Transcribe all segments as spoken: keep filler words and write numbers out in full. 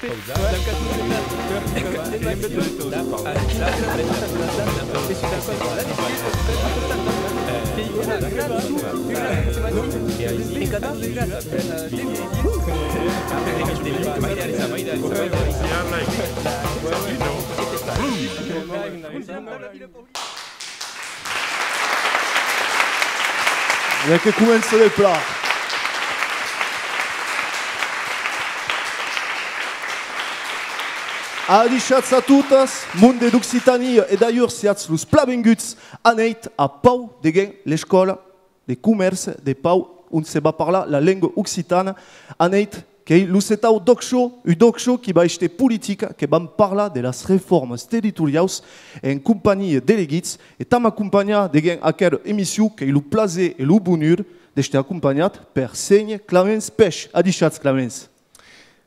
E que comença de plan. Adishatz a totas, monde d'Occitània e d'alhors, siatz los plan venguts anèit a Pau, deguens l'Escòla de Comèrce de Pau, ont se va parlar la lenga occitana. Anèit, qu'ei lo setau D'ÒC Show, un D'ÒC Show qui va èster politica, que vam parlar de las reformas territoriaus en companhia de Leguits, e t'am acompanhat deguens aquera emission, qu'ei lo plaser e lo bonur d'èster acompanhat per Sénher Clamens Pech. Adishatz, Clamens.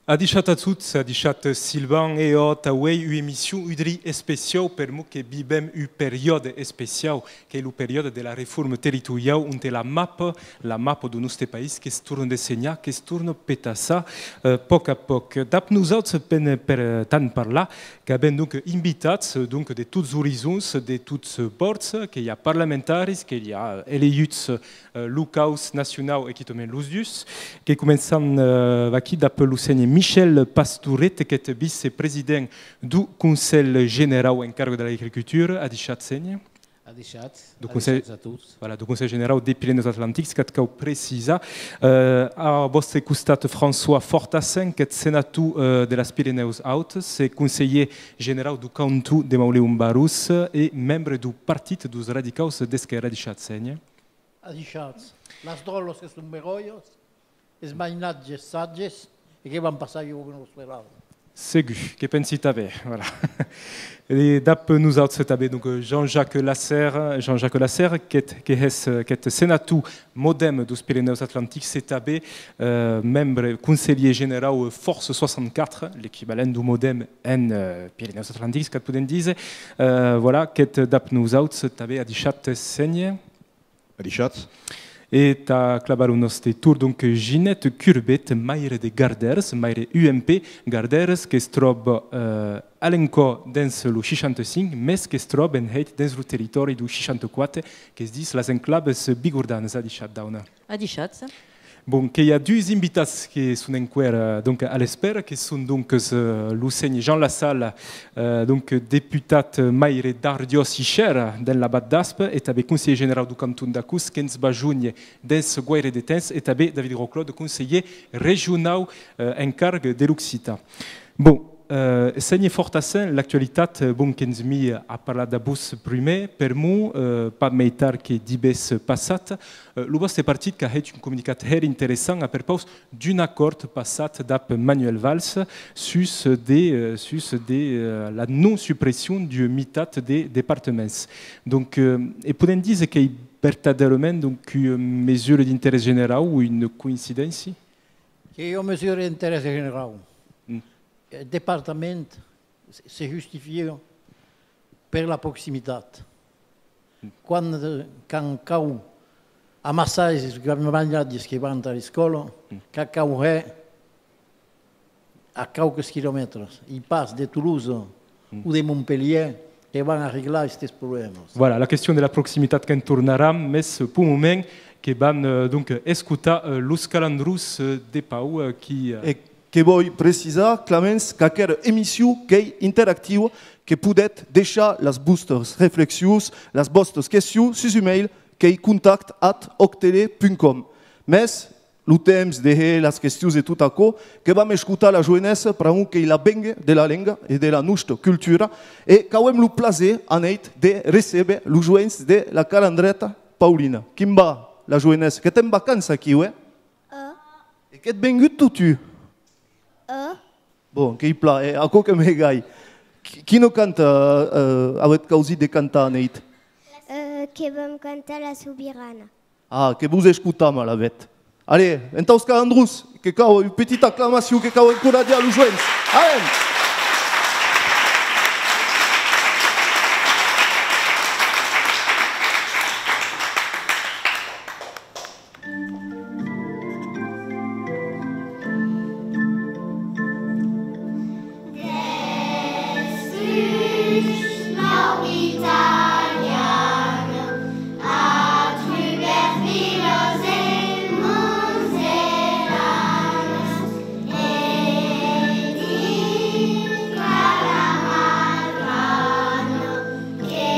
Adishatz a tots, adishatz Sylvain, e òc, auei ua emission un drin especiau, per'mor que vivem un periòde especiau, qu'ei lo periòde de la reforma territoriau, onte la mapa, la mapa deu noste país, que's torna dessenhar, que's torna petaçar, eh, pòc a pòc. Dab nosauts, per, per, eh, te'n parlar, qu'avem donc invitats, eh, donc de tots orisonts, de tots bòrds, que i a parlamentaris, que i a, eh, elejuts, eh, locaus, nacionau e quitament los dus, que començam, eh, vaquí dab lo sénher Michel Pastoret, qu'ei vicepresident deu Conselh Generau en carga de l'Agricultura. Adishatz, sénher. Adishatz, deu Conselh, adishatz a tots. Voilà, deu Conselh Generau de Pirenèus Atlantics, qu'ac cau precisar. Eh, au vòste costat, François Fortassin, qu'ètz senator, eh, de las Pirenèus Autas, e conselhier generau deu canton de Mauleon Barrós e membre deu Partit deus Radicaus d'Esquèrra. Adishatz, sénher. Adishatz. Las dròllas que son beròias, es mainatges satges, e que van passar ua bona soirada. Segur, que pensi tanben, voilà. E dab nosauts tanben, donc, Jean-Jacques Lasserre, Jean-Jacques Lasserre, qu'ètz, que hès, qu'ètz senator MODEM deus Pirenèus Atlantics, e tanben, eh, membre, conselhier generau, eh, Force soixante-quatre, l'equivalent deu MODEM en, eh, Pirenèus Atlantics, qu'ac podem díser, eh, voilà, qu'ètz dab nosauts tanben. Adishatz, sénher. Adishatz. E tà clavar lo nòste torn, donc, Ginette Curbet, maire de Gardères, maire U M P, Gardères, que's tròba, eh, a l'encòr dens lo seishanta-cinc, mes que's tròba en hèit dens lo territòri deu seishanta-quatre, que's ditz las enclaves bigordanas. Adishatz, dauna. Adishatz. Bon, que i a dus invitats que son enqüèra, eh, donc, a l'espèra, que son, donc, eh, lo sénher Jean Lassalle, eh, donc, deputat, eh, maire d'Ardiòs-Ishèra dens la Vath d'Aspa, e tanben conselhier generau deu canton d'Acós, que'ns va jónher dens guaire de temps, e tanben David Grosclaude, conselhier regionau, eh, en carga de l'occitan. Bon, eh, sénher Fortassin, l'actualitat, eh, bon, que'ns mia a parlar dab vos prumèr, per'mor, eh, pas mei tard que divés passat, eh, lo vòste partit qu'a hèit un comunicat hèra interessant a perpaus d'un acòrd passat dab Manuel Valls sus de, eh, sus de, eh, la non-supression deu mitat de departaments. Donc, eh, e podem díser qu'ei vertadèrament, donc, ua mesura d'interès generau o una coincidéncia? Qu'ei ua mesura d'interès generau. Mm. Eth departament se, se justifia per la proximitat. Quan, eh, quan cau amassar es mainatges que van a l'escòla, que cau hèr a quauques quilomètres, e pas de Tolosa o de Montpelhièr que van arreglar estes problèmas. Voilà, la question de la proximitat que'n tornaram, mes peu moment que vam, eh, donc, escotar, eh, los Calandrons, eh, de Pau, eh, qui, eh, E que vòi precisar, Clamens, qu'aquera emission qu'ei interactiua, que podetz deishar las vòstas reflexions, las vòstas questions sus un mail qu'ei contact at octele punt com. Mes, lo temps de hèr las questions e tot aquò, que vam escotar la joenessa, pr'amor qu'ei la venga de la lenga e de la nosta cultura, e qu'auem lo plaser, anèit, de recéber los joens de la Calandreta Paulina. Quin va, la joenessa? Qu'ètz en vacança aquiu, eh? E qu'ètz vengut totun? Bon, qu'ei plan, eh, aquò que me gai. Qui, quina canta, eh, avetz causit de cantar, anèit? Eh, que vam cantar La Sobirana. Ah, que vos escotam, alavetz. Allez, entaus Calandrons, que cau ua petita aclamacion, que cau encoratjar los joens. Anem! Italiana, a trubèrs vilas e monts e lanas, e dinc a la Madrana, que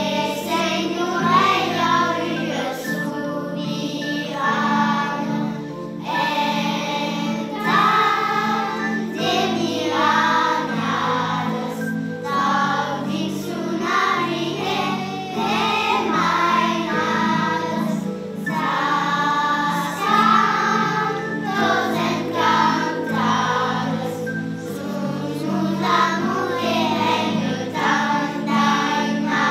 senhora èra ua subirana. Entà de mila annadas, dau diccionari de, de mainadas, sas cantas encantadas, sus mon amor de lenga tan dainada.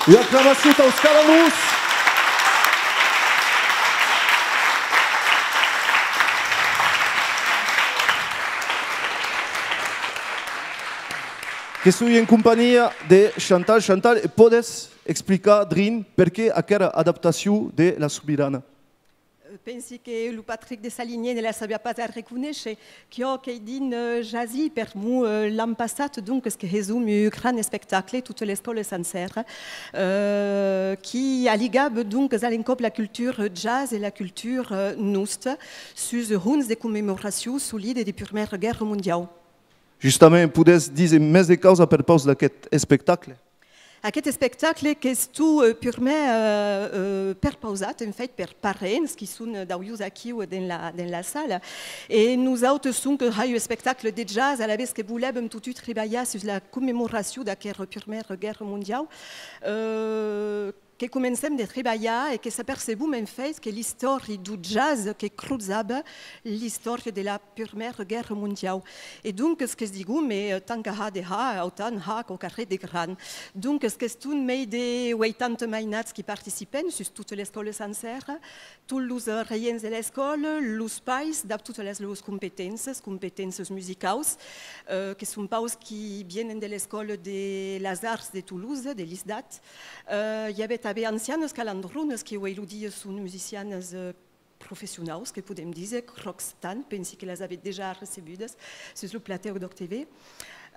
Ua aclamacion taus Calamós! Que soi en companhia de Chantal. Chantal, e pòdes explicar drin perqué aquera adaptacion de La Subirana? Pensi que lo Patrick Dessalinière ne la sabiá pas arreconéisher, quiò qu'ei drin, eh, jasi, per'mor, eh, l'an passat, doncas, que hesóm un gran espectacle, tota l'escòla sancèra, eh, qui aligava, doncas, a l'encòp la cultura jazz e la cultura, eh, nosta, sus hons de commemoracion solide de Purmèra Guèrra Mondiau. Justament, podètz díser mès de causas a perpaus d'aqueth espectacle? Aqueth espectacle qu'estó, eh, purmèr, eh, eh, perpausat, en fèit, per parents qui son, eh, d'aulhors aquiu dens la, dens la sala. E nosautes, sonque, hèi un espectacle de jazz, alavetz que volèvam totun tribalhar sus la commemoracion d'aquera Purmèra Guèrra Mondiau, eh, que comencèm de tribalhar e que s'apercebom, en fèit, que l'istòria deu jazz que crosava l'istòria de la Purmèra Guèrra Mondiau. E doncas, que's digom, e, eh, tant qu'a har de har, autant har quauquarren de gran. Doncas, qu'estón mei de ueitanta mainats qui participèn sus tota l'escòla sancèra, tots los, eh, regents de l'escòla, los pairs, dab totas las lors competéncias, competéncias musicaus, eh, que son paus qui vienen de l'escòla de las Arts de Tolosa, de l'ISDAT. Eh, i avè tanben ancianas calandronas qui uei lo dia son musicianas, eh, professionaus, que podem díser, cròc tant, pensi que las avètz dejà recebudas sus lo platèu d'Òc TV.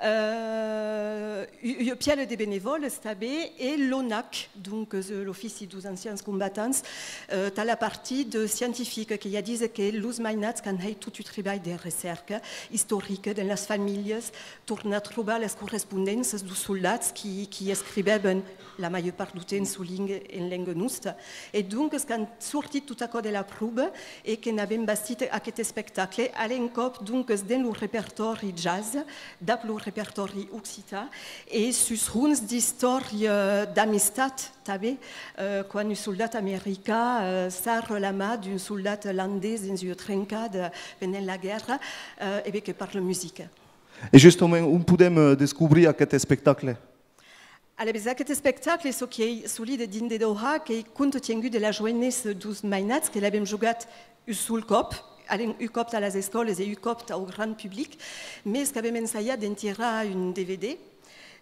Euh, u-, ua pièla de benevòles tanben, e l'ONAC, donc, euh, l'Ofici deus Ancians Combatants, euh, tà la partida scientifica, qu'ei a díser que los mainats qu'an hèit tot un tribalh de recèrca istorica dens las familhas, tornar trobar las correspondéncias deus soldats qui, qui escrivèvan la màger part deu temps suu linha, en lenga nosta. E doncas, qu'an sortit tot aquò de la pròva e que n'avem bastit aqueth espectacle, a l'encòp, doncas, dens lo repertòri jazz, dab lo repertòri occitan, e sus hons d'istòria d'amistat, tanben, eh, quan un soldat american, eh, sarra la man d'un soldat landés dens ua trencada pendent la guèrra, eh, e ben que parla musica. E justament, on podem, eh, descobrir aqueth espectacle? Alavetz, aqueth espectacle, çò qui ei solide drin de dauhar, qu'ei compte tiengut de la joenessa deus mainats, que l'avem jogat un sol còp, alèn, un còp tà las escòlas e un còp tau grand public, mes qu'avem ensajat d'en tirar un D V D,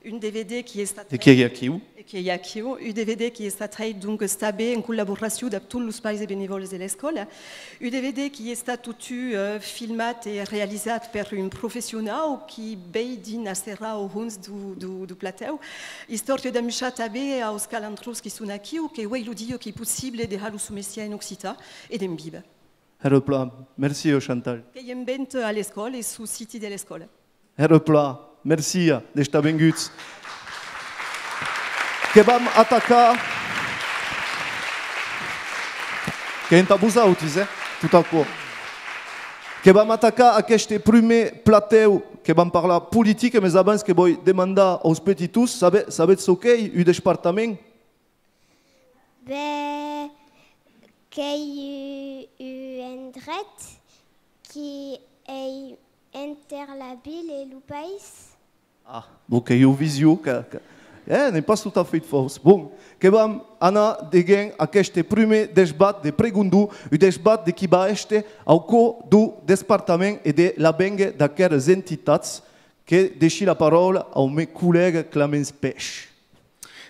un D V D qui ei estat... E qui ei aquiu. E qui ei aquiu, un D V D qui ei estat hèit, donc, tanben en collaboracion dab tots los pairs e benevòles de l'escòla. Un D V D qui ei estat totun, eh, filmat e realizat per un professionau qui vei drin a serrar au hons deu, deu, deu platèu. Istòria d'amuishar tanben aus calandrons qui son aquiu, que uei lo dia qu'ei possible de har lo son mestièr en occitan e d'en víver. Hèra plan. Mercí, Chantal. Qu'ei en venta a l'escòla e suu siti de l'escòla. Hèra plan. Mercí d'estar venguts. Que vam atacar. Qu'ei entà vosautis, eh, tot aquò. Que vam atacar aqueste prumèr platèu, que vam parlar politica, mes abans que voi demandar aus petitons, sabe-, sabetz çò qu'ei un despartament? Ben, qu'ei un, un endret qui ei enter la vila e lo país. Ah, bon, qu'ei ua vision, que, que, eh, n'ei pas tot a fait fauç. Bon, que vam anar deguens aqueste prumèr desbat de pregondon, un desbat de qui va èster au còr deu despartament e de l'avénguer d'aqueras entitats, que dèishi la paraula au men collèga Clamenç Pech.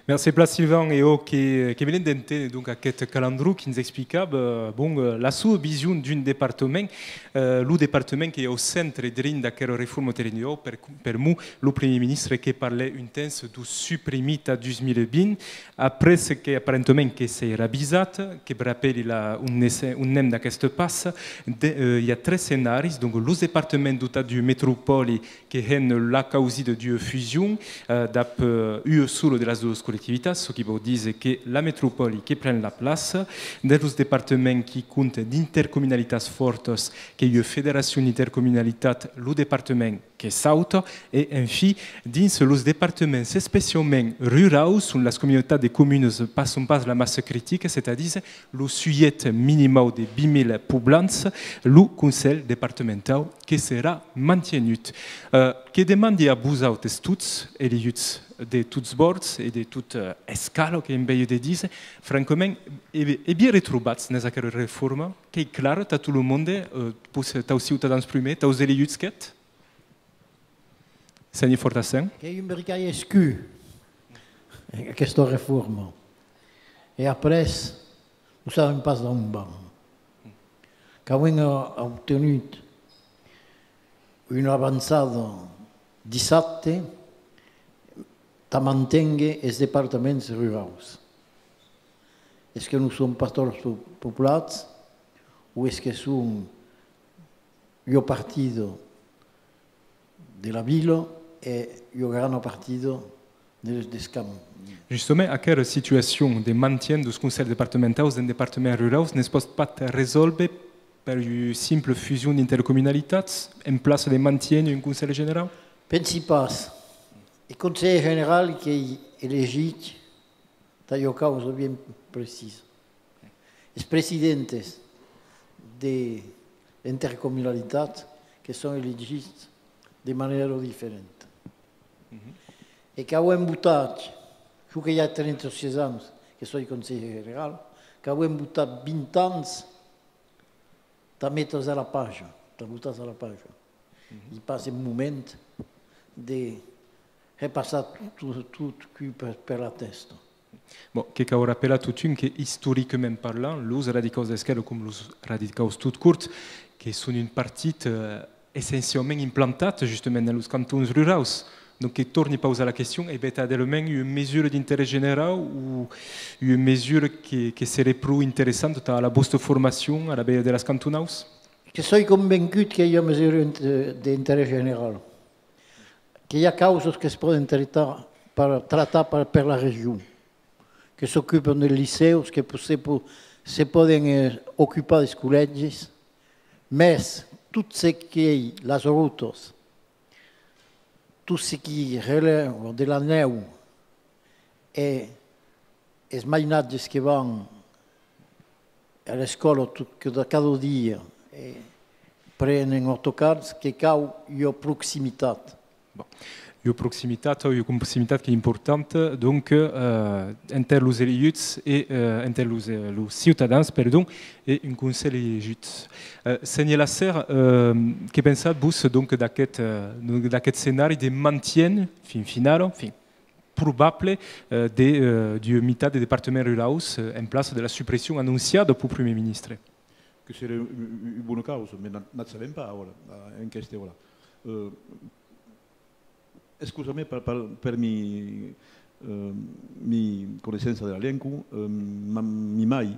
Mercé plan, Sylvain, e òc, que, que venèm d'enténer, donc, aqueth calandron qui'ns explicava, bon, eh, la sua vision d'un departament, eh, lo departament qu'ei au centre drin d'aquera reforma terrenhau, per, permor lo Primièr Ministre que parlèc un temps deu suprimir tà dus mila vint, après que, aparentament, que s'ei ravisat, que brapèli la, on ne se-, on n'èm d'aqueste pas, de, eh, i a tres scenaris, donc, los departaments dotats d'ua metropòli que hèn la causida d'ua fusion, eh, dab, eh, ua sola de las doas collectivitats, çò qui vòu díser que la metropòli que pren la plaça, dens los departaments qui compten d'intercomunalitats fòrtas, qu'ei ua federacion d'intercomunalitats, lo departament que sauta, e, enfin, dins los departaments especiaument ruraus, ont las comunautats de comunas passan pas la massa critica, c'est-à-dire lo suiet minimau de vint mila poblants, lo Conselh departamentau que serà mantienut. Eh, que demandi a vosautes tots, eliuts de tots bòrds e de tot, eh, escala, qu'èm bèi de díser, francament, e, e bien retrobats nes aquera reforma, qu'ei clara tà tot lo monde, eh, peus, taus ciutadans prumèr, taus eliuts qu'ètz? Sènher Fortassin. Qu'ei un bricalh escur, aquesta reforma. E après, non sabem pas d'on vam. Qu'avem, eh, obtenut una avançada dissabte tà manténguer es departaments ruraus. Es que non son pas tots po-, poblats, o es que son ua partida de la vila e ua grana partida de, des camps. Justament, aquera situacion de mantien deus conselhs departamentaus en departaments ruraus ne's pòt pas resòlver per ua simpla fusion d'intercomunalitats en plaça de mantiéner un conselh generau? Pensi pas. Eth Conselh Generau qu'ei elegit tà ua causa bien precisa. Es presidentes de l'intercomunalitat que son elegits de manèra diferenta. E qu'avem votat, jo que i a trenta-sièis ans que soi Conselh Generau, qu'avem votat vint ans tà metre's a la paja, tà botar-se a la paja. I pas un moment de hèr passar tot, tot cuu per, per la tèsta. Bon, que cau rapelar totun que, istoricament parlant, los radicaus d'esquèrra, com los radicaus tot cort, que son un partit, eh, essenciaument implantat justament dens los cantons ruraus. Donc, que torni pausar la question, es vertadièrament ua mesura d'interès generau o ua mesura que, que seré pro interessanta tà la vòsta formacion a la velha de las cantonaus? Que soi convencut qu'ei ua mesura int-, d'interès general. Que i a causas que's pòden tractar per, tractar per, per la region, que s'ocupan dels licèus, que po-, se po-, se pòden, eh, ocupar dels collègis, mès tot ce qu'ei las rotas, tot ce qui relèva de la nèu e es mainatges que van a l'escòla tot, que de cada dia e prenen autocars, que cau ua proximitat. Bon. Ua proximitat, ua proximitat qu'ei importanta, donc, eh, enter los elejuts e, eh, enter los, eh, los ciutadans, perdon, e un conselh elejut. Eh, sénher Lasserre, eh, que pensatz, vos, donc, d'aqueth, eh, donc, d'aqueth scenari de mantien, fin finala, fin, probable, eh, de, eh, d'ua mitat de departaments ruraus, eh, en plaça de la supression anonciada peu Prumèr Ministre? Que seré u-, u-, u-, ua bona causa, mès n'at, n'at sabem pas ara, a, en aquesta ora. Eh, excusa-me per, per, per mi, eh, mi coneissença de la lenga, eh, ma, mi mai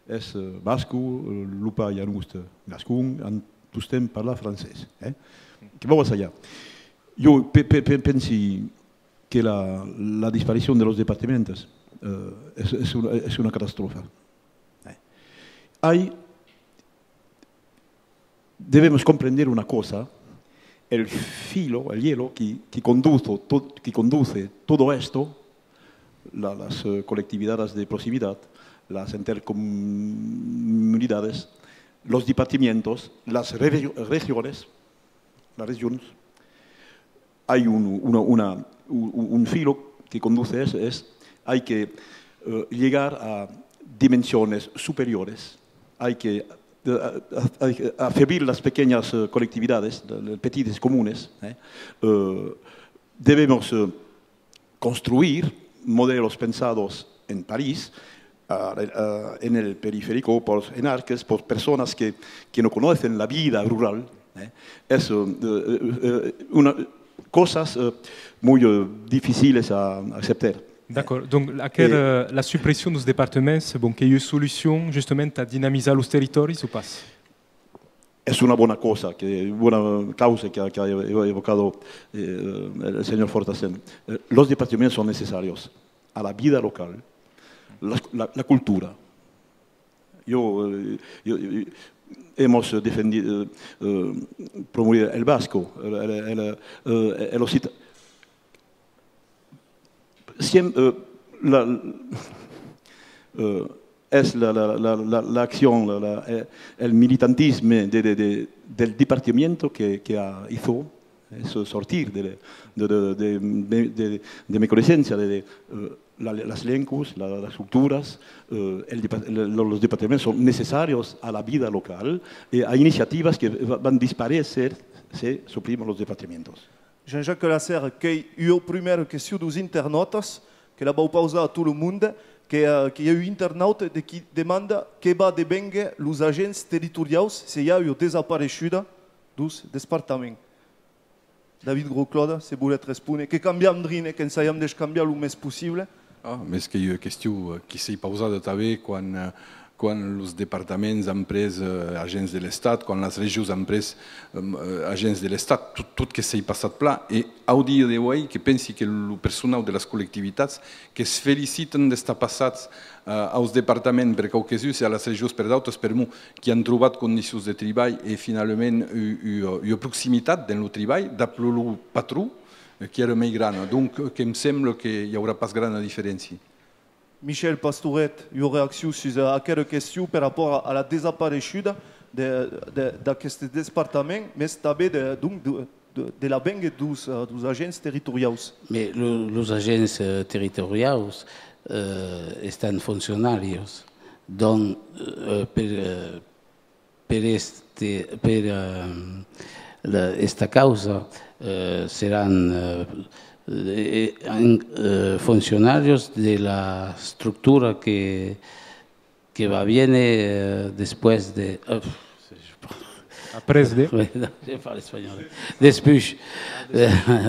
es, eh, basco, eh, lo pair a noste gascon, an tostemps parlat francés, eh? Que vau assajar. Jo pe-, pe-, pe-, pensi que la, la disparicion de los departaments, eh, es, es una, es una catastròfa. Eh. Ai, debemos comprender una cosa, el filo, el hielo que, que conduce tot, que conduce todo esto, la, las, eh, colectividades de proximitat, las intercomunidades, los departamentos, las re-, regiones, las regions, ai un, una, una, un, un filo que conduce es, es, ai que, eh, llegar a dimensiones superiores, ai que, eh, a, a, a afeblir las pequeñas, eh, colectividades, las petites comunes, eh. Eh, debemos, eh, construir modelos pensados en París, ah, ah, en el periférico, pels enarques, per personas que, que no conocen la vida rural, eh. Es, eh, eh, eh, una, cosas, eh, muy, eh, dificiles a acceptar. D'acòrd. Donc, aquel, eh, la supression deus departaments, bon, qu'ei ua solucion justament tà dinamizar los territòris o pas? Es una bona cosa, que, bona causa que, que ha evo-, evocado, eh, el señor Fortassin. Eh, los departamentos son necessarios a la vida local, la, la, la cultura. Jo, eh, jo, jo, hemos defendido, eh, eh, promover el vasco, el, el, el, eh, el occita-, siem-, eh, la, eh, es la, la, la, la, la, l'accion, la, la, eh, el militantisme de, de, de, del departamento que, que ha hizo, eh, so-, sortir de, de, de, de, de, de, de mi conocencia de, de, eh, la, las lengas, la, las culturas, eh, el depa-, le-, lo-, los departamentos son necessarios a la vida local e a iniciativas que va-, van desaparéisser se suprimen los departamentos. Jean-Jacques Lasserre, qu'ei ua prumèra question deus internautas, que la vau pausar a tot lo monde, que, eh, que i a un internauta de qui demanda que va devénguer los agents territoriaus se i a ua desapareishuda deus despartaments. David Grosclaude, se voletz respóner, que cambiam drin, eh, qu'ensajam d'escambiar lo mès possible. Ah, mès qu'ei ua question, eh, qui s'ei pausada tanben quan, eh, quan los departaments an pres, eh, agents de l'Estat, quan las regions an pres, em, eh, agents de l'Estat, tot, tot que s'ei passat plan. E au dia de uei, que pensi que lo personau de las collectivitats que's felicitan d'estar passats, eh, aus departaments per quauques uns e a las regions per d'autres, per'mor qui an trobat condicions de tribalh e finalament u-, u-, ua proximitat dens lo tribalh dab lo, lo patron, eh, qui èra mei grana. Donc, eh, que'm sembla que i aurà pas grana diferéncia. Michel Pastoret, ua reaccion sus, eh, aquera question per rapòrt a, a la desapareishuda de, de, d'aqueste despartament, mès tanben de, donc, de, de, de la venga deus, eh, deus agents territoriaus. Mais lo, los agents, eh, territoriaus, eh, estan foncionarios. Donc, eh, per, eh, per este, per, eh, la, esta causa, eh, seràn, eh, eh, en-, eh, foncionarios de la estructura que, que va viene, eh, después de, eh, Après de... Oui, non, je parle espagnol. Despuish.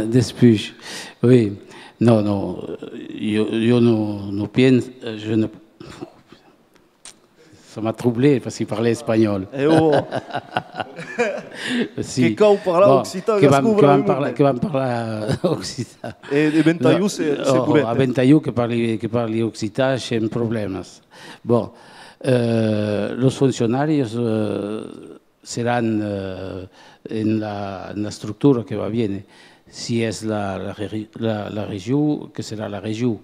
Despuish. Oui. Non, non, euh, jo, jo non, non pienso, euh, je ne... Ça m'a troublé parce qu'il parlait espagnol. Eh oh. Si. Que cau parlar occitan, que vam, gascon, que vam bravo, parlar, que vam parlar occitan. E, e Ventaiu se, se... Oh, a Ventaiu que parli, que parli occitan sans problèmas. Bon, euh, los foncionaris, euh, seràn, euh, en la, en la structura que va viéner. Si es la, la regi-, la, la region, que serà la region.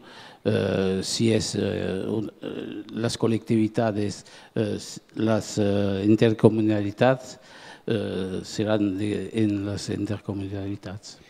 Euh, si es, euh, un, euh, las collectivitats, euh, s-, las, euh, intercomunalitats, euh, seràn de, en las intercomunalitats.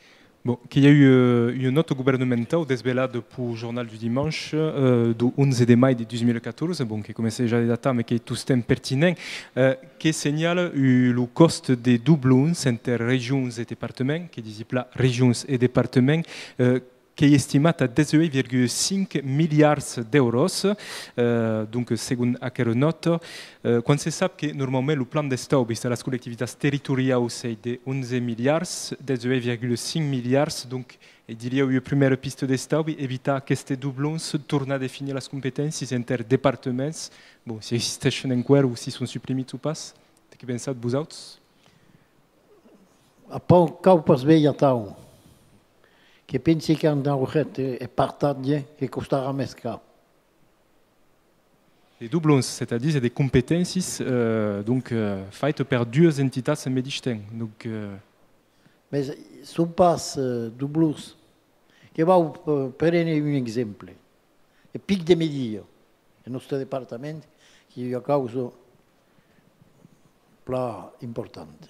Bon, que i a eu, euh, ua nòta governamentau desvelada peu Jornal du Dimanche, euh, deu onze de mai de dos mila catorze, bon, que comença ja de datar, mes qu'ei tostemps pertinent, euh, que senhala, euh, lo còst de doblons enter regions e departaments, que disi plan regions e departaments, euh, qu'ei estimat a dètz-e-ueit virgula cinc miliards d'èuros, euh, donc, segon aquera nòta, euh, quan se sap que normaument lo plan d'estaubis tà las collectivitats territoriaus ei de onze miliards, dètz-e-ueit virgula cinc miliards, donc, e diriáu ua prumèra pista d'estaubi, evitar aqueste doblons, tornar definir las competéncias enter departaments, bon, si existeishen enqüèra o si son suprimits o pas, de qué pensatz vosauts? A pau, cau pas veir atau. Que pensi qu'an auret e partatge que costarà mès car. De doblons, c'est-à-dire de competéncias, euh, donc, euh, faitas per duas entitats en medish temps. Donc, euh... Mes son pas, euh, doblons. Que vau, euh, prene un exemple. Eth Pic de Media, en nòste departament, qu'ei ua causa plan importanta.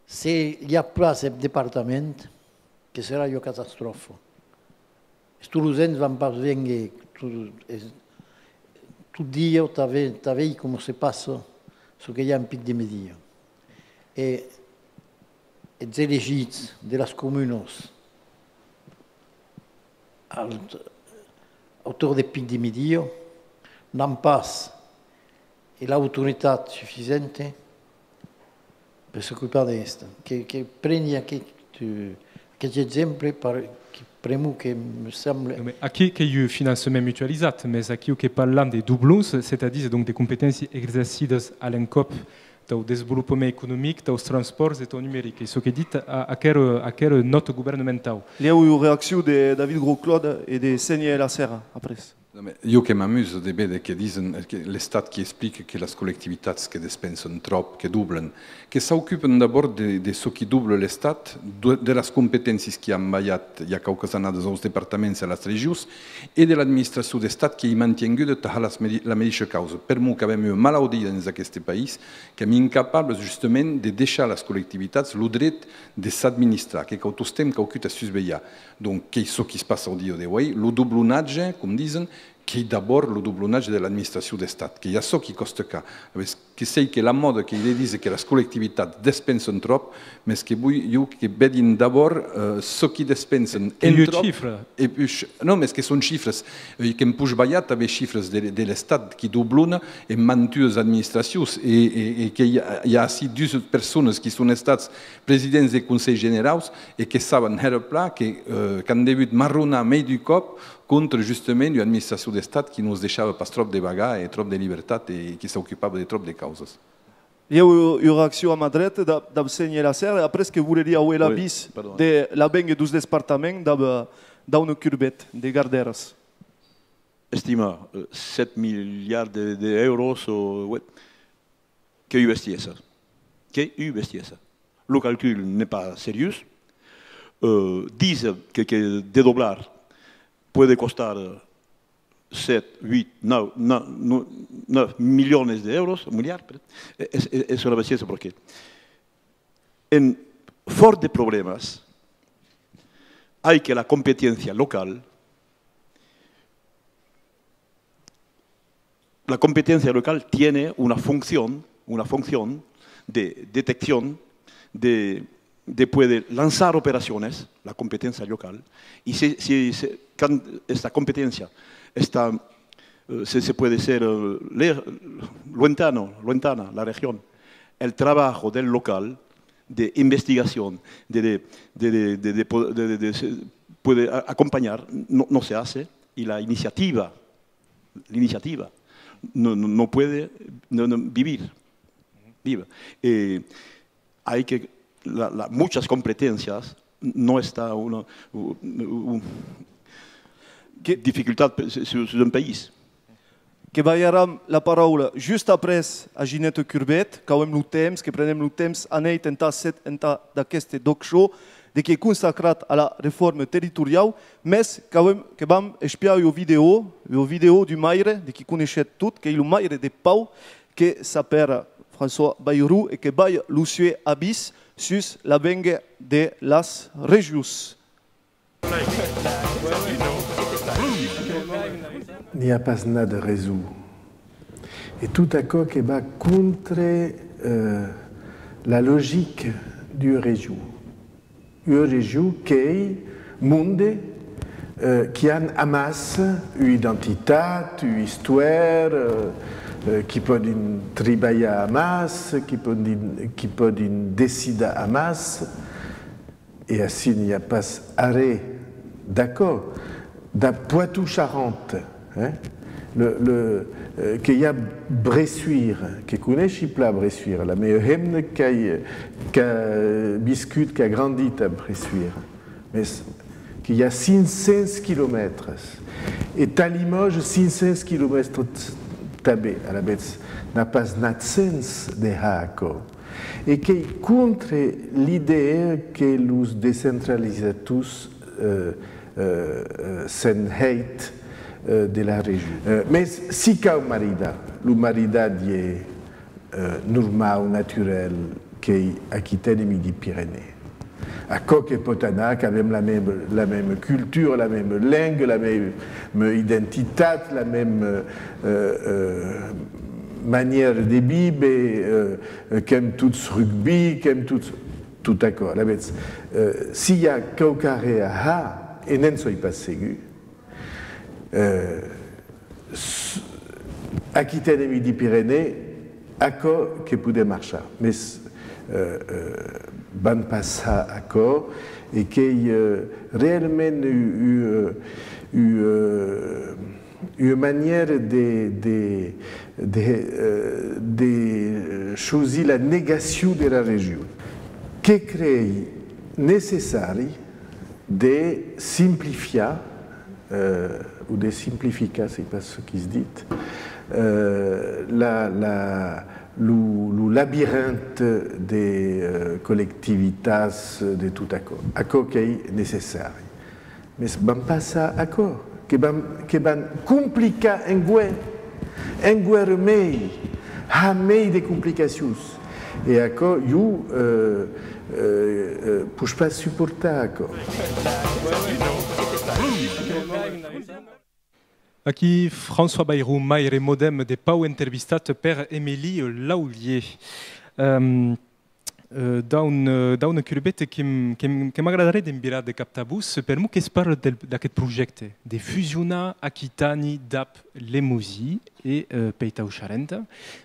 Se i a pas eth departament, que serà ua catastròfa. Es Tolosens van pas vénguer tot, es, tot dia tà ve-, tà veir coma se passa çò que i a en Pic de Media. E eths elegits de las comunas al, autor de Pic de Media n'an pas e l'autoritat sufisenta per s'ocupar de esta. Que, que preni aqueth, aqueth exemple per, que pr'amor que me sembla... Non, mes aquí qu'ei un finançament mutualizat, mes aquiu que parlam de doblons, c'est-à-dire donc de competéncias exercidas a l'encòp tau desvolopament economic, taus transpòrts e tau numeric. Ei çò que ditz a, aquera, aquera nòta governamentau. Lhèu ua reaccion de David Grosclaude e de Sénia e la Serra, après. Non, mes jo que m'amuse de véder que disen que l'Estat qui explica que las collectivitats que despensan tròp, que doblan, que s'ocupan d'abòrd de, de çò qui dobla l'Estat, de, de las competéncias qui an balhat i a quauquas annadas aus departaments e a las regions, e de l'administracion d'Estat qui ei mantienguda tà har las medi-, la medisha causa. Per'mor qu'avem ua malaudida dens aqueste país, qu'èm incapables, justament, de deishar a las collectivitats lo dret de s'administrar, que cau tostemps quauqu'un tà susvelhar. Donc, qu'ei çò qui's passa au dia de uei, lo doblonatge, com disen, qu'ei d'abòrd lo doblonatge de l'administracion d'Estat, qu'ei açò qui còsta car. Avètz, que sei que la mòda qu'ei de díser que las collectivitats despensan tròp, mes que voi jo que vedin d'abòrd, eh, çò qui despensan en tròp. Qu'ei ua chifra. E puish, non, mes que son chifras, eh, que'm puish balhar tanben chifras de, de l'Estat qui doblona en mantuas administracions, e, e, e que i a, i a ací duas personas qui son estats presidents de Conselhs Generaus e que saben hèra plan que, eh, qu'an devut marronar mei d'un còp contra, justament, ua administracion d'Estat qui nos deishava pas tròp de vagar e tròp de libertat e qui s'ocupava de tròp de causas. I a ua, ua reaccion a ma dreta dab, dab Sénia e la Serra, e après que voleria auer l'avís de l'avenc deus despartaments dab, dab Dauna Curbet, de Gardèras. Estimar, eh, sèt miliards de, de euros, o, ouais. Qu'ei ua bestiesa. Qu'ei ua bestiesa. Lo calcul n'est pas serius. Euh, díser que, que de doblar puede costar sèt, ueit, nau, nau, nau, nau milions d'èuros, miliards, per-, es, es, es una bestiesa, perque en fòrt de problèmas, ai que la competéncia local la competencia local tiene una función, una función de detección, de, de puede lanzar operaciones, la competencia local, y si, si, si, quand esta competencia está, eh, se, se puede ser, eh, le-, lontano, lontana la región, El trabajo del local de investigación, de, de, de, de, de, de po-, de, de, de se, puede a-, acompañar, no, no se hace, y la iniciativa, la iniciativa no, no, no puede no, no, vivir, viva. Eh, hay que, la, la, muchas competencias no está una, u-, u-, u-, Que dificultat pe-, su-, su-, sus un país. Que balharam la paraula just après a Ginette Curbet, qu'avem lo temps, que prenem lo temps anèit entà set, entà d'aqueste D'ÒC Show, de qui ei consacrat a la reforma territoriau, mès qu'avem, que vam espiar ua vidèo, ua vidèo d'un maire, de qui coneishetz tot, qu'ei lo maire de Pau, que s'apèra François Bayrou e que balha lo sué avís sus l'avenga de las regions. N'i a pas nada de rason. E tot aquò que va contra, eh, la logica d'ua region. Ua region qu'ei monde, eh, qui an amassa ua identitat, ua istòria, eh, eh, qui pòdon tribalhar amassa, qui pòdon, qui pòdon decidar amassa. E ací n'i a pas arré d'aquò. Dab Poitou-Charentes, eh? Le, le, eh, que i a Bressuire, que coneishi plan Bressuire, la mea hemna qu'a, qu'a viscut, qu'a grandit a Bressuire. Mès que i a cinc cents quilomètres. E tà Limòtges, cinc cents quilomètres t-, tanben. Alavetz, n'a pas nat sens de har aquò. E qu'ei contra l'idèa que los descentralizators, eh, eh, eh, s'an hèit, eh, de la region. Eh, mès si cau maridar, lo maridatge, eh, normau, naturel, qu'ei Aquitània e Midi-Pirenèus. Aquò que pòt anar, qu'avem la mema, la mema cultura, la mema lenga, la mema identitat, la mema, eh, eh, manièra de víver, eh, qu'èm tots rugbi, qu'èm tots, tot aquò. Alavetz, eh, si i a quauquarren a har, e ne'n soi pas segur, eh, s-, Aquitània e Midi-Pirenèus, aquò que podè marchar. Mès, eh, eh, van pas har aquò, e qu'ei, eh, realament u-, u-, eh, u-, eh, ua manièra de, de, de, eh, de chosir la negacion de la region. Que crei necessari de simplifiar, eh, o de simplificar, sai pas çò qui's ditz, eh, la, la, lo, lo labirint de, eh, collectivitats, de tot aquò. Aquò qu'ei necessari. Mès van pas har aquò, que van, que van complicar enqüèra, enqüèra mei, har mei de complicacions. E aquò, jo, eh, eh, eh, poish pas suportar aquò. Aquí François Bayrou, maire MoDem de Pau, entrevistat per Émilie Laulier. Ehm, eh, Dawn, eh, Dawn Curbet, que m-, que m-, que m'agradaré d'envirar de cap tà vos, per'mor que's parla del, d'aqueth projècte, de fusionar Aquitània dab Lemosin e, eh, Peitau-Charentes.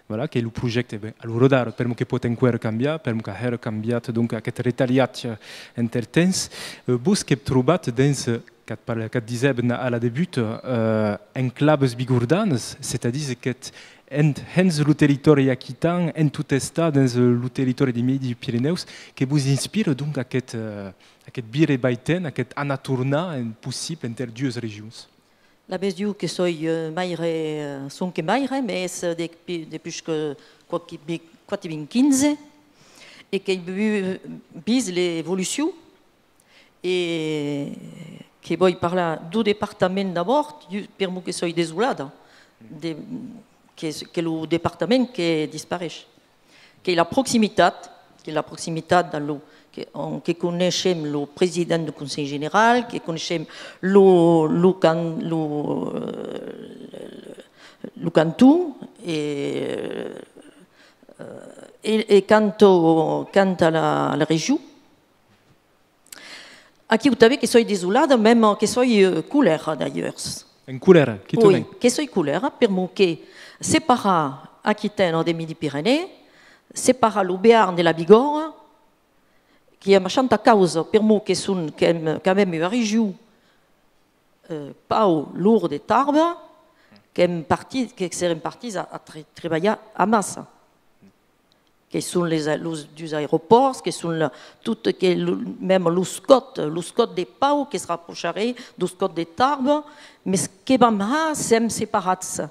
Voilà, qu'ei lo projècte, ben, a l'ora d'ara, per'mor que pòt enqüèra cambiar, per'mor qu'a hèra cambiat, donc, aqueth retalhatge enter temps. Eh, vos que'vs trobatz dens, eh, qu'at parla-, qu'at disèvi a la debuta, eh, enclaves bigordanes, c'est-à-dire qu'ètz en, hens lo territòri aquitan, en tot estar dens, eh, lo territòri de Midi-Pirenèus, que vos inspira, donc, aqueth, eh, aqueth vira e vaiten, aqueth anar-tornar en possible enter duas regions? Lavetz, jo que soi, eh, maire, eh, sonque maire, mès, eh, depi-, depuish que quate-, quate-vints-quinze, e qu'èi vu-, vist l'evolucion, e que voi parlar deu departament d'abòrd, jo, per'mor que soi desolada de, que, que lo departament que dispareish. Qu'ei la proximitat, qu'ei la proximitat dab lo, que, on, que coneishem lo president deu Conselh General, que coneishem lo, lo can-, lo, eh, lo canton, e, eh, e, e quant au, quant a la, a la region, aquiu tanben que soi desolada, mème que soi, eh, colèra, d'ailleurs. En colèra, quitament. Oui, que soi colèra, per'mor que separar Aquitània de Midi-Pirenèus, Separar lo Bearn de la Bigòrra, qu'i a machanta causa, per'mor que son, qu'avem, qu'avem ua region, eh, Pau, Lourdes e Tarbes, qu'èm parti-, que serem partits a, a tre-, trebalhar amassa. Que son les a-, los dus aeropòrts, que son la, tot, que lo, mèma los còps, los còps de Pau que se raprocharé dos còps de Tarbes, mes que vam har s'èm separats?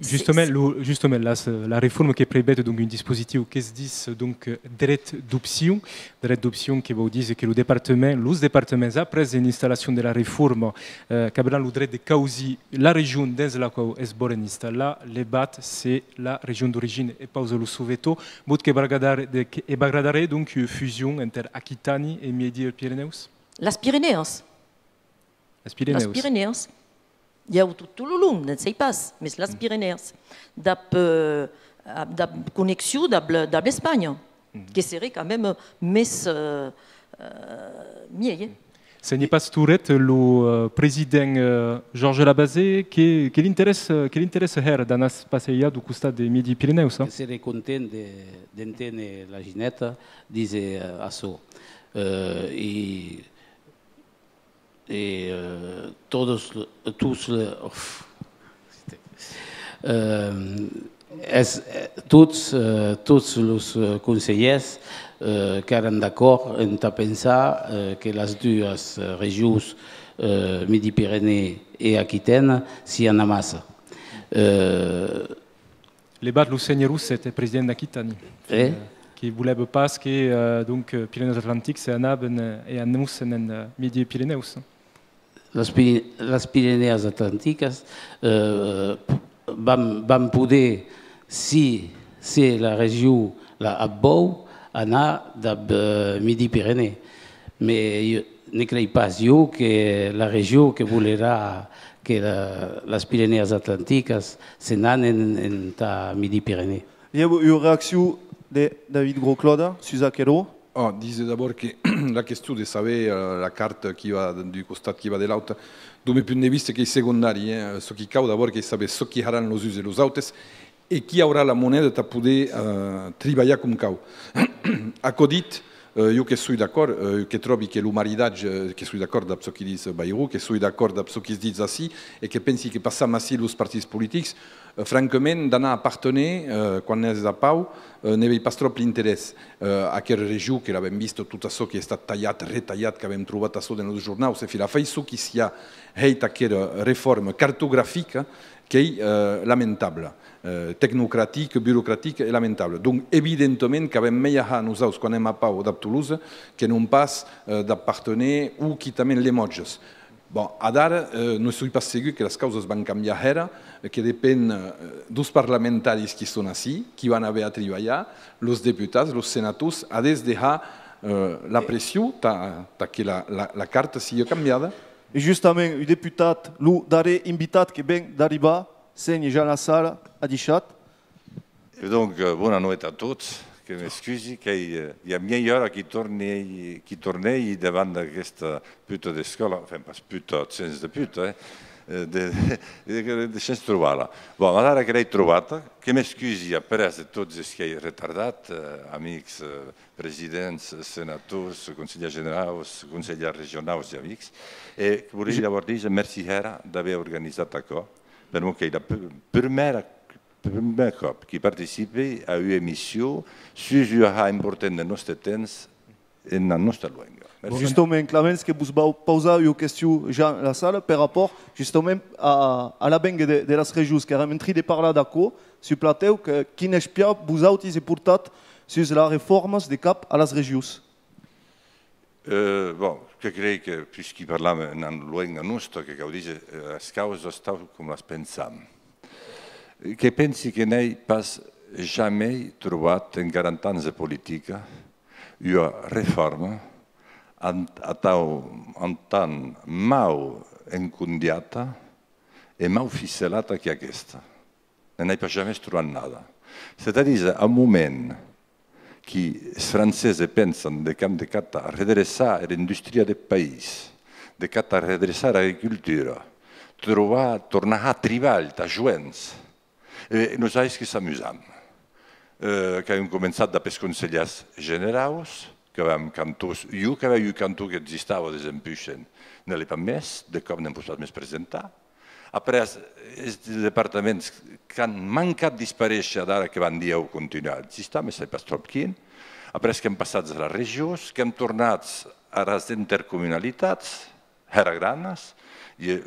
Justament, lo, justament, las, la reforma que prevei, donc, un dispositiu que's ditz, donc, dret d'opcion. Dret d'opcion que vòu díser que lo departament, los departaments, après l'installacion de la reforma, eh, qu'averàn lo dret de causir la region dens la quau es vòlen installar, levat se la region d'origina e pausa lo soveto. Vos que v'agradaré, de, que, e v'agradaré, donc, ua fusion enter Aquitània e Mièdi Pirenèus? Las Pirenèas. Las Pirenèas. Las Pirenèas. I a tot, tot lo long, ne sai pas, mes las Pirenèas. Dab, eh, dab connexion dab, dab l'Espanha, que seré quand même mes, eh, eh, mielh, eh. Se n'i pas toret lo, eh, president, eh, Georges Labazé, que, que l'interès, eh, que l'interès hèra d'anar passejar deu costat de Mièdi Pirenèus, eh? Que seré content de, d'enténer la Gineta díser, eh, açò. Eh, e e, eh, todos, tots, eh, es, eh, tots, eh, tots los, eh, conselhèrs, eh, qu'èran d'acòrd entà pensar, eh, que las duas, eh, regions, eh, Midi-Pyrénées e Aquitèna, sian amassa. Eh, Levat lo sénher Rosset, eh, president d'Aquitània, eh, qui volèva pas que, eh, donc, eh, Pirenèus Atlantics se anavan, eh, e anossen en, eh, Midi-Pyrénées. Las Pi-, las Pirenèas Atlanticas, eh, vam, vam poder, si, se la region la, ac vòu, anar dab, eh, Midi-Pyrénées. Mes jo, ne crei pas jo que la region que volerà que la, las Pirenèas Atlanticas se n'anen entà Midi-Pyrénées. I a ua reaccion de David Grosclaude sus aquerò? Oh, díser d'abòrd que la question de saber, eh, la carta qui va d'un costat, qui va de l'aute, deu men punt de vista qu'ei segondari, eh. Çò qui cau d'abòrd qu'ei saber çò qui haràn los uns e los autes, e qui aurà la moneda tà poder, eh, tribalhar com cau. Aquò dit, eh, jo que soi d'acòrd, eh, que tròbi que lo maridatge, eh, que soi d'acòrd dab çò qui ditz Bayrou, que soi d'acòrd dab çò qui's ditz ací, e que pensi que passam ací los partits politics, eh, francament, d'anar aparténer, eh, quan ès a Pau, eh, ne vei pas tròp l'interès. Eh, aquera region que l'avem vist, tot açò qui a estat talhat, retalhat, qu'avem trobat açò dens los jornaus, e fin, la faiçon qui s'i a hèit aquera reforma cartografica, qu'ei, eh, lamentable, eh, tecnocratic, burocratic e lamentable. Donc, evidentament qu'avem mei a har nosaus quan èm a Pau dab Tolosa que non pas, eh, dab Partenay o quitament Lemòtges. Bon, adara, eh, ne soi pas segur que las causas van cambiar hèra, eh, que depen, eh, deus parlamentaris qui son ací, qui van aver a tribalhar, los deputats, los senators, adès de har, eh, la pression tà, tà que la, la, la carta siga cambiada. E justament, un deputat, lo darrèr invitat que ven d'arribar, sénher Jean Lassalle, adishatz. E donc, eh, bona nueit a tots. Que m'excusi, qu'ei, eh, i a miei ora qui tornei, qui tornei davant d'aquesta puta d'escòla, enfin, pas puta, au sens de puta, eh, eh, de, de, de, de se'ns trobar la. Bon, adara que l'èi trobada, que m'excusi après de tots es qu'èi retardat, eh, amics, eh, presidents, senators, conselhèrs generaus, conselhèrs regionaus e amics, e volevi d'abòrd díser mercí hèra d'aver organizat aquò, per'mor qu'ei la pr-, prumèra, prumèr còp qui participi a ua emission sus ua hèra important de nòste temps ena nòsta luenga. Mercí. Justament, Clamens, que vos vau pausar ua question, Jean Lassalle, per rapòrt, justament, a, a la venga de, de las regions, qu'èrem en trin de parlar d'aquò, sul platèu, que, quin espiar vosautis i portatz sus las reformas de cap a las regions? Eh, bon, que crei que, puisqui parlam ena luenga nòsta, que cau díser, eh, las causas tau com las pensam. Que pensi que n'èi pas jamei trobat en quaranta ans de politica ua reforma an-, atau, antan mau encondiata e mau ficelata qu'aquesta. Ne n'èi pas jamès trobat nada. C'est-à-dire, au moment qui es Francés pensan de qu'an de catar redreçar era industria deth país, de catar redreçar era agricultura, trobar, tornar har tribalh tà joens, e nosauts que s'amusam. Eh, qu'avem començat dab es conselhèrs generaus, qu'avem cantons, jo qu'avèi un canton qu'existava desempuish, n'èi pas mès, de còp ne'n pos pas mès presentar. Après, es departaments qu'an mancat disparéisher, adara que van dilhèu continuar a existar, mès sai pas tròp quin. Après qu'èm passats a las regions, qu'èm tornats a las intercomunalitats, hèra granas, e,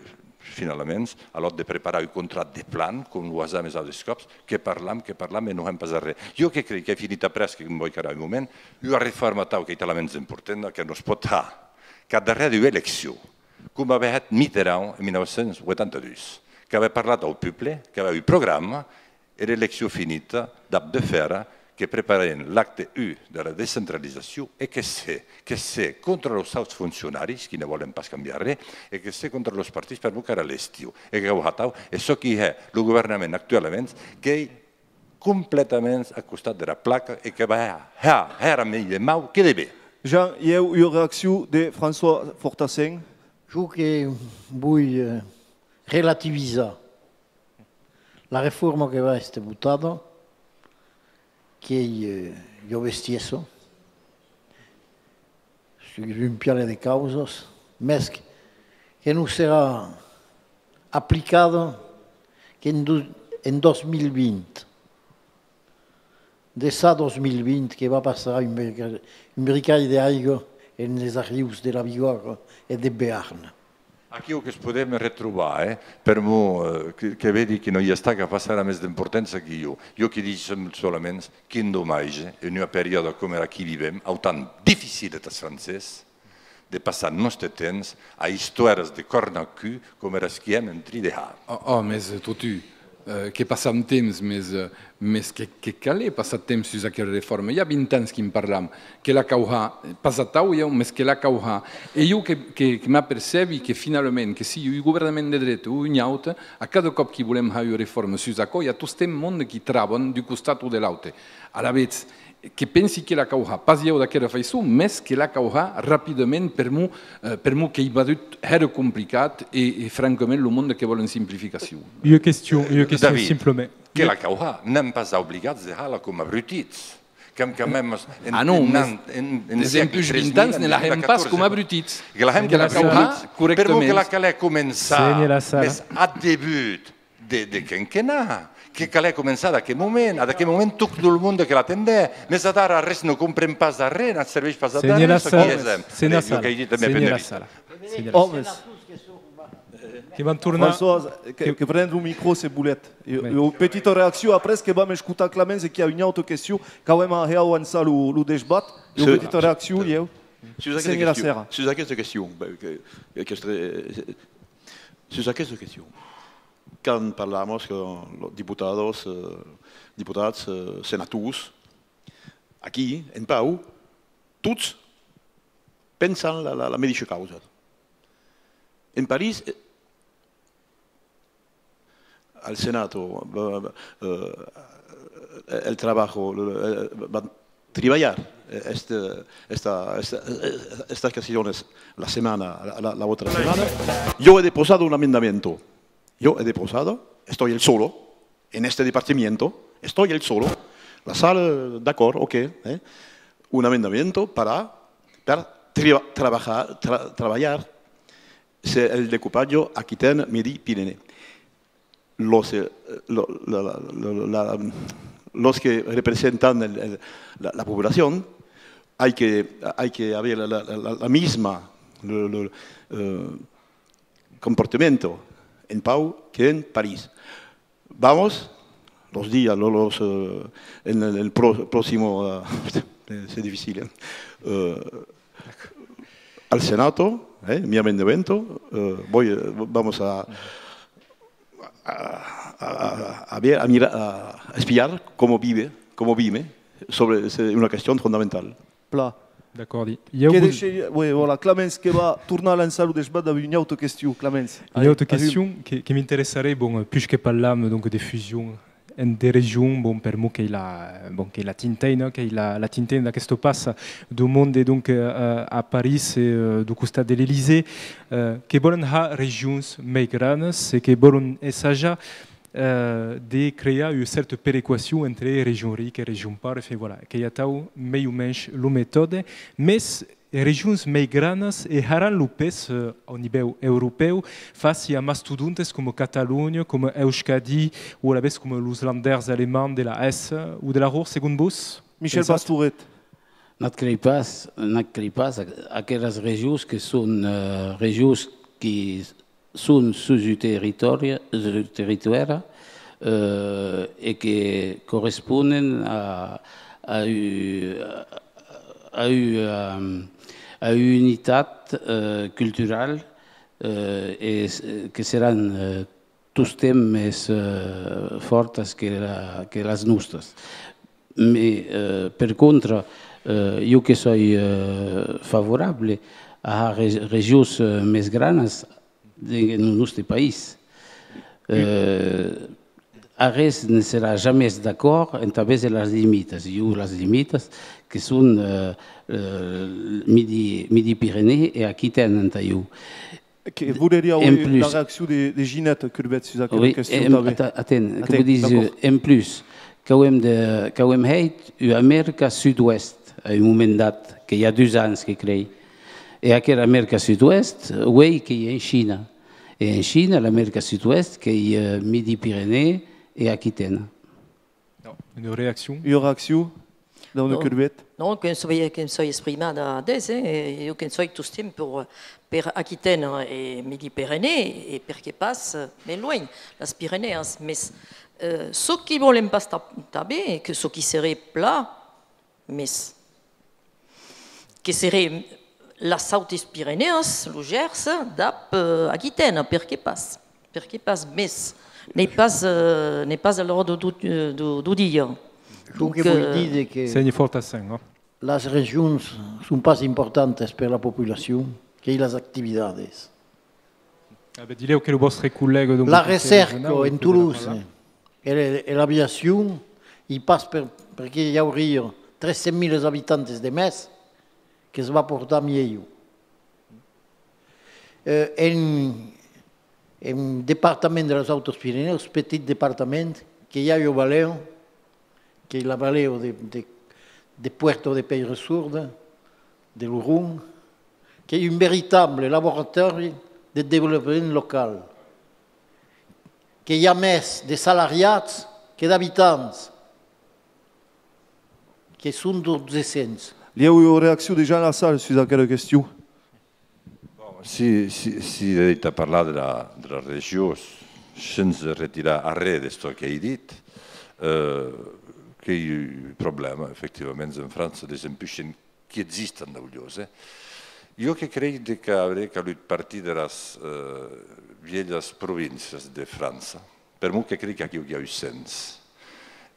finalaments, a l'òrt de preparar un contrat de plan, com lo hasam es autes còps, que parlam, que parlam e non hèm pas arren. Jo que crei qu'ei finit après, que m'embolicarai un moment, ua reforma atau qu'ei talaments importanta que nos pòt har cap darrèr d'ua eleccion, com avè hèt Mitterrand en mil nau cents vuitanta dus, qu'avè parlat au pòble, qu'avè un programa, e l'eleccion finita, dab de fèra, que preparèn l'acte un de la descentralizacion e que se, que se contra los auts foncionaris, qui ne vòlen pas cambiar res, e que se contra los partits per mocar a l'estiu, e que cau har atau, e çò qui hè lo governament actualaments, qu'ei completaments a costat de la placa e que va har hèra mei de mau que de ben. Jean, ieu, ua reaccion de François Fortassin. Jo que voi, eh, relativizar la reforma que va èster votada, qu'ei, eh, ua bestiesa, sus un pialet de causas, mès que, que non serà aplicada qu'en do-, en dos mil vint. De ça dos mil vint que va passar un brica-, un bricalh d'aiga en les arrius de la Bigòrra e de Bearn. Aquiu que's podem retrobar, eh? Permor, eh, que, que vedi que non i a estat cap passada mès d'importància que jo. Jo que disi solaments, quin domatge, en ua periòda coma era qui vivem, autant dificila tàs francés, de passar nòste temps a istoèras de cornacut coma eras qui èm en trin de har. Ò, ò, mès, eh, totun, eh, que passam temps, mès, eh, mès que, que calè passar temps sus aquera reforma? I a vint ans qui'n parlam, que la cau har, pas atau, ieu, mès que la cau har. E ieu que, que, que m'apercebi que finalament, que sigue un governament de dreta o un aute, a cada còp qui volem har ua reforma sus aquò, i a tostemps monde qui traban d'un costat o de l'aute. Alavetz, que pensi que la cau har, pas ieu d'aquera faiçon, mès que la cau har rapidament, permor, eh, permor qu'ei vadut hèra complicat e, e francament lo monde que vòlen simplificacion. Ua question, ua question. David, simplament. Que la cau har, n'èm pas obligats de har-la coma brutits. Qu'èm quand même en, ah non, en, mès en, en desempuish vint ans ne la hèm pas coma brutits. Que la hèm coma brutits. Permor que la calè començar, mès ath debut de, de quinquennat, que calè començar d'aqueth moment. A d'aqueth moment tot lo monde que l'atendè, mès adara res ne compren pas arren, ne serveish pas a res, çò qui hèm. Senhor Lassala, Senhor Lassala. Que van tornar. François, que, que pren lo micro, se volet. E, e, petita reaccion, après que vam escotar Clamenç e qu'i a ua auta question, qu'avem a hèr avançar lo, lo desbat. E ua petita reaccion, ieu. Sus aquesta question, sus aquesta question, ben, que, que, que, sus aquesta question. Quand parlamos que los diputados, eh, diputats, eh, senators, aquí, en Pau, tots pensan la, la, la medisha causa. En París, eh, al Senat, eh, eh, el trabajo, eh, van tribalhar, eh, este, esta, esta, eh, estas cuestiones la semana, la, la, la otra semana. Yo he deposado un amendamiento. Yo he deposado, estoy el solo en este departamento, estoy el solo. La sala, d'accord, ok, eh. Un amendamiento para, per triba-, trabajar, tra-, trabalhar se el decoupatge Aquitaine, Midi, Pyrénées. Los, eh, lo, la, la, la, la, los que representan el, el, la, la populacion, hay que, hay que haber la, la, la, la misma, lo, lo, eh, comportamiento en Pau que en París. Vamos, los días, lo-, los, eh, en el, el pro-, próximo, eh, es difícil, eh. Eh, al Senado, eh, mi amendamiento, eh, voy, eh, vamos a, a, a, a ver, a mirar, a espiar cómo vive, cómo vive sobre, es una cuestión fundamental. Plan. D'acòrdi. Que vos- dèishe, oui, voilà, Clamenç que va tornar lançar lo desbat dab ua auta question, Clamenç. Ua auta question que, que m'interessaré, bon, eh, puishque parlam, donc, de fusion en de regions, bon, permor qu'ei la, bon, qu'ei la tinteina, qu'ei la, la tinteina d'aquesta passa deu monde, donc, eh, a París e, eh, deu costat de l'Elysée, eh, que vòlen har regions mei granas e que vòlen ensajar eh, de crear ua cèrta perequacion entre region rica e region paura, enfin, voilà, qu'ei atau mei o mensh lo metòde, mès regions mei granas e haràn lo pes, eh, au nivèu europèu, faci a mastodontes coma Catalonha, coma Euskadi, o alavetz coma los Länders alemands de la Hesse o de la Ruhr, segon vos? Michel Pastoret. N'ac crei pas, n'ac crei pas. Aqu-, aqueras regions que son, eh, regions qui son sus un territòri, sus un territòri, eh, e que corresponen a, a u-, a u-, a, a ua unitat, eh, cultural, eh, e s-, que seràn, eh, tostemps mès, eh, fòrtas que la, que las nostas. Mès, eh, per contra, eh, jo que soi, eh, favorable a re-, regions, eh, mès granas de, de nòste país. Eh, arrés ne serà jamès d'acòrd entà véser las limitas. Jo las limitas que son, eh, eh, Midi, Midi-Pyrénées e Aquitaine entà jo. Que voleria auer la reaccion de, de Ginette Curbet sus aquera question tanben. Oui, aten, que vos disi, en plus, qu'auem de, qu'auem hèit ua America Sud-Oèst a un moment dat, que i a dus ans, que crei. E aquera America Sud-Oèst, uei qu'ei en China. E en China, l'America Sud-Oèst qu'ei, eh, Midi-Pyrénées e Aquitaine. Non, una reaccion? Ua reaccion? Dauna Curbet? Non, que'm soi, que'm soi exprimada adès, eh, e jo que'm soi tostemps per, per Aquitaine e Midi-Pyrénées, e perqué pas, eh, mei luenh, las Pirenèas, mès, eh, çò qui volem pas ta-, tanben, e que çò qui seré plan, mès que seré las Autas Pirenèas, lo Gers, dab, eh, Aquitaine, perqué pas? Perqué pas mès? N'ei pas, eh, n'ei pas a l'òrdre deu, deu, deu dia. Donc, eh, sèni fòrt a cent, eh? Las regions son pas importantas per la populacion, qu'ei las actividades. Ah ben, dilhèu que lo vòstre collèga, donc, la recèrca en Tolosa e, e l'aviacion, i pas per, perqué i auria tres cents mila abitants de mès que's va portar mielhor. Eh, en, en departament de las Autas Pirenèus, petit departament, que i a ua valèu, qu'ei la valèu de, de, de Puerto de Peiresourde, de Loron, qu'ei un veritable laboratòri de desvolopament local, que i a mès de salariats que d'abitants, que son dotze cents. Li a ua reaccion de Jean Lassalle sus aquera question. Bon, si, si, si ei a parlar de la, de las regions, sens retirar arré de çò qu'ei dit, eh, qu'ei un problèma, efectivament, en França, desempuishen qui existan daulhors, eh. Jo que crei de qu'auré calut partir de las, eh, vielhas províncias de França, per'mor que crei qu'aquiu i a un sens.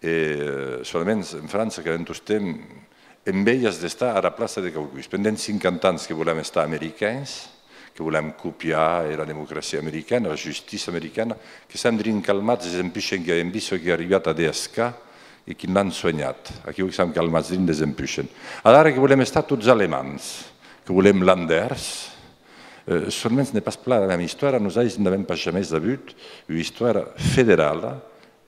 E, eh, solament en França qu'avem tostemps envejas d'estar ara plaça de quauqu'us. Pendent cinquanta ans que volem estar americans, que volem copiar era democracia americana, la justícia americana, que sèm drin calmats, desempuishen qu'avem vist çò qui ei arribat a D S K e qui l'an suenhat. Aquiu que sèm calmats drin, desempuishen. Adara que volem estar tots alemands, que volem Länders, eh, solament n'ei pas plan la mèma istòria, nosauts n'avem pas jamès avut ua istòria federala,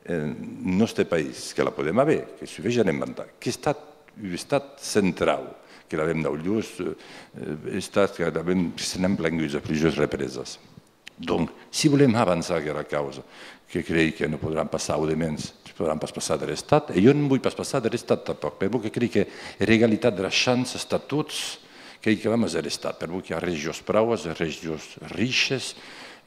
en nòste país, que la podem aver, que sufeish a n'inventar, qu'ei estat un estat centrau, que l'avem daulhors, eh, estat que l'avem, que se n'èm planguts a plusieurs represas. Donc, si volem avançar aquera causa, que crei que ne podràn passar audements, ne podràn pas passar de l'Estat, e jo ne'n voi pas passar de l'Estat tanpòc, per'mor que crei que era egalitat de las chanças tà tots, qu'ei quand même a l'Estat, per'mor qu'i a regions prauas, regions riches,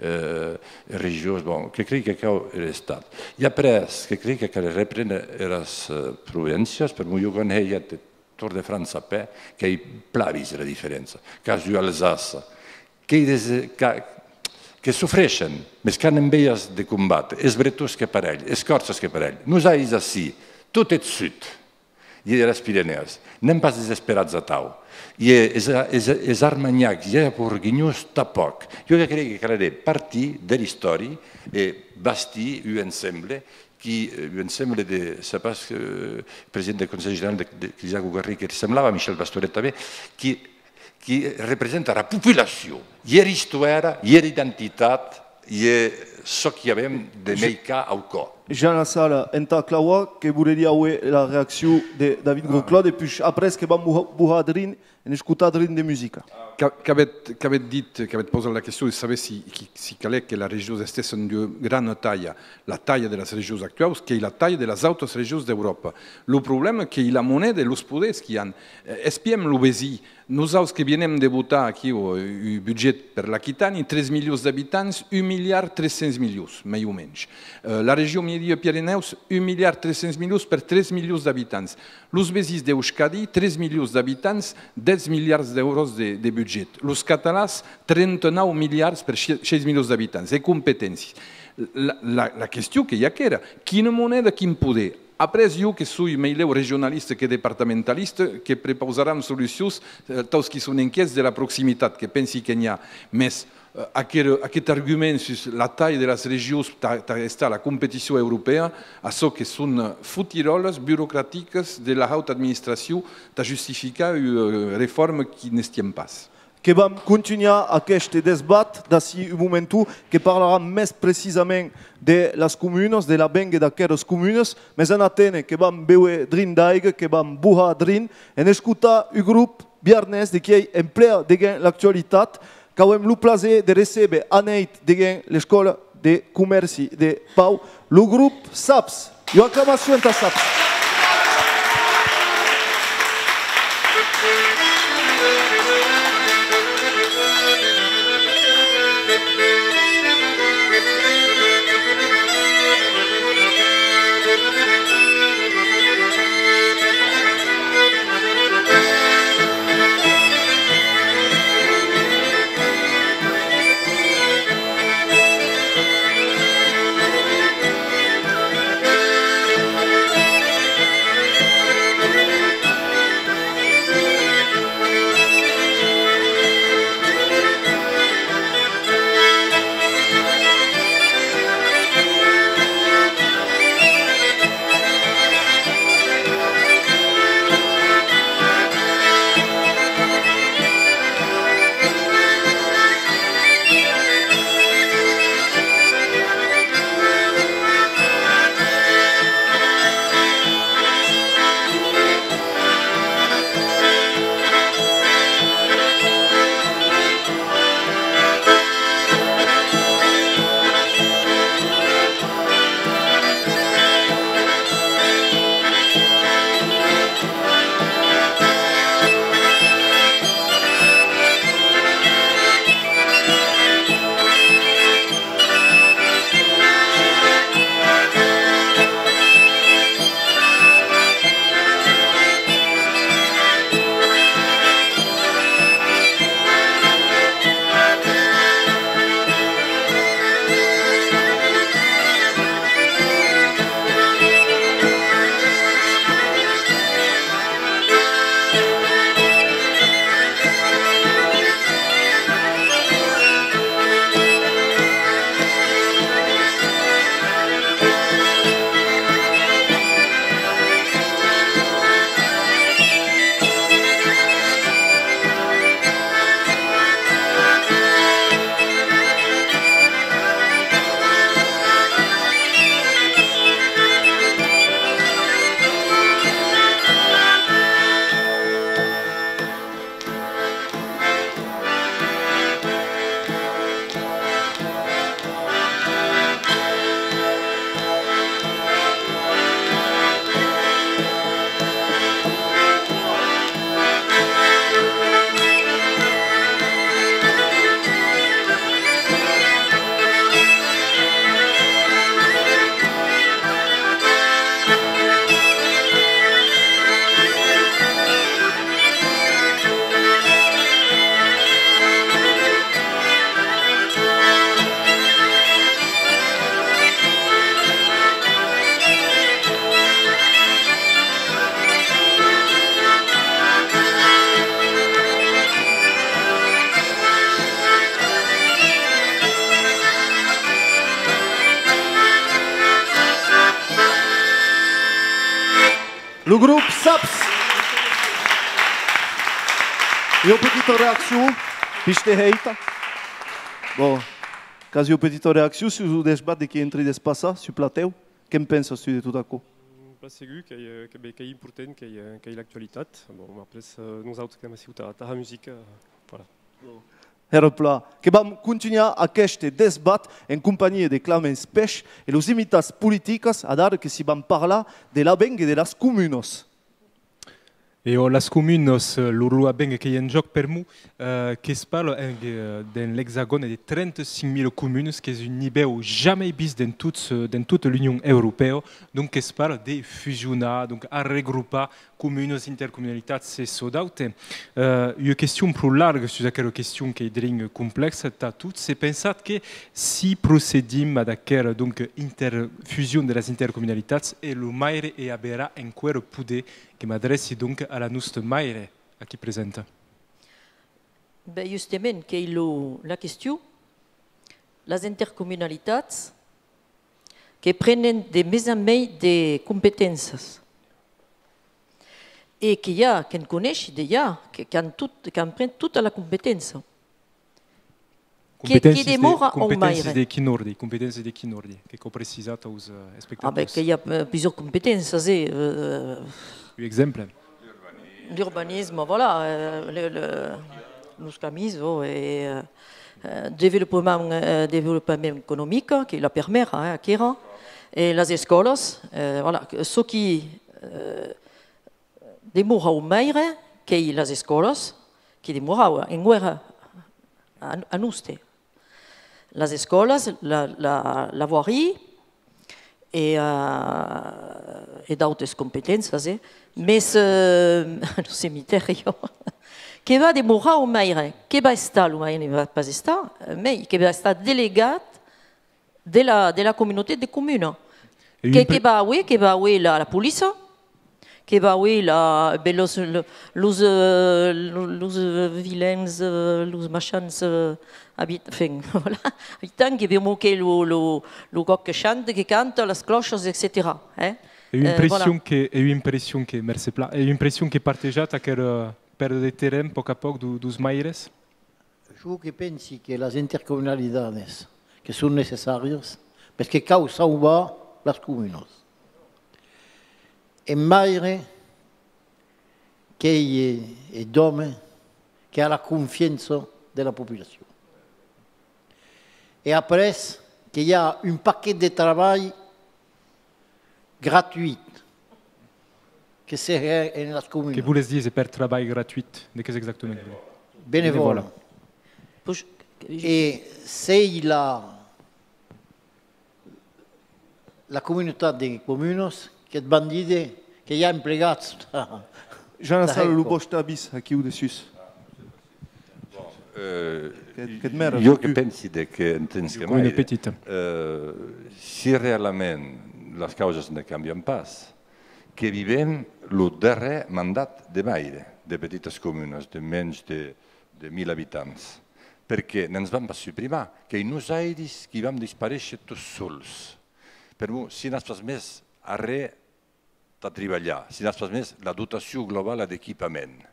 eh, regions, bon, que crei que cau er Estat. E après, que crei que cal repréner eras, eh, províncias, per'mor jo quan hèi eth Tour de França a pè, qu'èi plan vist era diferença. Qu'as ua Alsaça, qu'ei des, que, que sofreishen, mès qu'an envejas de combàter. Es Bretons que parelh, es Còrses que parelh. Nosauts ací, tot eth sud, e eras Pirenèas, n'èm pas desesperats atau. E es, es, es Armanhacs e es Borgonhons tanpòc. Jo que crei que caleré partir der istòri e bastir un ensemble qui, eh, un ensemble de, sai pas, eh, president del Conselh General de, de, de Jacques Garry, que semblava Michel Pastoret tanben, qui, qui representa era populacion, e era istoèra, e era identitat, I a çò qui avem de mei car au còr. Jean Lassalle, entà clavar, que voleria auer la reaccion de David Grosclaude, e puish après que vam bohar, bohar drin en escotar drin de musica. Qu'a-, qu'avetz, qu'avetz dit, qu'avetz pausat la question de saber si, qui, si calec que las regions estèssen d'ua grana talha, la talha de las regions actuaus, qu'ei la talha de las autas regions d'Euròpa. Lo problèma qu'ei la moneda e los poders qui an. Eh, espiem lo vesin. Nosaus que vienem de votar aquiu, eh, un budget per l'Aquitània, tres milions d'abitants, un miliard tres cents milions, mei o mensh. Eh, la region Miedia-Pirenèus, un miliard tres cents milions per tres milions d'abitants. Los vesins d'Euskadi, tres milions d'abitants, dètz miliards d'èuros de, de budget. Los catalans, trenta-nau miliards per sie-, sheis milions d'abitants. E competéncias. La, la, la question qu'ei aquera, quina moneda, quin poder? Après, jo que soi meilèu regionalista que departamentalista, que prepausaram solucions, eh, taus qui son enquièts de la proximitat, que pensi que n'i a. Mès, eh, aqueth, aqueth argument sus la talha de las regions tà, tà estar a la competicion europèa, açò que son, eh, fotiròlas burocraticas de la hauta administracion tà justificar ua, eh, reforma qui n'estiem pas. Que vam contunhar aqueste desbat d'ací un momenton, que parlaram mès precisament de las comunas, de l'avénguer d'aqueras comunas, mès en aténer que vam béver drin d'aiga, que vam bohar drin, en escotar un grop biarnés de qui ei en plea deguens l'actualitat, qu'auem lo plaser de recéber anèit deguens l'Escòla de Comèrci de Pau, lo grop Saps. Ua aclamacion entà Saps. Lo grop Saps. Ua petita reaccion, piste heita. Bon. Qu'as ua petita reaccion sus lo desbat de qui entre de passar sul platèu? Que'n pensas tu de tot aquò? Mm, plan segur qu'ei, eh, que, ben, qu'ei important, qu'ei, eh, qu'ei l'actualitat. Bon, après, eh, nosautres qu'èm aciu tà, tà la musica, eh, voilà. Hèra plan. Que vam contunhar aqueste desbat en companhia de Clemence Pech e los invitats politicas, adara que si vam parlar de l'avenc e de las comunas. E ò, las comunas, eh, lo, lo avenc qu'ei en jòc per'mor, eh, que's parla en, eh, dens l'Exagòn de trenta-cinc mila comunas, qu'es un nivèu jamei vist dens tots, eh, dens tota l'Union Europèa, donc que's parla de fusionar, donc arregropar comunas, intercomunalitats e çò d'aute. Eh, ua question pro larga sus aquera question qu'ei drin complèxa tà tots. Se pensatz que si procedim ad aquera, donc, inter-, fusion de las intercomunalitats, e lo maire i averà enqüèra poder, que m'adrèci donc a la nosta maire, aquí presenta. Ben, justament, qu'ei lo, la question, las intercomunalitats que prenen de mei en mei de competenças. E que i a, que'n coneishi de i a, que, qu'an tot, qu'an pres tota la competença. Que, que demora au maire. Competéncias de quin òrdi? Competéncias de quin òrdi? Que cau precisar aus, eh, espectators. Ah ben, que i a, eh, plusieurs competéncias, eh, eh. Un exemple? L'urbanisme, voilà, eh, le, le, los camins, ò, e, eh, eh, developament, eh, developament economic, qu'ei la permèra, eh, aquera, e las escòlas, eh, voilà, que, çò qui, eh, demora au maire, qu'ei las escòlas, qui demorava enqüèra a, a noste. Las escòlas, la, la, la voirie e, eh, e d'autes competenças, eh? Mès, eh, lo cemitèri, que va demorar au maire, que va estar, lo maire ne va pas estar, mei que va estar delegat de la, de la comunautat de comuna. Que, que va auer, que va auer la, la poliça, que va auer la, ben, los, lo, los, eh, lo, los, eh, vilens, eh, los machants, eh, habit-, enfin, voilà, habitants, que vemon que lo, lo, lo còc que chanta, que canta, las clòchas, etcetèra, eh? Ai ua impression que, ai ua impression que, mercé plan, ai ua impression que partejatz aquera pèrda de terren, pòc a pòc, do-, dos maires. Jo que pensi que las intercomunalidades que son necessàrias, mès que cau sauvar las comunas. Un maire qu'ei, eh, un òme qu'a la confiança de la populacion. E après, que i a un paquet de trabalh gratuit que se hè en las comunas. Que voles díser per trabalh gratuit? De qu'es exactament? Benevòla. Benevòla. Puish-, e s'ei la, la comunautat de comunas que't van díder que i a emplegats. Jean Lassalle, lo vòste avís aquiu dessús. Bon, eh, que, que jo que pensi de que en temps que maire, eh, si realament las causas ne cambian pas, que vivem lo darrèr mandat de maire de petitas comunas de mens de, de mil abitants, perque ne'ns van pas suprimar, qu'ei nosairis qui vam disparéisher tots sols. Per'mor, si n'as pas mès arré tà tribalhar, si n'as pas mès la dotacion globala d'equipament,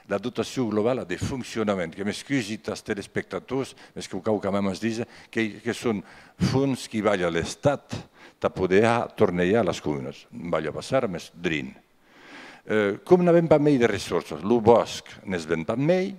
la dotacion globala de foncionament, que m'excusi tàs telespectators, mès que cau quand même díser que, que son fons qui balha l'Estat tà poder har tornejar las comunas. Balha pas ara, mès drin. Eh, com n'avem pas mei de ressorsas, lo bòsc ne's ven pas mei,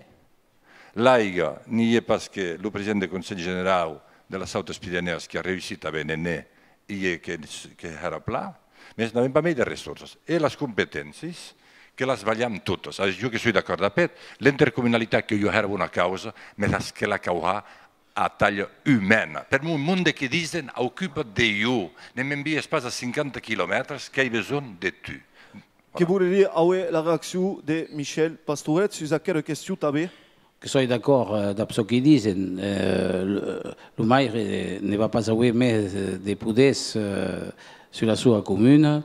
l'aiga, n'i a pas que lo president de Conselh Generau de las Autas Pirenèas qui a reüssit a véner ne, e que, que hèra plan, mès n'avem pas mei de ressorsas. E las competéncias, que las balham totas. Ah, jo que soi d'acòrd dab eth, l'intercomunalitat qu'ei ua hèra bona causa, mès que la cau har a talha umana. Per'mor monde que disen, ocupa't de jo, ne m'envies pas a cinquanta quilomètres, qu'èi besonh de tu. Que voleria auer la reaccion de Michel Pastoret sus aquera question tanben? Que soi d'acòrd, eh, dab çò qui disen. Eh, lo, lo maire ne va pas auer mès de poders, eh, sus la sua comuna,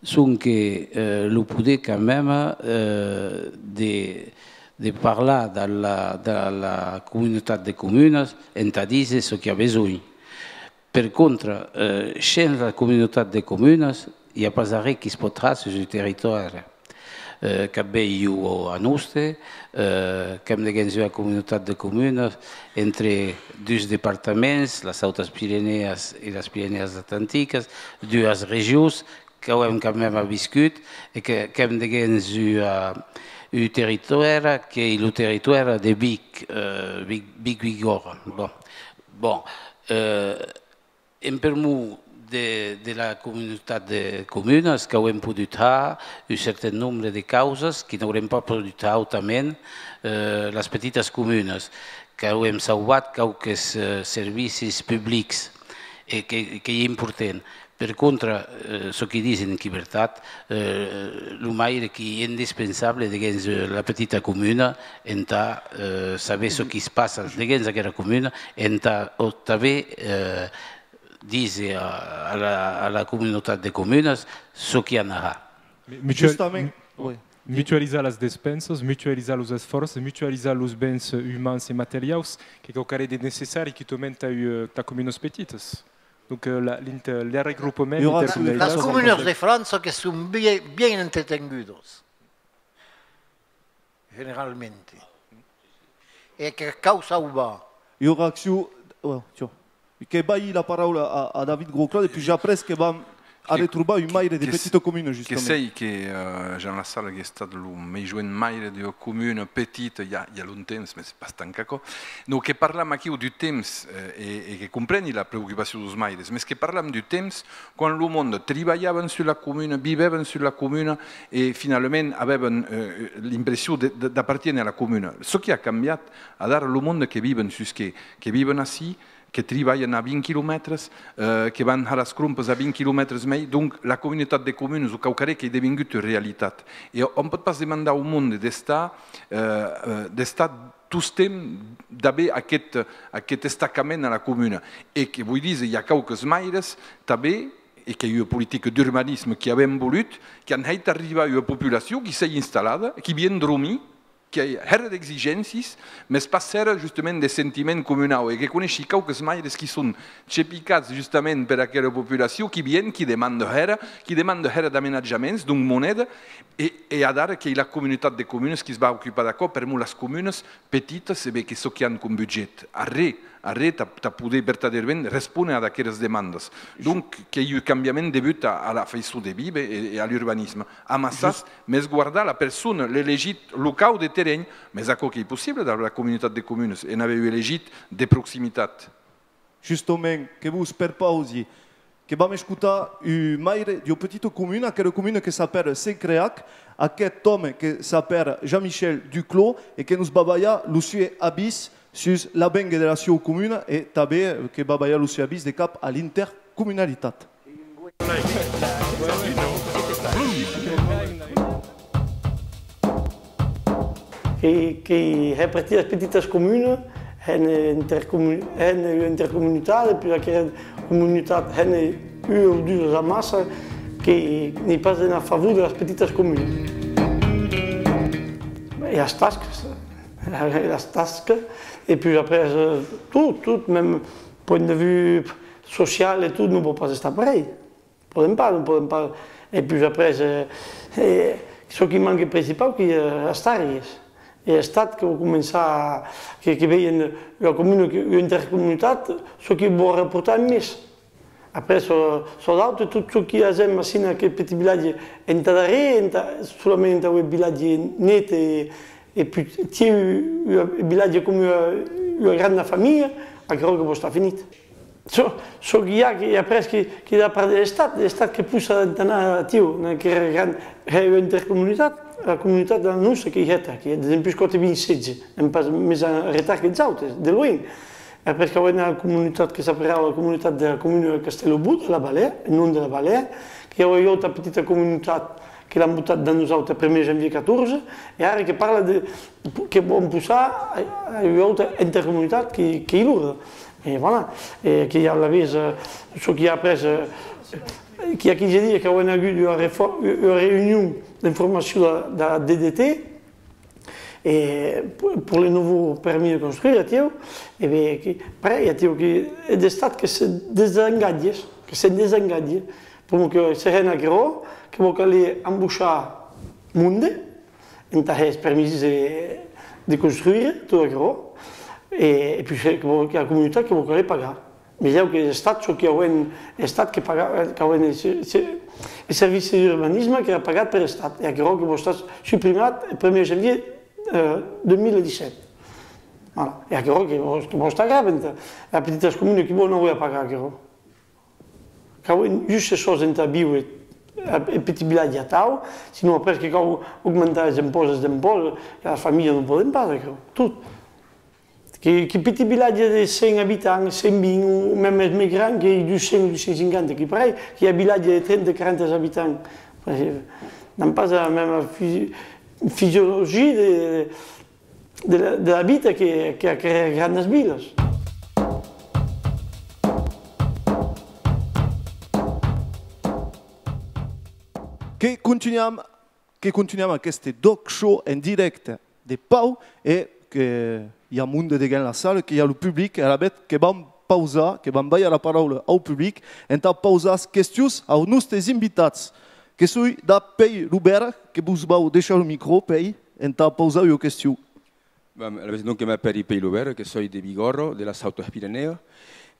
sonque, eh, lo poder quand même, eh, de, de parlar dab la, dab la comunautat de comunas entà díser çò qu'i a besonh. Per contra, eh, shens la comunautat de comunas, i a pas arren qui's pòt har sus un territòri. Eh, Capbèth jo a noste, eh, qu'èm deguens ua comunautat de comunas entre dus departaments, las Autas Pirenèas e las Pirenèas Atlanticas, duas regions qu'auem quand même aviscut e que, qu'èm deguens ua, un territòri qu'ei lo territòri de Vic, eh, Vic, Vic Bigòrra. Bon, bon, eh, en pr'amor de, de la comunautat de comunas, qu'auem podut har un certain nombre de causas qui n'aurem pas podut har autament, eh, las petitas comunas, qu'auem sauvat quauques, eh, servicis publics, e que, qu'ei important. Per contra, eh, çò qui disen qu'ei vertat, eh, lo maire qu'ei indispensable deguens, eh, la petita comuna entà, eh, saber çò qui's passa deguens aquera comuna, entà, o tanben, eh, díser a, a la, a la comunautat de comunas çò qui an a har. Mutual-, Justament, oui. Mutualizar las despensas, mutualizar los esfòrces, mutualizar los bens, eh, umans e materiaus, qu'ei quauquarren de necessari quitament tà, eh, tà comunas petitas. Donc, eh, la, l'inter-, l'arregrupament intercomunalitat. Las comunas de França que son bien, bien entretengudas, generalment. E que cau sauvar. Ua reaccion, ouais, tiens. Que balhi la paraula a, a David Grosclaude, e puish après que vam arretrobar un maire de petita comuna, justament. Que sèi que, eh, Jean Lassalle qu'ei estat lo mei joen maire d'ua comuna petita, i a, i a longtemps, mès pas tant qu'aquò. Non, que parlam aquiu deu temps, eh, e, e que compreni la preocupacion deus maires, mès que parlam deu temps quan lo monde tribalhavan sus la comuna, vivèvan sus la comuna e finalament avèvan, eh, l'impression de, de, d'apartiéner a la comuna. Çò qui a cambiat, adara lo monde que viven sus qué, que viven ací, que tribalhan a vint quilomètres, eh, que van har las crompas a vint quilomètres mei, donc la comunautat de comunas o quauquarren qu'ei devingut ua realitat. E òm pòt pas demandar au monde d'estar, eh, eh, d'estar tostemps d'aver aqueth, aqueth estacament a la comuna. E que voi díser, i a quauques maires, tanben, e qu'ei ua politica d'urbanisme qui avem volut, qui an hèit arribar ua populacion qui s'ei installada, qui vien dromir, qui a hèra d'exigéncias, mès pas hèra justament de sentiment comunau, e que coneishi quauques maires qui son chepicats justament per aquera populacion, qui vien, qui demanda hèra, qui demanda hèra d'amenatjaments, donc moneda, e, e adara qu'ei la comunautat de comunas qui's va ocupar d'aquò, per'mor las comunas petitas, e ben, que çò qui an com budget? Arren, arren tà, tà poder vertadèrament respóner ad aqueras demandas. Donc, qu'ei un cambiament debut a, a la faiçon de víver e, e a l'urbanisme. Amassar, mès guardar la persona, l'elegit locau de terren, mès aquò qu'ei possible dab la comunautat de comunas, en aver un elegit de proximitat. Justament, que vos perpausi que vam escotar un maire d'ua petita comuna, aquera comuna que s'apèra Sent Creac, aqueth òme que s'apèra Jean-Michel Duclos e que nos va balhar lo sieu avís sus l'avénguer de la sieu comuna e tanben que va balhar lo sieu avís de cap a l'intercomunalitat. Que, que hè partir de las petitas comunas, hèn intercomu-, hèn ua intercomunitat, e puish aquera comunitat hèn ua o duas amassas, que n'ei pas en a favor de las petitas comunas. E las tascas, las tascas, e puish après, eh, tot, tot, mème point de vue social e tot, non pòt pas estar parelh. Podem pas, non podem pas. E puish après, eh, eh, çò qui manque principau, qu'ei, eh, las tarrias. E Estat que vò començar, que, que veien ua comuna, que, ua intercomunitat, çò qui vò reportar en mès. Après, çò, çò d'aute, tot çò qui hasem ací en aqueth petit vilatge, entà darrèr, entà, solament entà auer vilatge net e, e pus, tier ua, ua vilatge com ua, ua granda familha, aquerò que vò estar finit. Çò, çò qui i a, que, e après, que, que da part de l'Estat, l'Estat que possa entà anar atiu, en aquera gran, hè ua intercomunitat, la comunitat de la nosta qu'ei hèta, que dempús quate vint setze, èm pas mès en retard qu'es autes, de luenh. E après qu'avem la comunitat que s'aperava la comunitat de la comuna de Castèlobut, de la Valea, en nom de la Valea, que i avè ua auta petita comunitat que l'an votat damb nosautres, primièr janvièr catorze, e ara que parla de, que vòlen possar a, a ua auta intercomunitat que, qu'ei lor. E voilà. E que i a alavetz, eh, çò qui i a après, eh, qu'i a quinze dias qu'avem agut ua refò-, ua reünion d'informacion de, de la D D T, e pour, pour le nouveau permis de construire, atiu, e ben, que, pareil, atiu, que, e d'Estat que se desengatge, que se desengatge, pr'amor que se hèn aquerò, que vò caler embochar monde, entà hèr es permises de, de construire tot aquerò, e, e puèi que vos, que la comunitat que vos calè pagar. Mès ieu que es estat çò qui auèn, estat que paga, qu'auèn es, es, es servicis d'urbanisme qu'èra pagat per estat, e aquerò que vos estat suprimat el primièr janvièr, eh, dos mil dètz-sèt. Voilà. E aquerò que vos, que vos estat grave, entà las petitas comunas qui vos n'auèn a pagar aquerò. Qu'auèn just es sòs entà víver, e petit vilatge atau, sinon après que cau augmentar es impòstes d'impòstes, e las familhas non pòden pas aquerò, tot. Que, que petit vilatge de cent abitants, cent vint, o mèmes mei gran que dos cents o dos cents cinquanta, que pareil, que i a vilatge de trenta, quaranta abitants. N'an pas la mèma fi-, fisiologia de, de la, de la vita que, que aqueras granas vilas. Que continuam, que continuam aqueste D'ÒC Show en dirècte de Pau e que i a monde deguens la sala, que i a lo public, e alavetz que vam pausar, que vam balhar la paraula au public, entà pausar as questions aus nòstes invitats. Que soi dab Pèir Lobèra, que vos vau deishar lo micro, Pèir, entà pausar ua question. Bon, alavetz, donc, que m'apèri Pèir Lobèra, que soi de Bigòrra, de las Hautas Pirenèas,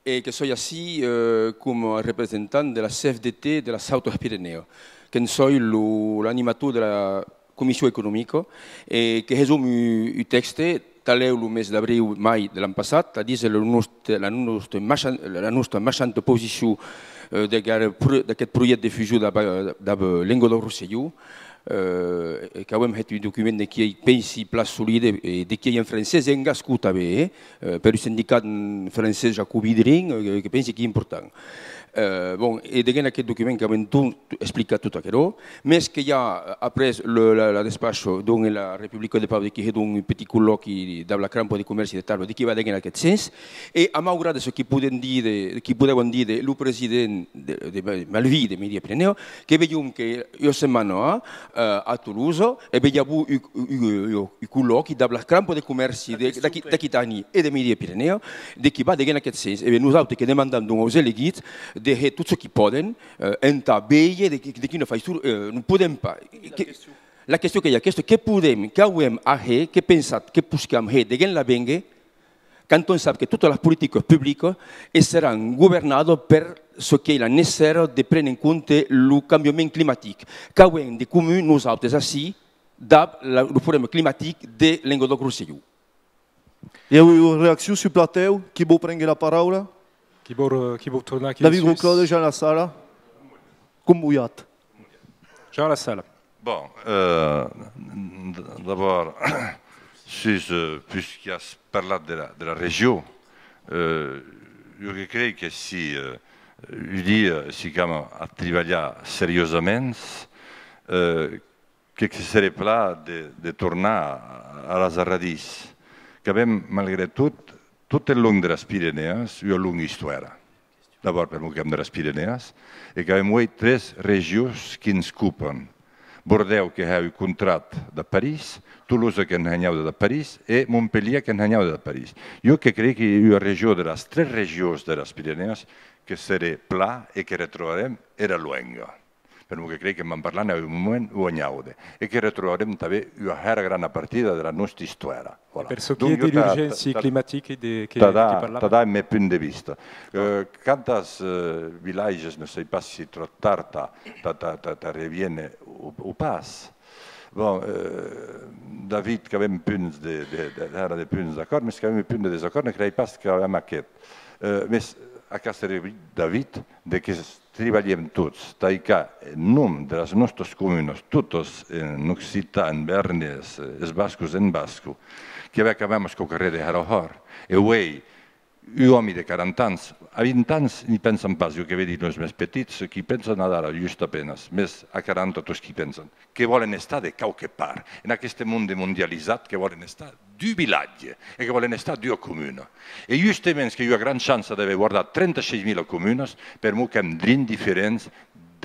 e que soi ací, eh, coma representant de la C F D T de las Hautas Pirenèas, que'n soi lo, l'animator de la comission economica, e que hesom un, un tèxte, talèu lo mes d'abriu, mai de l'an passat, a díser lo nòste, la nòsta machan-, la nòsta machanta posicion, eh, d'aqueth pro-, d'aqueth projècte de fusion dab, dab Lengadòc-Rosselhon, eh, e qu'auem hèt un document de qui ei, pensi, plan solide, e de qui ei en francés e en gascon tanben, eh, eh, per un sindicat francés, Jacobi Drin, eh, que pensi qu'ei important. Eh, bon, e deguens aqueth document qu'avem tot explicat tot aquerò, mès que i a, eh, après le, la, la despacho, donc, la Republica de Pau, de qui hè, donc, un petit collòqui dab la Crampa de Comèrci de Tarbes, de qui va deguens aqueth sens, e a maugrat de çò qui podem díder, qui podèvan díder lo president de, de Malví, de Mèdia Pirenèa, que vejom que ua setmana a, eh, a Tolosa, e ben, i avó un, un, un, un collòqui dab la Crampa de Comèrci de, d'aquí-, d'Aquitània e de Mèdia Pirenèa, de qui va deguens aqueth sens. E ben, nosautes que demandam, donc, aus elegits de hèr tot çò qui pòden, eh, entà veire de, de quina faiçon, eh, non podem pas. Que, la question qu'ei aquesta, que podem, qu'auem a hèr, que pensatz que poscam hèr deguens l'avénguer, quand on sap que totas las politicas publicas e seràn governadas per çò qu'ei la necèra de préner en compte lo cambiament climatic. Qu'auem de comun, nosautes, ací, dab la, lo problèma climatic de Lengadòc-Rosselhon? I a ua reaccion sul platèu? Qui vòu prénguer la paraula? Qui vòu, eh, qui vòu tornar aquí dessús? David Grosclaude, Jean Lassalle. Com volhatz. Jean Lassalle. Bon, eh, d-, d'abòrd, sus, eh, puisque as parlat de la, de la region, eh, jo que crei que si, eh, un dia, eh, si cam a tribalhar seriosament, eh, que, que seré plan de, de tornar a, a las arradís. Qu'avem, malgre tot, tot el long de las Pirenèas, ua longa istoèra. D'abòrd per'mor qu'èm de las Pirenèas, e qu'avem uei tres regions qui'ns copan. Bordèu que hè un contrat dab París, Tolosa qu'en hè un aute dab París, e Montpelhièr qu'en hè un aute dab París. Jo que crei que ua region de las tres regions de las Pirenèas que seré plan e que retrobarem era luenga. Per'mor que crei que vam parlar a un moment o a un aute, e que retrobarem tanben ua hèra grana partida de la nòsta istoèra. Voilà. Per çò qui est de l'urgéncia climatica de, que, de qui parlam. Tà dar eth mè punt de vista. Eh, quant as, eh, vilatges, ne sèi pas si tròp tard t'a, t'a, t'a, t'a, t'a reviéner o, o pas. Bon, eh, David, qu'avem punts de, de, de, ara de punts d'acòrd, mès qu'avem un punt de desacòrd, ne crei pas qu'avem aqueth. Eh, mès, a qu'a servit David de que tribalhem tots, tà hicar en nom de las nòstas comunas, totas en occitan, en bearnés, eh, es bascos en basco, que avèc a mèmas quauquarren de hèra hòrt. E uei, un òmi de quaranta ans, a vint ans, n'i pensan pas, jo que vedi los mès petits, qui pensan adara, just a penas, mès a quaranta tots qu'i pensan, que vòlen estar de quauque part, en aqueste monde mondializat, que vòlen estar d'un vilatge e que vòlen estar d'ua comuna. E justements qu'ei ua gran chança d'aver guardat trenta-sheis mila comunas, per'mor qu'èm drin diferents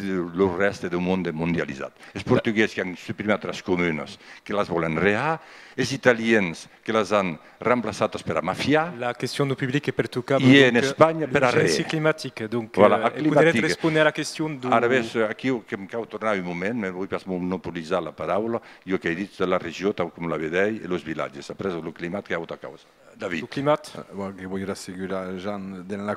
de, lo rèste deu monde mondializat. Es portugués que an suprimat las comunas, que las vòlen rehar, es italians que las an remplaçatas pera mafia. La question deu public que pertocava, donc, en Espanha, per arré. L'urgéncia climatica, donc, voilà, eh, e poderetz respóner a la question deu... Alavetz, aquiu que'm cau tornar un moment, me voi pas monopolizar la paraula, jo qu'èi dit la region tau com la vedèi e los vilatges, après lo climat qu'ei auta causa. David. Lo climat? Eh, bon, que voi rassegurar Jean, dens la,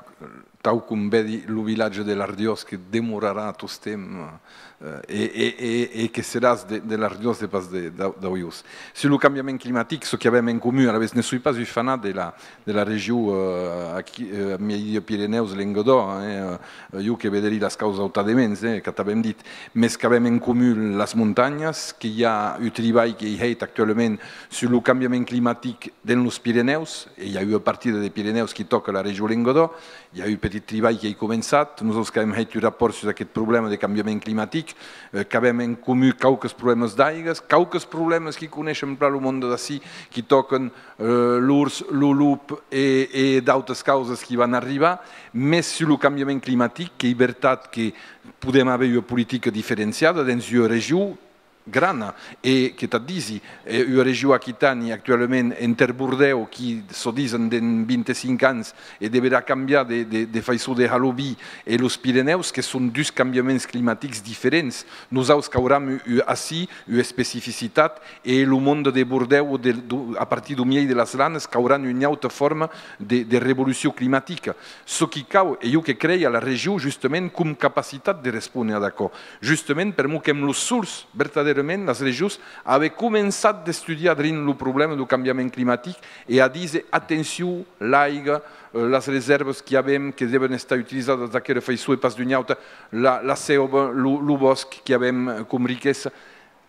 tau com vedi lo vilatge de l'Ardiós que demorarà tostemps, eh, e, e, e, e que seràs de, de l'Ardiós e pas de, d'Au-, d'Aulhós. Sus lo cambiament climatic, çò qui avem en comun, alavetz ne soi pas un fanat de la, de la region, eh, aquí, eh, Miei-Pirenèus, Lengadòc, eh, eh, jo que vederí las causas auta de mens, eh, qu'at avem dit, mes qu'avem en comun las montanhas, que i a un tribalh qu'ei hèit actualament sus lo cambiament climatic dens los Pirenèus, e i a ua partida de Pirenèus qui tòca la region Lengadòc, i a un petit tribalh qui ei començat, nosauts qu'avem hèit un rapòrt sus aqueth problèma de cambiament climatic, eh, qu'avem en comun quauques problèmas d'aigas, quauques problèmas qui coneishen plan lo monde d'ací, qui tòquen, eh, l'ors, lo lop e, e d'autas causas qui van arribar, mes sus lo cambiament climatic, qu'ei vertat que podem aver ua politica diferenciada dens ua region, grana, e que t'at disi, eh, ua region Aquitània actualament enter Bordèu, qui çò disen dens vint-e-cinc ans e deverà cambiar de, de, de faiçon de har lo vin, e los Pirenèus, que son dus cambiaments climatics diferents. Nosauts qu'auram u-, u-, ací ua especificitat, e lo monde de Bordèu, de, de, a partir deu miei de las Lanas, qu'auràn ua auta forma de, de revolucion climatica. Çò qui cau, e jo que crei a la region, justament, com capacitat de respóner ad aquò. Justament per'mor qu'èm los sols, vertadèrament, las regions, a aver començat d'estudiar drin lo problèma deu cambiament climatic e a díser, atencion, l'aiga, eh, las resèrvas qui avem, que deven estar utilizadas d'aquera faiçon e pas d'una auta, la, la seuva, lo, lo bòsc qui avem, eh, com riquesa,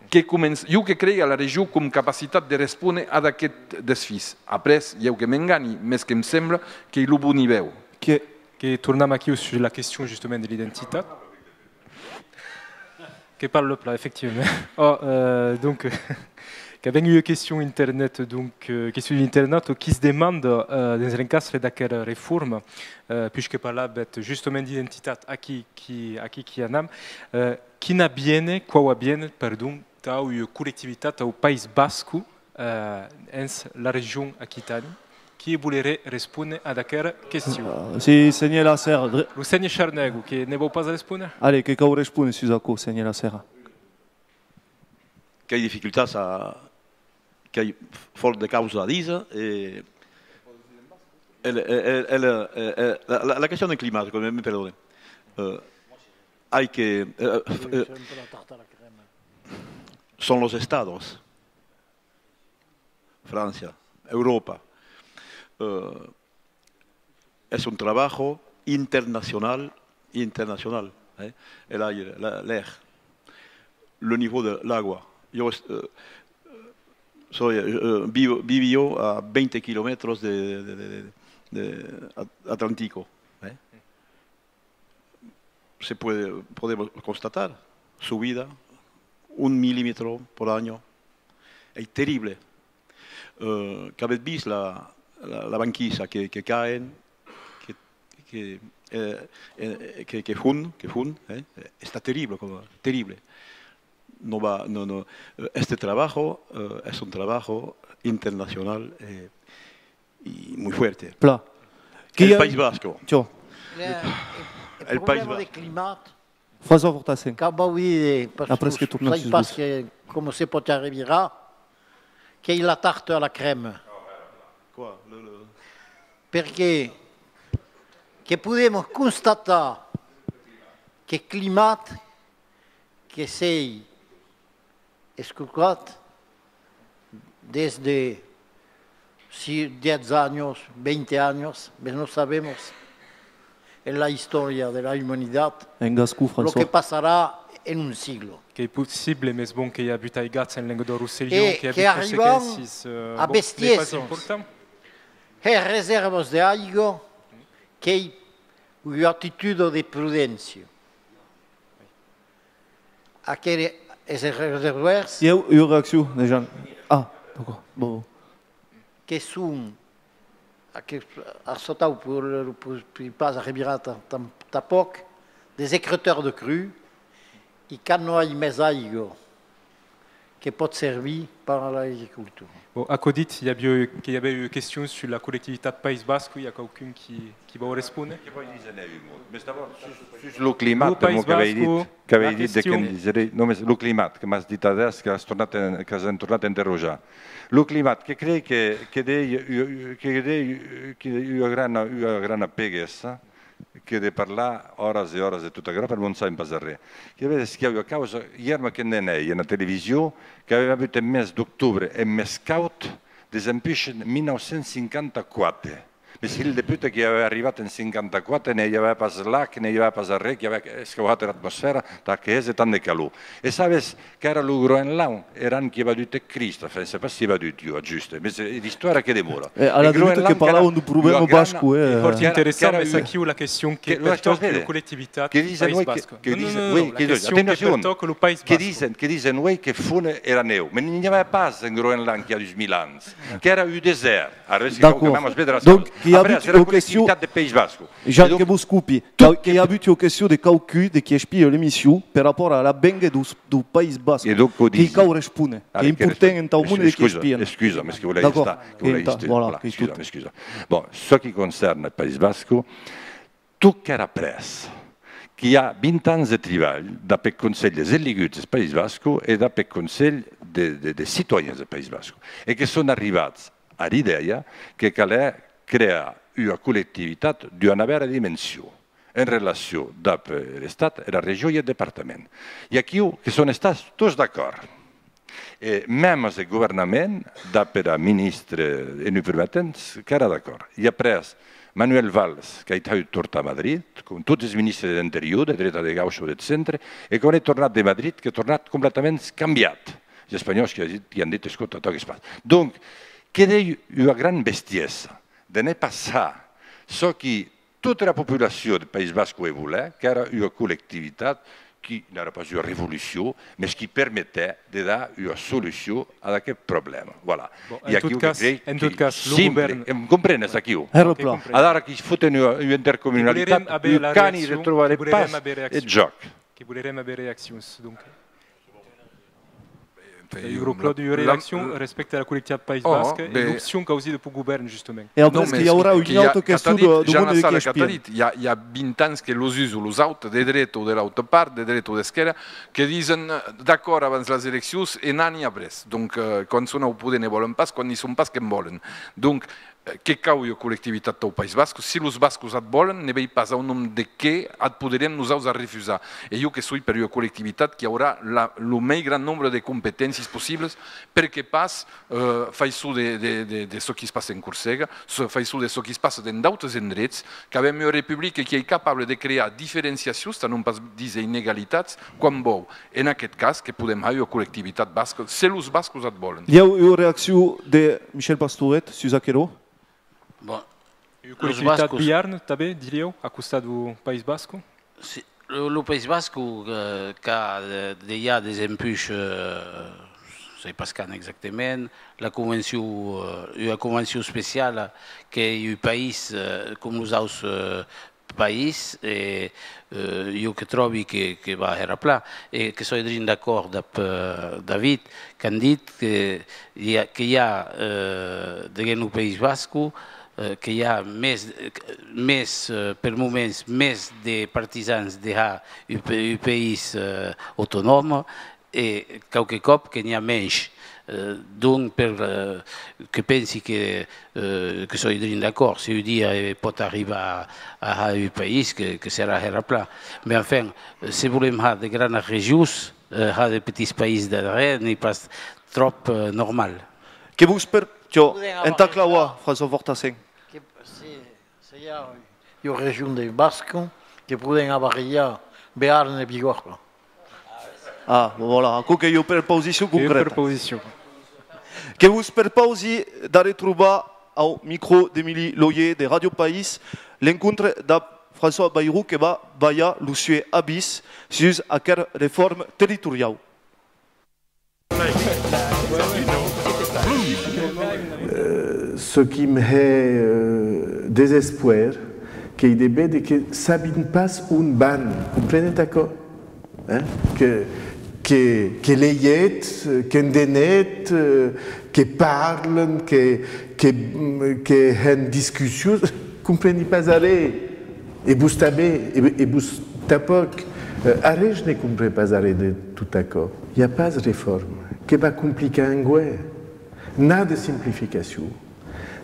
que començ-, jo que crei a la region com capacitat de respóner ad aqueth desfís. Après, jo que m'engani, mes que'm sembla qu'ei lo bon nivèu. Que, que tornam aquiu sus la question, justament, de l'identitat. Que parle plan, efectivament. Oh, euh, donc, qu'avem ua question internet, donc, euh, question d'internet, qui's demanda, euh, dens l'encastre d'aquera reforma, euh, puishque parlavetz justament d'identitat, aquí qui, aquí qui anam, euh, quin aviéner, quau aviéner, perdon, tau ua collectivitat au País Basco, eh, hens la region Aquitània, qui voleré respóner ad aquera question? Ah, si, sénher Lasserra. Lo sénher Charnègo, que ne vòu pas respóner? Allez, que cau respóner sus aquò, sénher Lasserra. Qu'èi dificultats a, qu'èi fòrt de causas a díser, e, e, e, e, e, la, la, la question del climat, que me, me perdone. Euh, hay que, euh, euh, son los estados, Francia, Europa, euh, es un trabajo internacional, internacional, eh? El aire, la, l'air, le niveau de l'agua. Yo, euh, soy, euh, vivo, vivio a veinte kilómetros de, de, de, de, de At-, Atlántico, eh? Se puede, podemos constatar subida un milímetro por año. Es terrible. Eh, qu'avètz vist la, la, la banquisa que, que caen, que, que, eh, eh, que, que fon, que fon, eh? Está terrible, como, terrible. No va, no, no. Eh, este trabajo, eh, es un trabajo internacional, eh, y muy fuerte. Pla. El País Vasco. Tiò. Le, el, el El País problèma Vasco. De climat, François Fortassin. Cau vos díder, parce que sai pas que, com se pòt arrevirar, qu'ei la tarta a la crème. Quoi, le, le... Perque que podem constatar que climat que s'ei escocat desde si-, diez años, veinte años, mas no sabemos en la historia de la humanidad en gascon, lo François, que passarà en un siglo. Qu'ei possible, mes bon, que i a avut aigats en Lengadòc-Rosselhon, e que i a avut consequéncias, eh, a bon, bestièrs, n'ei pas important. E resèrvas d'aiga, qu'ei ua actitud de prudéncia. Aqueles reservòirs... I a ua reaccion de Jean. Ah, d'accord. Bon. Que son, que, açò tau, per, per, per pas arrevirar tan, tan, tanpòc, des écreuteurs de crue, E quand non ai mès aiga que pòt servir per a l'agricultura. Bon, aquò dit, i aviá, que i aviá ua question sus la collectivitat País Basco, i a quauqu'un qui, qui vòu respóner? Que vòi díser un mot. Mès d'abòrd, sus, sus lo climat, lo País Basco, qu'avèi dit, qu'avèi la dit de question. Qué en diseré, non, mès lo climat, que m'as dit adès, qu'as tornat en, qu'as en tornat interrojar. Lo climat, que crei que, que dei, que dei, que dei ua grana, ua grana peguessa, que de parlar oras e oras de tot aquerò, per'mor non sabem pas arren. Que vedetz qu'i a ua causa, ièr me que'n'anèi ena television, qu'avem avut eth mes d'octobre eth mes caud desempuish mil nau cents cinquanta-quatre. Mès hilh de puta qui avè arribat en cinquanta-quatre, ne i avè pas lac, ne i avè pas arren, qui avè escauhat era atmosfèra, tà que hège tant de calor. E sabes, qu'èra lo Groenland, er an qui a vadut eth Crist, enfin, sai pas si a vadut, jo, a juste, mès, eh, l'istòria que demora. Eh, a la debuta que parlavan d'un problèma basco, eh. Fòrt interessant, mès aquiu la question que pertòca ua collectivitat País Basco. Que disen, oui, que, que disen, oui, que disen, atencion, que disen, que disen, oui, que fona era nèu, mès n'i avè pas en Groenland qu'i a dus mila ans, qu'èra un desèrt. Arrés que cau quand même véder las causas. Donc, que i a avut ua question, Jean, que vos copi, que i a avut ua question de quauqu'un de qui espia l'emission per rapòrt a l'avenguer deu, deu País Basco. E donc, que i cau respóner, qu'ei important entau monde de qui espian. Excusa, mès que volèi estar, que volèi estar, voilà, excusa, m'excusa. Bon, çò qui concèrna eth País Basco, tot qu'èra après, qu'i a vint ans de tribalh dab eth Conselh des Eleguts deth País Basco e dab eth Conselh de, de, de Citoyens deth País Basco, e que son arribats a l'idèia que calè crear ua collectivitat d'ua navèra dimension en relacion dab, eh, l'Estat, era region e eth departament. E aquiu que son estats tots d'acòrd. E mèmes eth governament, dab era ministra en un prumèr temps, qu'èra d'acòrd. E après, Manuel Valls, qu'a hèit tortar a Madrid, com tots es ministres de l'Interior, de dreta, de gaucha o de centre, e quan ei tornat de Madrid, qu'ei tornat completaments cambiat. Es espanhòus qui an dit, qui an dit, escota, tòques pas. Donc, que dei ua gran bestiesa de ne passar çò qui tota era populacion de País Basco e volè, qu'èra ua collectivitat qui n'èra pas ua revolucion, mès qui permetè de dar ua solucion ad aqueth problèma. Voilà. Bon, e en tot cas, en tot cas, lo govèrn... Em comprenes, aquiu? Hèra plan. Adara qui foten ua, ua intercomunalitat, un cani retrobarè pas eth jòc. Que volerem aver reaccions, donc. Enfin, Euroclaude, ua reaccion respècte a la collectivitat País Basc e l'opcion causida peu govèrn, justament. E après, que i aurà ua auta question de, de monde que espia. I a, i a vint ans que los uns o los auts, de dreta o de l'auta part, de dreta o d'esquèrra, que disen, eh, d'acòrd abans las eleccions e nani après. Donc, eh, quan son au poder ne vòlen pas, quan n'i son pas que'n vòlen. Donc, eh, que cau ua collectivitat tau País Basc, si los bascos at vòlen, ne vei pas au nom de qué at poderíem nosaus arrefusar. E jo que soi per ua collectivitat qui aurà la, lo mei gran nombre de competéncies possibles, perqué pas, eh, faiçon de, de, de, de çò qui's passa en Corsega, çò, faiçon de çò qui's passa dens d'autes endrets, qu'avem ua republica qui ei capable de crear diferenciacions, tà non pas díser inegalitats, quan vòu. En aqueth cas, que podem har ua collectivitat basca, se los bascos at vòlen. I a ua reaccion de Michel Pastoret sus aquerò? Bon, ua collectivitat basca, Biarn, tanben, diriáu, a costat deu País Basco? Si, lo, lo País Basco, eh, qu'a de, dejà desempuish, eh, sai pas quand exactament, la convencion, eh, ua convencion especiala qu'ei un país, eh, com los auts, eh, país, e, eh, jo que tròbi que, que va hèra plan, e que soi drin d'acòrd dab, eh, David, qu'an dit que i a, que i a, eh, deguens lo País Basco, eh, que i a mès, mès, eh, per moments, mès de partisans de har un pa-, un país, eh, autonòm, e quauque còp que n'i a mensh. Eh, donc, per, eh, que pensi que, eh, que soi drin d'acòrd, se un dia, eh, pòt arribar a, a har un país, que, que serà hèra plan. Mès enfin, se volem har de granas regions, eh, har de petits país darrèr n'ei pas tròp, eh, normal. Que vos per-, tiò, entà clavar, François Fortassin. Que, si, se i a ua region de Basco, que podem abarrejar Bearn e Bigòrra. Ah, voilà, aquò qu'ei ua preposicion concrèta. Que vos perpausi d'arretrobar au micro d'Emili Loyer de Ràdio País l'encontre dab François Bayrou que va balhar lo suer avís sus aquera reforma territoriau. Euh, çò qui'm hè, euh, desespoèr, qu'ei de véder que sabin pas on van. Comprenetz aquò? eh, que, que, que leiètz, qu'endenètz, eh, que parlan, que, que, que hèn discussions, compreni pas arré. E vos tanben, e, e vos tanpòc. Eh, arré ne compren pas arré de tot aquò. I a pas reforma. Que va complicar enguèi. Nada de simplificacion.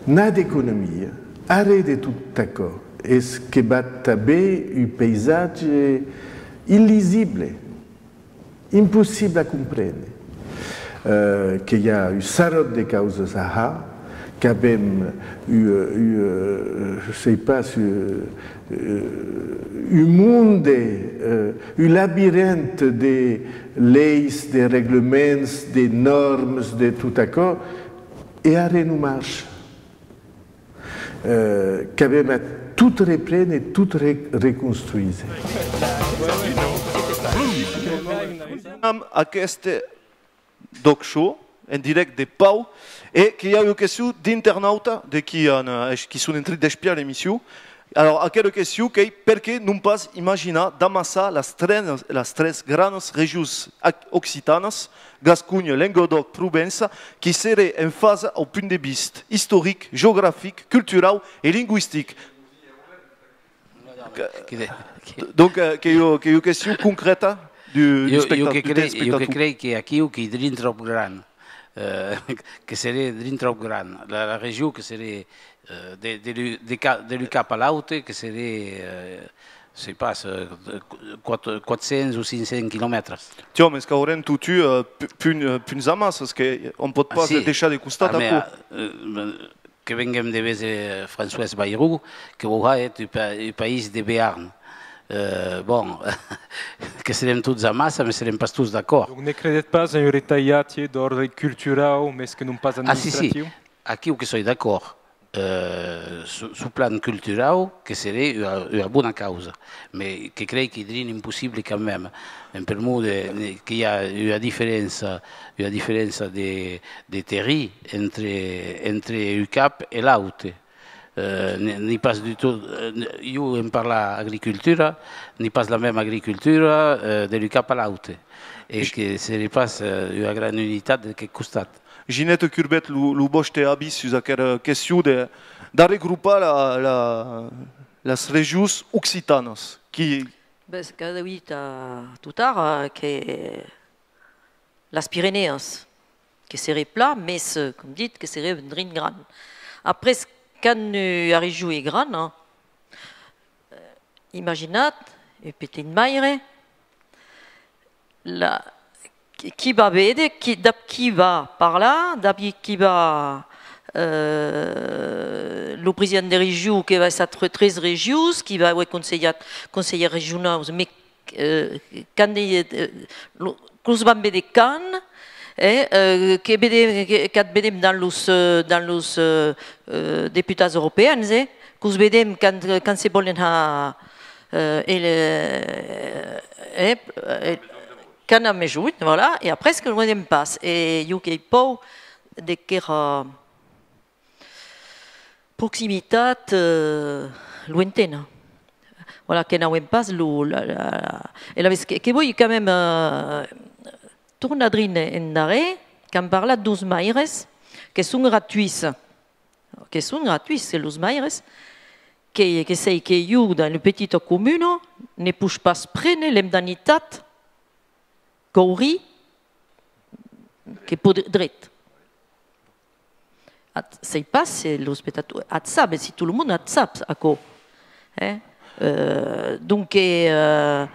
Nada d'economia. Arré de tot aquò. Es que va tanben un paisatge illisible. Impossible a comprene. Eh, que i a un sarròt de causas a har, qu'avem un, un, eh, sei pas, un, eh, un monde, eh, un labirint de leis, de reglaments, de nòrmas, de tot aquò, e arré non marcha. Eh, qu'avem a tot reprene, tot re-, reconstruise. Amb aqueste D'Òc Show, en dirècte de Pau, e que i a ua question d'internauta de qui, an, eh, qui son en trin d'espiar l'emission. Alors, aquera question qu'ei: perqué non pas imaginar d'amassar las tres, las tres granas regions ac-, occitanas, Gasconha, Lengadòc, Provença, qui seré en fasa au punt de vista istoric, geografic, culturau e lingüistic? Que, que, que, donc, eh, qu'ei ua, qu'ei ua question concrèta du, du jo, jo spectacle, que du crei, jo que telespectator. Crei que aquiu qu'ei drin tròp gran, eh, que seré drin tròp gran. La, la region que seré, eh, de, de l'U-, de Ca-, de l'U-Cap a l'Aute, que seré, eh, sei pas, eh, quat-, quatre cents o cinc cents quilomètres. Tiò, mes qu'aurem totun, eh, pu-, pun-, eh, punts amassas, que on pòt pas deishar de costat aquò. Ah, mès, eh, que venguem de véser François Bayrou, que vos a hèt un pa-, un país de Bearn. Eh, bon, que serem tots amassa, mès serem pas tots d'acòrd. Donc, ne credetz pas a un retalhatge d'òrdre culturau, mès que non pas administratiu? Ah, si, si. Aquiu que soi d'acòrd. Eh, su, su plan culturau, que seré ua, ua bona causa. Mès que crei qu'ei drin impossible quand même. En permor de, de, que i a ua diferença, ua diferença de, de terri entre, entre un cap e l'aute. Eh, ne-, n'ei pas du tot, eh, ne-, jo en parlar agricultura, n'ei pas la mèma agricultura, eh, de l'un cap a l'aute. E que seré pas, eh, ua gran unitat de qué costat. Ginette Curbet, lo, lo vòste avís sus aquera question de, d'arregropar la, la, las regions occitanas, qui... Ben, se qu'avètz dit, eh, tot ara, que las Pirenèas, que seré plan, mès, eh, com dit, que seré un drin gran. Après, quand ua region ei grana, eh, imaginatz un petit maire, la, qui, qui va véder, qui, dab qui va parlar, dab qui va, eh, lo president de region que va estar tre-, tres regions, qui va auer conselhat, conselhèrs regionaus, mès eh, quand de, eh, lo, que'us vam véder quand, eh, eh, que vedem, que, qu'ac vedem dab los, eh, dab los, eh, eh, deputats europèans, eh, que'us vedem quand, quand se vòlen har, eh, el, eh, eh, quand a mejunt, voilà, e après que lo vedem pas. E jo qu'èi paur de qu'era proximitat, eh, loentena. Voilà, que n'auem pas lo, la, la, e alavetz que, que voi quand même, eh, tornar drin endarrèr, qu'an parlat deus maires, que son gratuits, que son gratuits, los maires, que, que sei que jo, dins una petita comuna, ne poish pas préner l'indemnitat qu'aurí que podret. Ac, sei pas se lo spectator ac sap, si tot lo monde ac sap, aquò. Eh? Euh, donc, eh, euh,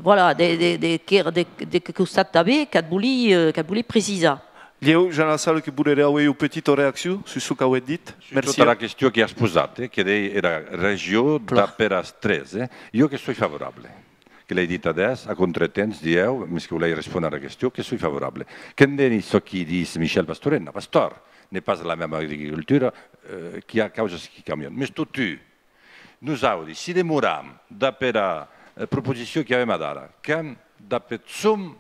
voilà, de, de, de, que, de, de que costat tanben, qu'ac voli, euh, qu'ac voli precisar. Lhèu, Jean Lassalle, que voleré auer ua petita reaccion sus çò qu'avètz dit. Sus tota la question qui as posat, eh, que dei era region dab eras tres, eh. Jo que soi favorable. Que l'èi dit adès, a contretemps, dilhèu, mes que volèi respóner ara question, que soi favorable. Qu'enteni çò qui ditz Michel Pastorella, pas tòrt, n'ei pas la mèma agricultura, eh, qu'i a causas qui cambian. Mes totun, nosaudi, si demoram dab era, eh, proposicion qui avem adara, qu'èm dab eth som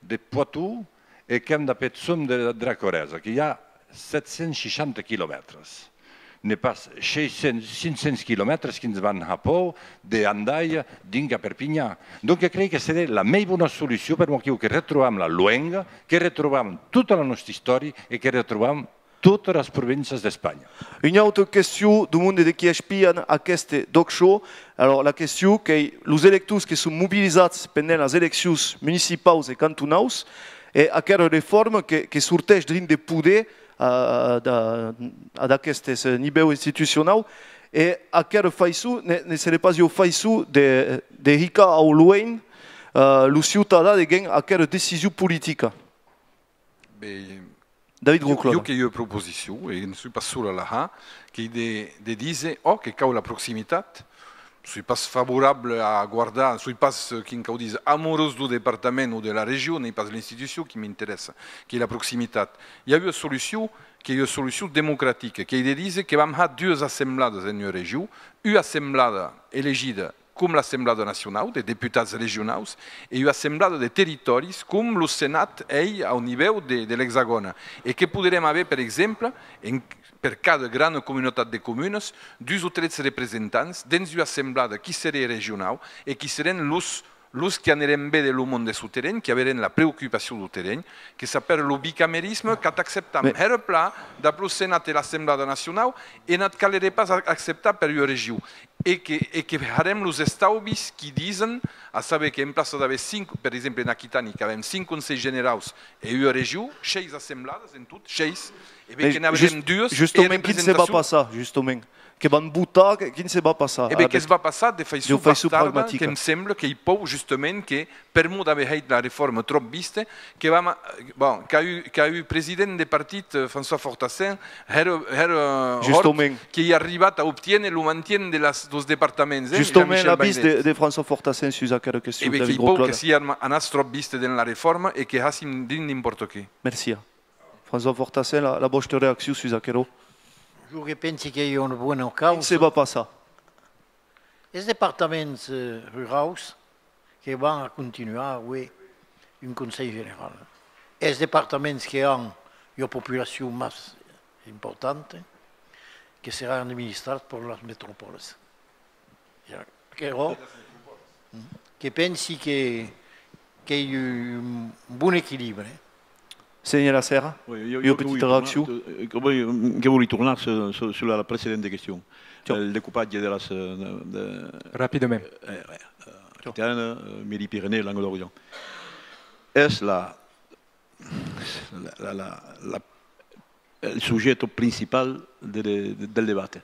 de Poitou e qu'èm dab eth som de, dera Corresa, que i a sèt cents seishanta quilomètres. N'es pas sheis cents, cinc cents quilomètres qui'ns van har paur de Andalha dinc a Perpinhan. Donc, crei que seré la mei bona solucion, per'mor aquiu que retrobam la luenga, que retrobam tota la nòsta istòria e que retrobam totas las províncias d'Espanha. Una auta question dau monde de qui espian aqueste D'ÒC Show. Alors, la question qu'ei, los electors que son mobilizats pendent las eleccions municipaus e cantonaus, e aquera reforma que, que sorteish drin de poder, eh, da, ad aquestes, eh, nivèus institucionaus, e aquera faiçon ne, ne seré pas ua faiçon de, de hicar au luenh, eh, lo ciutadan deguens aquera decision politica. Ben, David Grosclaude. Jo, jo qu'ei ua proposicion, e ne soi pas sol a la har, qu'ei de, de díser, ò, que cau la proximitat. Soi pas favorable a guardar, soi pas, eh, quin cau díser, amorós deu departament o de la region, n'ei pas l'institucion qui m'interèssa, qu'ei la proximitat. I a ua solucion, qu'ei ua solucion democratica, qu'ei de díser que vam har duas assembladas en ua region, ua assemblada elegida com l'Assemblada Nacionau, de deputats regionaus, e ua assemblada de territòris, com lo Senat ei au nivèu de, de l'Exagòne, e que poderem aver, per exemple, en, per cada grana comunautat de comunas, dus o tres representants dens ua assemblada qui seré regionau e qui serén los, los qui anerén véder lo monde suu terren, qui averén la preocupacion deu terren, que s'apèra lo bicamerisme, qu'at acceptam hèra plan dab lo Senat e l'Assemblada Nacionau, e n'at caleré pas a-, acceptar per ua region. E que, e que harem los estaubis qui disen, a saber qu'en plaça d'aver cinc, per exemple en Aquitània, qu'avem cinc conselhs generaus e ua region, sheis assembladas en tot, sheis, e ben que n'averem duas, e justament, quin se va passar, justament? Que van votar, que, quin se va passar? E ben, que's va passar de faiçon bastarda, que'm sembla, qu'ei paur, justament, que per'mor d'aver hèit la reforma tròp viste, que vam a, bon, qu'a un, qu'a un president de partit, eh, François Fortassin, hèra, hèra hòrt, qu'ei arribat a obtiéner lo mantien de las, deus departaments, eh, Justament, l'avís de, de François Fortassin sus aquera question, David Grosclaude. E ben, qu'ei paur que siam anats tròp viste dens la reforma e que hassim dit n'impòrta qué. Merci. François Fortassin, la, la vòsta reaccion sus aquerò? Jo que pensi qu'ei ua bona causa. Quin se va passar? Es departaments, eh, ruraus que van a continuar a auer un Conselh General. Es departaments que an ua populacion mas importanta, que seràn administrats per las metropòlas. E aquerò, que pensi que, qu'ei un bon equilibre. Senhor Serra, ua petita reaccion. Oui, jo, jo que voi tornar, eh, que voi, que voi tornar sur, sur, sur la, la precedenta question. Tiens. El decopatge de las, eh, de, de... Rapidament. Eh, eh, eh, Aquitaine, eh, Midi-Pyrénées, Langue d'Orient. Es la, la, la, la, la, el subjècte principal de, de, del debat.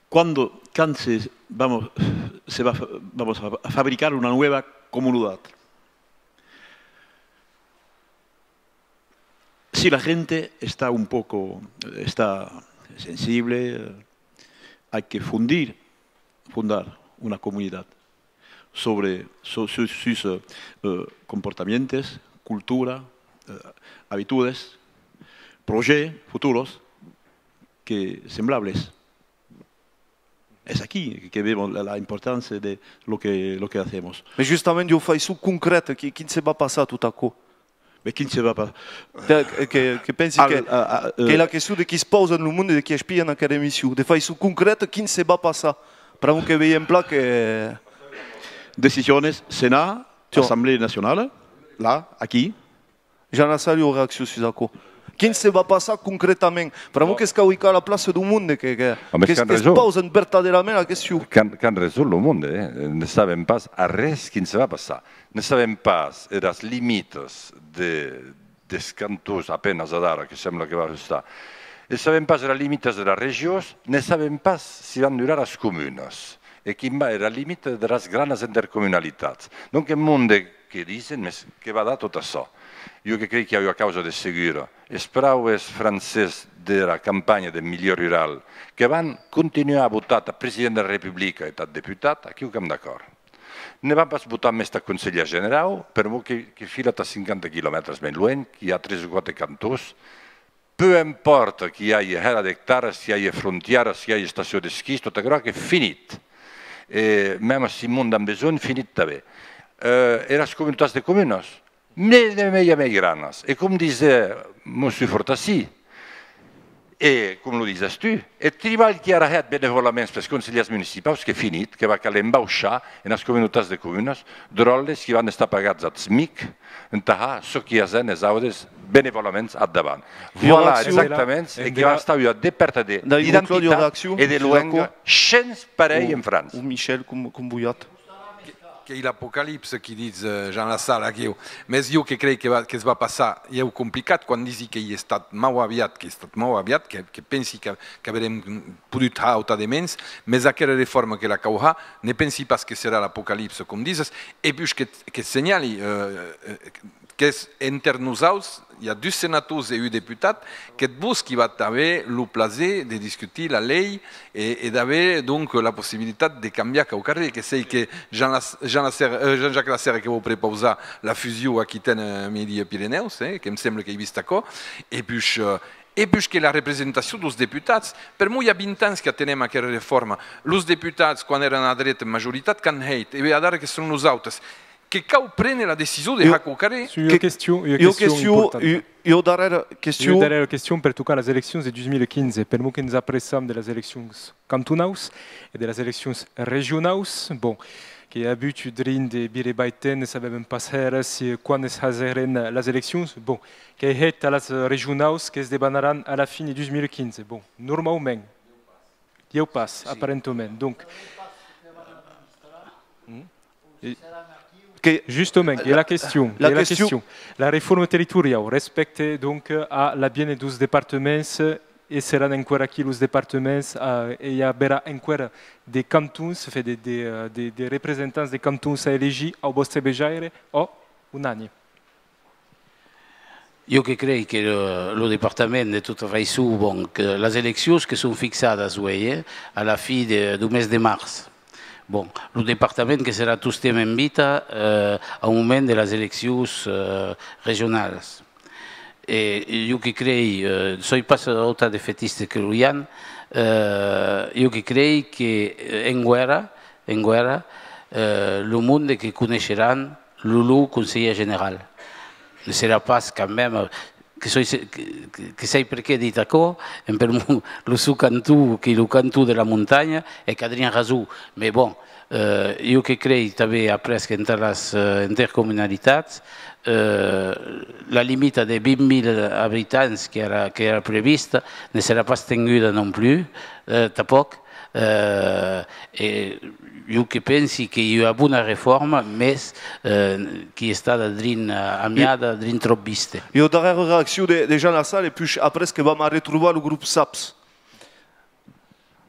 Cuando, quand se, vamos, se va fa-, vamos a fa-, a fabricar una nueva comunidad, si la gente está un poco, está sensible, eh, hay que fundir, fundar una comunidad sobre, so-, su-, sus, eh, eh, comportamientos, cultura, eh, habitudes, projets futuros que semblables. Es aquí que vemos la, la importància de lo que, lo que hacemos. Mès justament, d'ua faiçon concrèta, qui, quin se va passar tot aquò? Mès quin se va passar? Que, que, que pensi que, a, a, eh, qu'ei la question de qui's pausan lo monde, de qui espian aquera emission. De faiçon concrèta, quin se va passar? Pr'amor que veiem plan que... Decisiones, Senat, Assemblea Nacionala, là, aquí. Jean Lassalle, ua reaccion sus aquò. Quin se va passar concretament? Pr'amor que's cau hicar a la plaça deu monde, que, que, qu'es, que's pausan vertadèrament la question. Qu'an, qu'an rason lo monde, eh? Ne sabem pas arrés quin se va passar. Ne sabem pas eras limitas de, des cantons, a penas adara, que sembla que va ajustar. Ne sabem pas eras limitas de las regions, ne sabem pas si van durar las comunas. E quin va era limita de las granas intercomunalitats. Donc, un monde que disen, mès que va dar tot açò? Jo que crei qu'i a ua causa de segura. Es praues francés de la campanha de Milieu Rural que van continuar a votar tà president de la Republica e tà deputat, aquiu qu'èm d'acòrd. Ne van pas votar mès tà conselhèr generau, per'mor que, que fila tà cinquanta quilomètres mei luenh, qu'i a tres o quate cantons, peu empòrta qu'i age hèra d'ectaras, qu'i age frontièras, qu'i age estacion d'esquís, tot aquerò qu'ei finit. E mèma si monde an besonh, finit tanben. Eh, eras comunautats de comunas, mei, de mei a mei granas. E com disè Mossur Fortassin, E, com lo dises tu, eth tribalh qui èra hèt benevòlaments pes conselhièrs municipaus, qu'ei finit, que va caler embauchar enas comunautats de comunas dròlles qui van estar pagats ath smic entà har çò qui hasèn es autes benevòlaments ath davant. Voilà exactaments, e que va estar ua depèrta de, d'identitat e de luenga shens parelh en França. O Michel, com, com volhatz. Qu'ei l'apocalipse qui ditz, eh, Jean Lassalle, aquiu. Mès jo que crei que va, que's va passar, i a un complicat, quan disi qu'ei estat mau aviat, qu'ei estat mau aviat, que, que pensi que, qu'averem podut har auta de mens, mès aquera reforma que la cau har, ne pensi pas que serà l'apocalipse, com dises, e puish que, que senhali, eh, eh, qu'es enter nosauts, i a dus senators e un deputat, qu'eth vos qui va aver lo plaser de discutir la lei e, e d'aver, donc, la possibilitat de cambiar quauquarren, que sei que Jean Las-, Jean Lasserre, eh, Jean-Jacques Lasserre que vau prepausar la fusion Aquitaine, eh, Midi-Pirenèus, eh, que'm sembla qu'ei vist aquò, e puish, eh, e puish que la representacion deus deputats, per'mor i a vint ans qu'atenem aquera reforma, los deputats, quan èran a dreta en majoritat, qu'an hèit, e ben adara que son los autes, que cau préner la decision de har quauquarren. Ua question, ua question importanta. Ua darrèra question. Ua darrèra question per tocar las eleccions de dos mil quinze. Per'mor que nos apressam de las eleccions cantonaus e de las eleccions regionaus, bon, que i a avut un drin de vira-vai-ten, ne sabèm pas hèra se quan es hasèrem las eleccions, bon, qu'ei hèt a las regionaus que's debanaràn a la fin de dos mil quinze. Bon, normaument, Ieu pas, aparentament. Donc, que justament, que la question, la question, la reforma territoriau respècte, donc, a l'aviéner deus departaments, e seràn enqüèra aquí los departaments, eh, e i averà enqüèra de cantons, enfin, de, de, eh, de, de representants de cantons a elegir au vòste vejaire, o un ani? Jo que crei que lo, lo departament, de tota faiçon, bon, que las eleccions que son fixadas uei, eh, a la fin de, deu mes de març. Bon, lo departament que serà tostemp en vita, eh, au moment de las eleccions, eh, regionalas. E jo que crei, eh, soi pas autant defetista que lo Jan, eh, jo que crei que, eh, enguèra, enguèra, eh, lo monde que coneisheràn lo, lo conselhièr general. Ne serà pas quand même, que soi, que, que, que sei perqué dit aquò, en per'mor lo son canton, qu'ei lo canton de la montanha, e qu'Adrien rason. Mès bon, eh, jo que crei tanben après qu'entà las, eh, intercomunalitats, eh, la limita de vint mila abitants qu'èra, qu'èra prevista ne serà pas tenguda non plus, eh, tanpòc. Eh, e jo que pensi qu'ei ua bona reforma, mès, eh, qu'ei estada drin, eh, amiada, drin tròp vista. Ua darrèra reaccion de, de Jean Lassalle, e puish après que vam arretrobar lo grop Saps.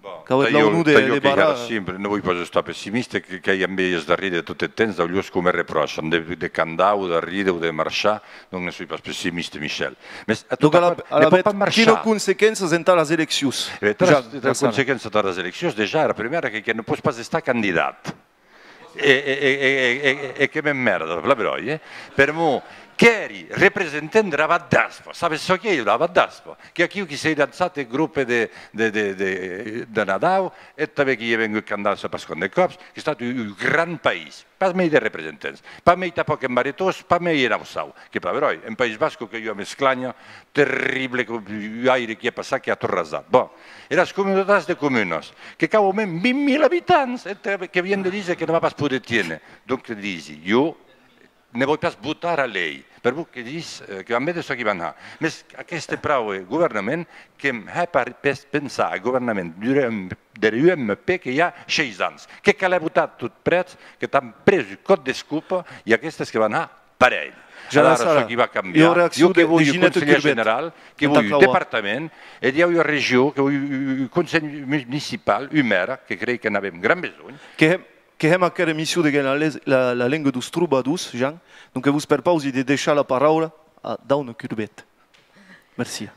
Bon, qu'avètz l'aunor de, de barrar. Sempre, non voi pas estar pessimista, que, qu'ei amb ellas darrere tot eth temps, d'aulhors que me repròchan de, de candar o d'arríder o de marchar, donc ne soi pas pessimista, Michel. Mès a tot aquò, ne pòt pas marchar. Quina consequéncias entà las eleccions? E ben, entà las, entà las consequéncias entà las eleccions, dejà, era prumèra, que, que ne pòs pas estar candidat. E, e, e que m'emmèrda, plan bròi, eh? Per'mor qu'èri representant dera Vath d'Aspa. Sabes çò qu'ei la Vath d'Aspa? Qu'ei aquiu qui s'ei lançat eth grop de, de, de, de, de Nadau, eth tanben que i è vengut candar sap pas quant de còps, qu'ei estat un, un gran país. Pas mei de representants, pas mei tanpòc en Varetós, pas mei en Aussau, qu'ei pas bròi. En País Basco qu'ei ua mesclanha terrible, que, un aire qui a passat, qui a tot rasat. Bon, e las comunautats de comunas, que cau au mens vint mila abitants, e te, que vien de díser que ne va pas poder tiéner. Donc, te disi, jo ne voi pas votar era lei, per'mor que ditz, eh, que van véder çò qui van har. Mès aqueste praube governament que'm hè par-, pes-, pensar a governament der U M, der U M P que i a sheis ans, que calè votar tot prètz, que t'an pres un còp d'escopa, e aquestes que van har parelh. Alara, çò qui va cambiar, jo que voi un conselhièr general, que voi un departament, e d'i a ua region, que voi un, un conselh municipal, un mèra, que crei que n'avem gran besonh. Que hèm, que hèm aquera emission de la, la, la lenga deus trobadors, Jean, donc que vos perpausi de deishar la paraula a Dauna Curbet. Merci.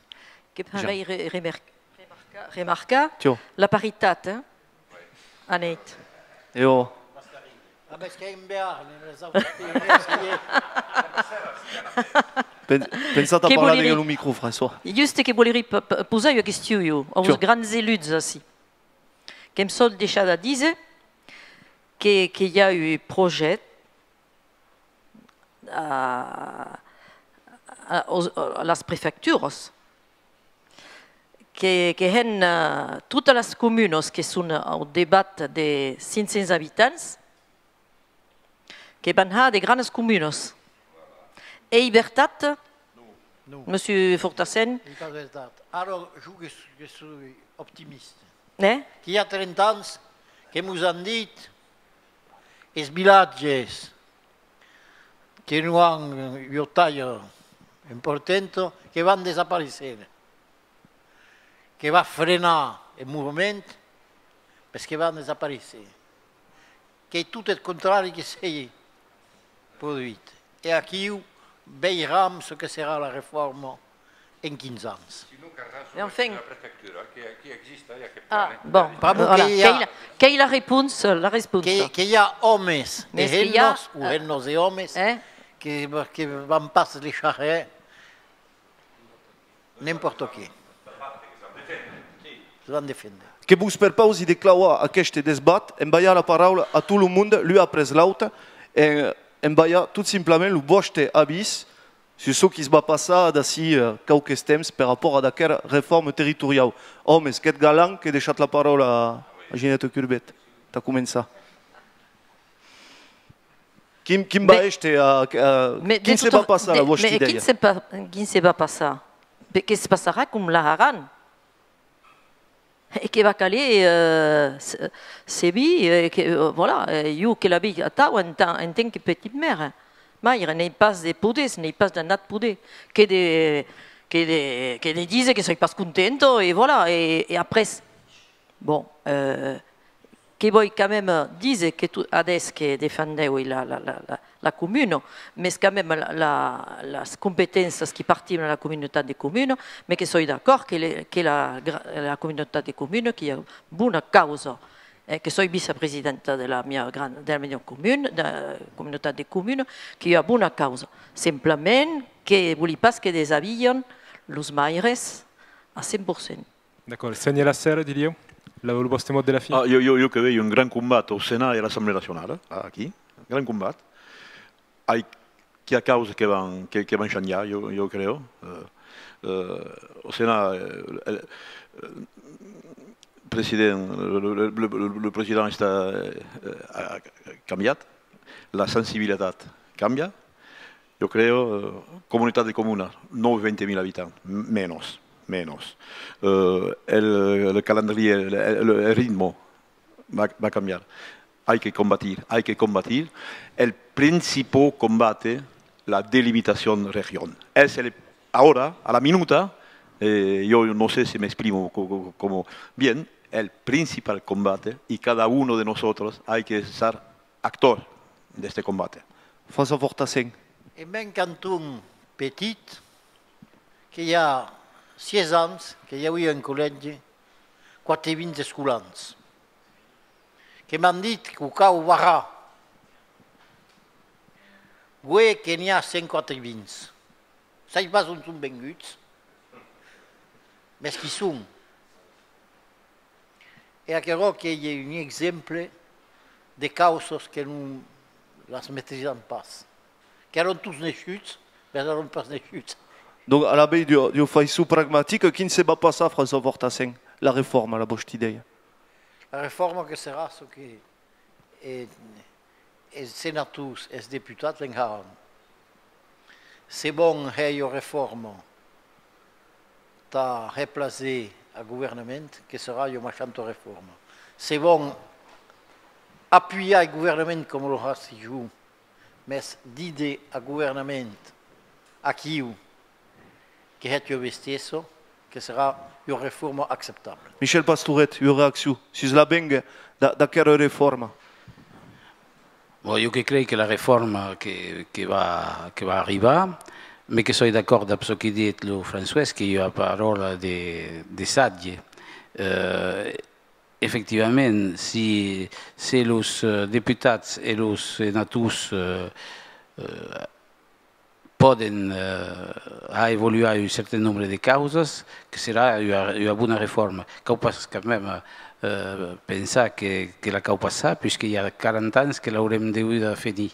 Que permei re-, remer-, remarcar, remarcar la paritat, eh? Anèit. E ò. Ah, mès qu'ei un Bearn, les autres Pirenèus, que i è. Pen-, pensatz a parlar dens lo micro, François. Juste que volerí p-, p-, posar ua question, jo, aus grans eluts ací. Que'm sò deishada díser que, que i a un projècte a, a, aus, a las prefecturas, que, que hèn, eh, totas las comunas que son au debat de cinc cents abitants, que van har de granas comunas. Ei vertat, Monsieur Fortassin? Ei pas vertat. Ara, jo que, que soi optimista. Eh? Qu'i a trenta ans que mos an dit, es vilatges que non an ua talha importanta, que van desaparéisser, que va frenar eth movement, mès que van desaparéisser. Qu'ei tot eth contrari que s'ei produit. E aquiu veiram çò que serà la reforma en quinze ans. E enfin, ah, bon, voilà, qu'ei la, qu'ei la responsa, la responsa. Que, que i a òmes e hemnas, o hemnas e òmes, que, que van pas deishar hèr n'importe qué. Se van defendre. Que vos perpausi de clavar aqueste desbat en balhar la paraula a tot lo monde, l'un après l'aute, en, en balhar tot simplament lo vòste avís sus çò qui's va passar d'ací, eh, quauques temps per rapòrt ad aquera reforma territoriau. Òmes, qu'ètz galants, que deishatz la paraula a, a Ginette Curbet tà començar. Quin, quin va èster, eh, eh, quin se va passar, la vòsta idèia? Quin se va passar? Que's passarà com la Aran. E que va caler, eh, se, se vi, eh, que, eh, voilà, eh, jo que la vi atau en tant, en tant que petit maire, eh. Maire, n'ei pas de poders, n'ei pas d'anat poder, que de, que de, que de díser que soi pas contenta, e voilà, e, e après, bon, eh, que voi quand même díser que tu, adès que defendèui la, la, la, la, la comuna, mès quand même la, la, las competéncias qui partim a la comunautat de comuna, mès que soi d'acòrd que, le, que la, gra-, la comunautat de comuna, qu'i a bona causa, eh, que soi vicepresidenta de la mia gran, de la mia comuna, de la comunautat de comuna, qu'i a bona causa. Simplament que vòli pas que desavilhan los maires a cent per cent. D'acòrd. Sénher Lasserre, dilhèu, lo, lo vòste mot de la fin? Ah, jo, jo, jo que vei un gran combat au Senat e a l'Assemblea Nacionala, eh, aquí, gran combat. Ai, qu'i a causas que van, que, que van shanjar, jo, jo creo. Eh, eh, au Senat, eh, el, el president, lo, lo, lo, lo, lo president està, eh, a, a cambiat, la sensibilitat cambia. Jo creo, eh, comunitat de comunas, non vint mila abitants, m-, menos, menos. Eh, el, el calendrier, el, el, el ritme va, va cambiar. Hay que combatir, hay que combatir. El principal combate, la delimitación región. Es el, ahora, a la minuta, eh, yo no sé si me exprimo co-, co-, como bien, el principal combate, y cada uno de nosotros hay que estar actor d'este combate. François Fortassin. En men canton petit, que i a sièis ans, que i auia en collègi quatre-vints escolans, que m'an dit qu'o cau barrar. Uei que n'i a cent quatre-vints. Sai pas on son venguts, mès qu'i son. E aquerò qu'ei un exemple de causas que non las metrizam pas. Qu'èran tots neishuts, mès èran pas neishuts. Donc, alavetz, d'ua, d'ua faiçon pragmatica, quin se va passar, François Fortassin, la reforma, la vòsta idèia? La reforma que serà çò que e, es senators, es deputats en haràn. Se vòlon hèr ua reforma tà hèr plaser au governament, que serà ua maishanta reforma. Se vòlon apujar au governament coma lo hasi jo, mès díder au governament, aquiu, que hèt ua bestiesa, que serà ua reforma acceptabla. Michel Pastoret, ua reaccion sus l'avenga d'a-, d'aquera reforma? Bon, jo que crei que la reforma que, que va, que va arribar, mès que soi d'acòrd dab çò que ditz lo François, qu'ei ua paròla de, de satge. Eh, efectivament, si, se los, eh, deputats e los senators, eh, eh, pòden, eh, har evoluar un certain nombre de causas, que serà ua, ua bona reforma. Cau pas quand même, eh, pensar que, que la cau passar, puisque i a quaranta ans que l'aurem deguda fenir.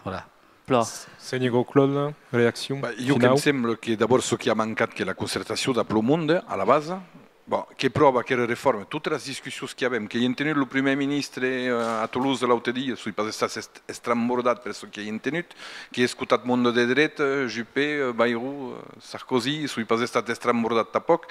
Voilà. Plan. Sénher Claude, reaccion finau? Bah, jo que'm sembla que d'abòrd çò qui a mancat qu'es la concertacion dab lo monde, a la basa. Bon, que pròva aquera reforma, totas las discussions qui avèm, qu'èi entenut lo Primièr Ministre, eh, a Tolosa l'aute dia, soi pas estat est-, estrambordat per çò qui èi entenut, qu'èi escotat monde de dreta, eh, Juppé, eh, Bayrou, eh, Sarkozy, soi pas estat estrambordat tanpòc,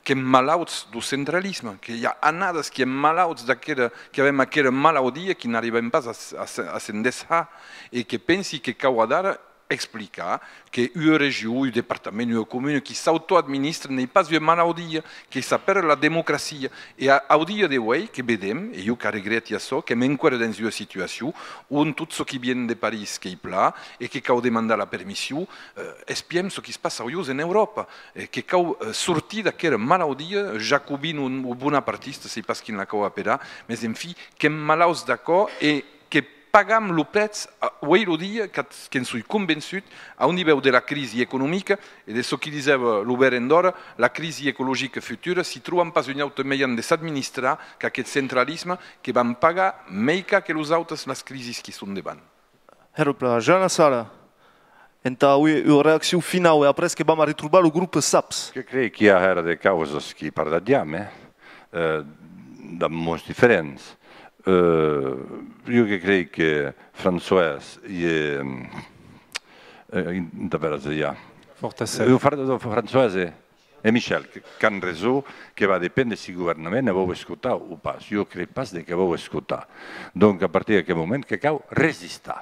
qu'èm malauts deu centralisme, que i a annadas qu'èm malauts d'aquera, qu'avèm aquera malaudia qui n'arribam pas a, a, a se'n deshar, e que pensi que cau adara explicar que ua region, un departament, ua comuna qui s'autoadministra n'ei pas ua malaudia, que s'apèra la democracia. E a, au dia de uei que vedem, e jo qu'arregrèti açò, qu'èm enqüèra dens ua situacion on tot çò qui vien de París qu'ei plan e que cau demandar la permission, eh, espièm çò qui's passa aulhors en Euròpa, e que cau, eh, sortir d'aquera malaudia jacobina o, o bonapartista, sèi pas quin la cau aperar, mes enfin, qu'èm malauts d'aquò e que pagam lo prètz, a, uei lo dia, qu'at-, que'n soi convençut, au nivèu de la crisi economica e de çò qui disèva lo Berend d'Òra, la crisi ecologica futura, si trobam pas un aute mejan de s'administrar qu'aqueth centralisme, que vam pagar mei car que los autes las crisis qui son devant. Hèra plan, Jean Lassalle, entà auer ua reaccion finau e après que vam arretrobar lo grop SAPS. Que crei qu'i a hèra de causas qui parlatjam, eh, eh, dab mots diferents. Eh, jo que crei que Françoise i è, eh, entà veire se i a. Fortasser. Eh, Fra-, Françoise e Michel, que, qu'an rason, que va depénder si governament a vòu escotar o pas. Jo crei pas de que vòu escotar. Donc, a partir d'aquest moment, que cau resistar.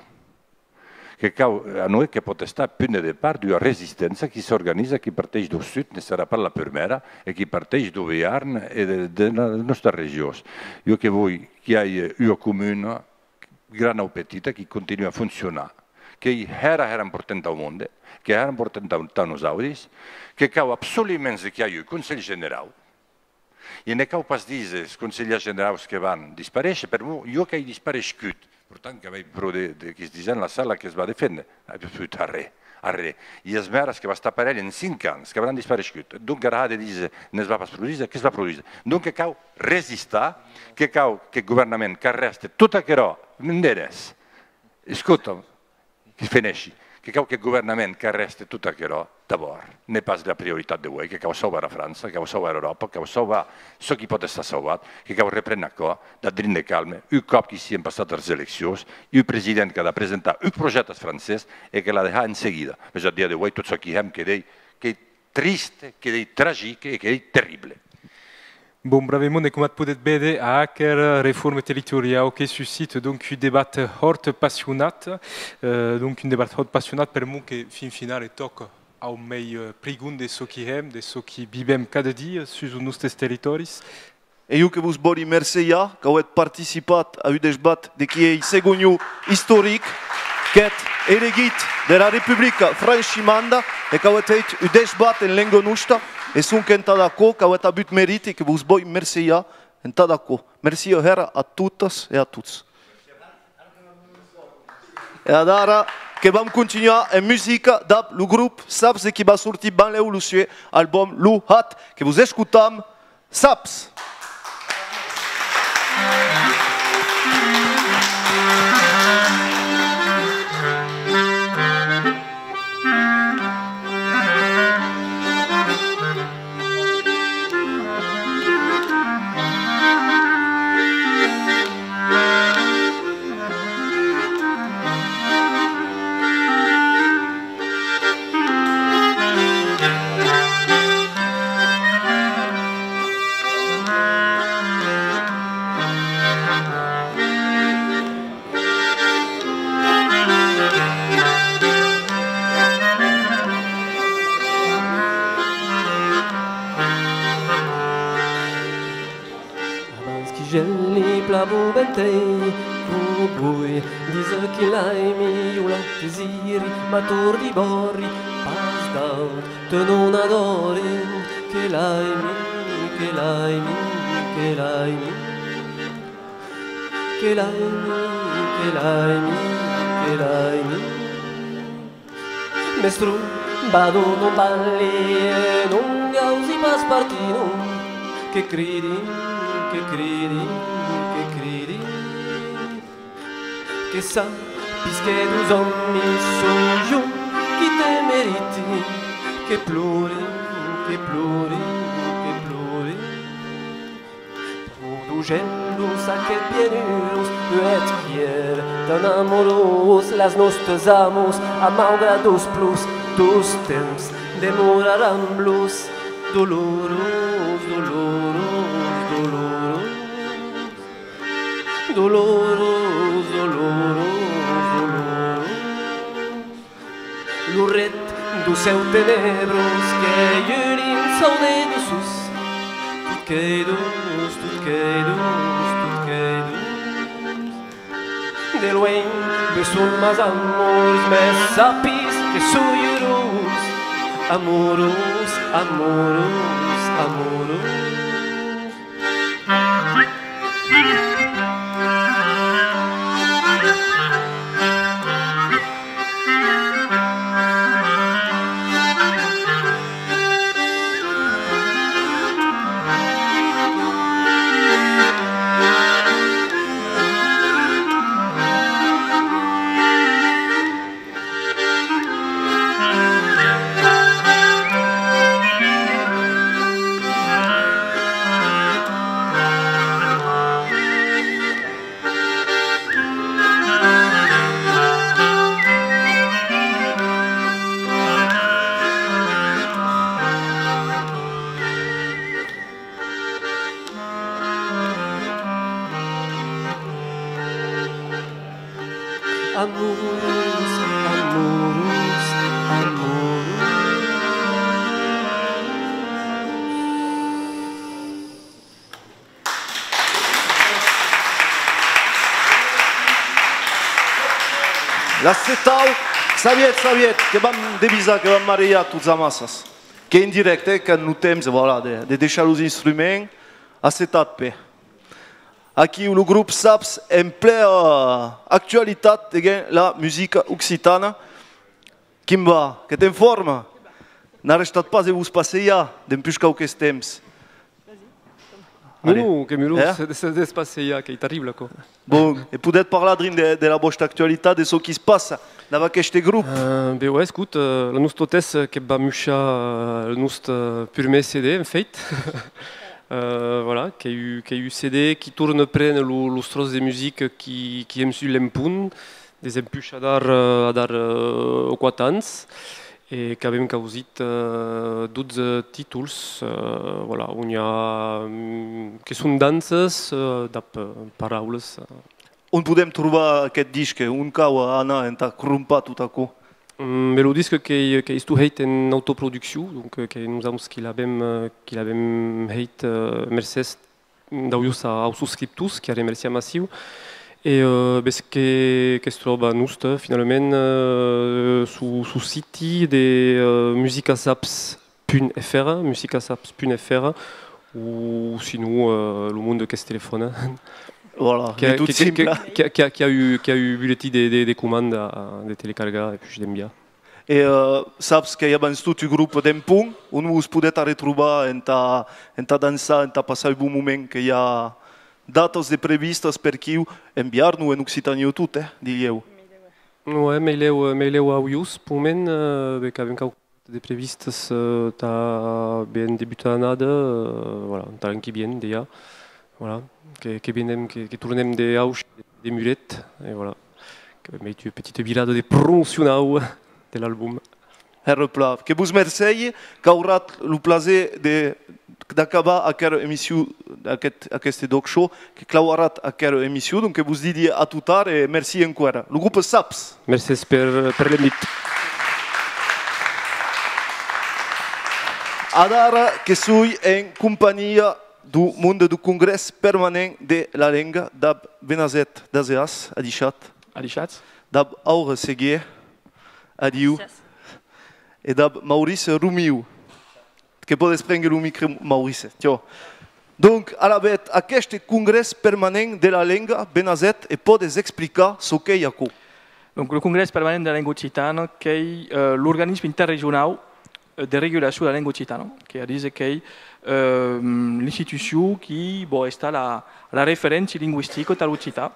Que cau, a noè que pòt estar punt de depart d'ua resisténcia qui s'organiza, qui parteish deu sud, ne serà pas la purmèra, e qui parteish deu Bearn e de, de, de nòstas regions. Jo que voi qu'i age ua comuna, grana o petita, qui continua a foncionar, qu'ei hèra, hèra important au monde, qu'ei hèra important tà, tà nosautes, que cau absoluments que i age un Conselh Generau, e ne cau pas díser es conselhèrs generaus que van disparéisher, per'mor jo qu'èi dispareishut. Pourtant qu'avèi pro de, de qui's disen la sala que's va defénder. Ai pus arré, arré. E es mèras que va estar parelh en cinc ans, qu'auràn dispareishut. Donc, ara, a de díser, ne's va pas produsir, que's va produsir. Donc, que cau resistar, que cau qu'eth governament qu'arrèste tot aquerò, endenes. Escota, que feneishi, que cau qu'eth governament qu'arrèste tot aquerò, d'abòrd, n'ei pas la prioritat de uei, que cau sauvar a França, que cau sauvar Euròpa, que cau sauvar çò qui pòt estar sauvat, que cau repréner aquò, dab drin de calme, un còp qu'i sien passat las eleccions, un president qu'a de presentar un projècte as francés e que l'a de har en seguida. Mes ath dia de uei, tot çò qui hèm que dei, qu'ei triste, qu'ei tragic e qu'ei terrible. Bon, brave monde, e coma ac podetz véder, aquera reforma territoriau que suscita, donc, un debat hòrt passionat, eh, donc, un debat hòrt passionat per'mor que, fin finala, tòca au mei, eh, prigon de çò qui hèm, de çò qui vivem cada dia sus los nòstes territòris. E jo que vos vòli mercejar, qu'auetz participat a un desbat de qui ei, segon jo, istoric, qu'ètz elegit de la Republica franchimanda e qu'auetz hèit un desbat en lenga nosta, e sonque entad aquò qu'auetz avut merite e que vos vòli mercejar entad aquò. Mercés hèra a totas e a tots. E adara que vam continuar en musica dab lo grop Saps de qui va sortir banlèu lo suer album Lo Hat, que vos escotam, Saps. Abans qui geli plan bon vent, que'u voi díser qui l'aimi, jo l'ac desiri, m'atordi bòri, pas d'aut, te non adòri, que l'aimi, que l'aimi, que l'aimi. Que l'aimi, que l'aimi, que l'aimi. Mestron, vado, non balli, non gausi pas partir, non. Que cridi, que cridi, que cridi. Que sa, Pisque dus òmis son jo qui te meriti, que plori, que plori, que plori. Produsèm-los aqueth bienurós huet quier tan amorós, las nòstas amors, a maugrat dos plors, dos temps demoraràn blòs, dolorós, dolorós, dolorós. Dolorós, dolorós, dolorós. Lo ret deu cèu tenebrós qu'ei un linçau de doçors. Tot qu'ei doç, tot qu'ei doç, tot qu'ei doç. De luenh vesson mas amors, mès sapis que soi urós. Amorós, amorós, amorós. Amorós, amorós, amorós. L'acetau, sabietz, sabietz, que vam devisar, que vam marejar tots amassas. Qu'ei en dirècte, eh, qu'an lo temps, voilà, de, de deishar los instruments, acetat, pè. Aquiu lo grop Saps en plea actualitat deguens la musica occitana. Quin va? Qu'ètz en forma? N'arrestatz pas de vos passejar dempuish quauques temps? Non, allez. Non, que melós, eh? Se, se despassejar, qu'ei terrible, aquò. Bon, e podètz parlar drin de, de la vòsta actualitat, de çò qui's passa dab aqueste grop? Euh, ben ouais, escota, euh, la nòsta tèsa que va muishar, euh, lo nòste, euh, purmèr C D, en fèit. Euh, voilà, qu'ei un, qu'ei un C D qui torna préner lo, los tròç de musica qui, qui èm sus l'empont, desempuish adara, euh, adara, euh, quate ans, e qu'avem causit, euh, dotze títols, euh, voilà, on i a, mm, que son danças, euh, dab, euh, paraulas, euh. On podem trobar aqueth disc? On cau anar entà crompar tot aquò? Mm, ben, lo disc qu'ei, qu'ei estot hèit en autoproduccion, donc, euh, qu'ei nosauts qui l'avem, euh, qui l'avem hèit, euh, mercés d'aulhors a, aus soscriptors, qui remerciam aciu. E, euh, ben, que, que's tròba noste, finalament, euh, suu, suu siti de, euh, musicasaps punt F R, musicasaps punt F R, o sinon, euh, lo monde que's telefòna. Voilà, qu'ei tot simple. Qui a, qui a, qui a, qui a un, qui a un bulletin de, de, de comanda, de telecargar, e puish d'enviar. E, euh, saps que i a abans tot un grop d'empont, on vos podetz arretrobar entà, entà dançar, entà passar un bon moment, que i a datas de previstas per aquiu, en Biarn o en Occitània tot, eh, dilhèu? Ouais, meilèu, euh, meilèu a Oiós, peu moment, euh, ben, qu'avem quauques de previstas, euh, tà ben debutar l'annada, euh, voilà, entà l'an qui vien, dejà. Voilà, que, que venem, que, que tornem de Auch, de Muret, e voilà. Que meti ua petita virada de promocionau de l'album. Hèra plan. Que vos mercegi, qu'auratz lo plaser de, d'acabar aquera emission, aqueth, aqueste D'ÒC Show, que clauaratz aquera emission, donc que vos didi a tot ara e merci enqüèra. Lo grop Saps. Mercés per, per l'envit. Adara que soi en companhia deu monde deu Congrès Permanent de la Lenga, dab Benazet Dazeas, adishatz. Adishatz. Dab Aure Seguier, adiu. Adishatz. E dab Maurice Romiu. Que pòdes prénguer lo micro, Maurice, tiò. Donc, alavetz, aqueste Congrès Permanent de la Lenga, Benazet, e pòdes explicar çò qu'ei aquò? Donc, lo Congrès Permanent de la Lenga Occitana qu'ei, euh, l'organisme interregionau, euh, de regulacion de la lenga occitana, qu'ei a díser qu'ei, euh, l'institucion qui vò estar la, la referéncia lingüistica tà l'occitan.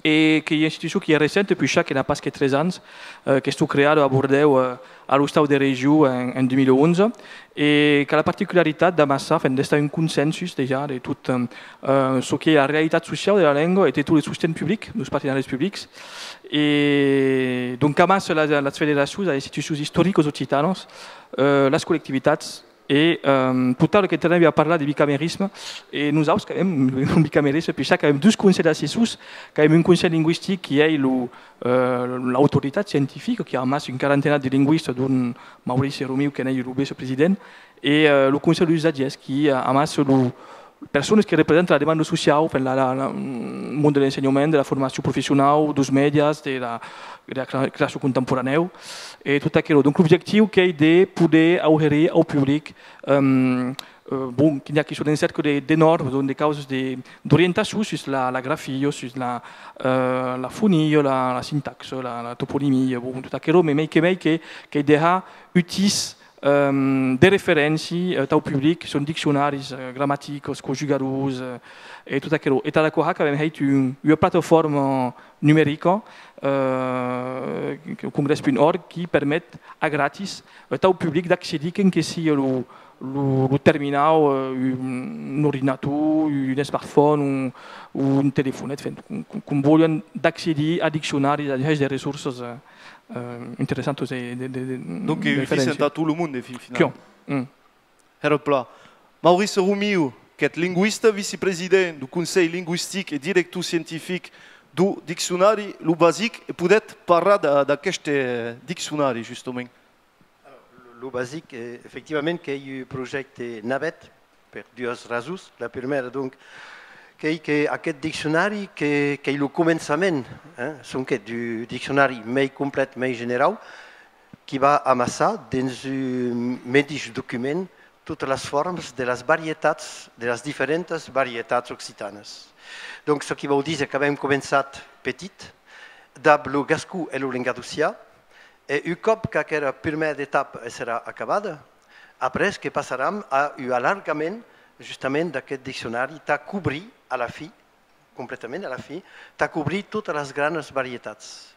E qu'ei ua institucion qui ei recenta, puish que n'a pas que tres ans, eh, qu'estó creada a Bordèu, eh, a l'Ostau de Region en, en dos mil onze, e qu'a la particularitat d'amassar, enfin, d'estar un consensus dejà de tot, eh, çò qu'ei la realitat sociau de la lenga e de tot le sosten public, deus partenaris publics. E donc amassa las, las federacions, las institucions istoricas occitanas, eh, las collectivitats, e, eh, tot a l'ora que tenevi a parlar de bicamerisme, e nosaus qu'avem un bicamerisme, puish qu'avem dus conselhs assessors, qu'avem un conselh lingüistic qui ei lo, eh, l'autoritat scientifica, qui amassa un quarantenat de lingüistas, dont Maurici Romiu, que n'ei lo vicepresident, e, eh, lo conselh d'usatgièrs, qui, eh, amassa lo, personas que representan la demanda sociau, enfin, la, la, la, monde de l'ensenhament, de la formacion professionau, deus mèdias, de la, de la crea-, creacion contemporanèu, e tot aquerò. Donc, l'objectiu qu'ei de poder auherir au public, ehm, eh, bon, que n'i a qui son en cèrca de, de nòrmas, donc de causas de, d'orientacion sus la, la grafia, sus la, eh, la fonia, la, la sintaxa, la, la toponimia, bon, tot aquerò, mès mei que mei que, qu'ei de har utís, ehm, de referéncia, eh, tau public, son diccionaris, eh, gramaticas, conjugadors, eh, e tot aquerò. E tad aquò har qu'avem hèit un, ua plataforma numerica, eh, congrès punt org, qui permet a gratis, eh, tau public d'accedir, quin que sia lo, lo, lo terminau, eh, un, un ordinator, un smartphone, un, un telefonet, enfin, com, com, com volian, d'accedir a diccionaris, a de, de ressorsas, eh, eh, interessantas e de, de, de, donc, de referéncia. Donc, que utís entà tot lo monde, fin finala. Quiò. Mm. Hèra plan. Maurice Romiu, qu'ètz lingüista, vicepresident deu Conselh Lingüistic e director scientific deu diccionari Lo Basic, e podètz parlar d'a-, d'aqueste diccionari, justament. Lo, Lo Basic, eh, efectivament, qu'ei un projècte navèth per duas rasons. La prumèra, donc, qu'ei que aqueth diccionari que, qu'ei lo començament, eh, sonque, deu diccionari mei complet, mei generau, qui va amassar dens un medish document totas las formas de las varietats, de las diferentas varietats occitanas. Donc, çò qui vòu díser qu'avem començat petit, dab lo gascon e lo lengadocian, e un còp qu'aquera prumèra etapa e serà acabada, après que passaram a un alargament, justament, d'aqueth diccionari, tà cobrir a la fin, completament a la fin, tà cobrir totas las granas varietats.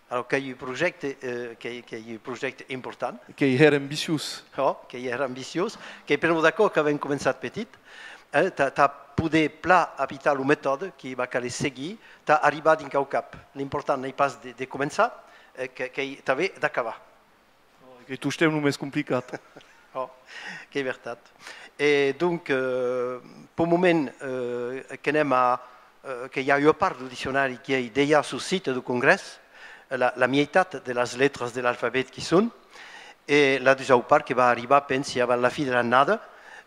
Alòrs, qu'ei un projècte, eh, qu'ei, qu'ei un projècte important. Qu'ei hèra ambiciós. Ò, qu'ei hèra ambiciós, qu'ei pr'amor d'aquò qu'avem començat petit, eh, tà, tà poder plan apitar lo metòde qui va caler seguir, tà arribar dinc au cap. L'important n'ei pas de, de començar, eh, que, qu'ei tanben d'acabar. Qu'ei tostemps lo mès complicat. Ò, qu'ei vertat. E donc, eh, peu moment, eh, que n'èm a, eh, que i a ua part deu diccionari qui ei dejà sus site deu Congrès, la, la mieitat de las letras de l'alfabet qui son, e la dusau part que va arribar, pensi, avant la fin de l'annada,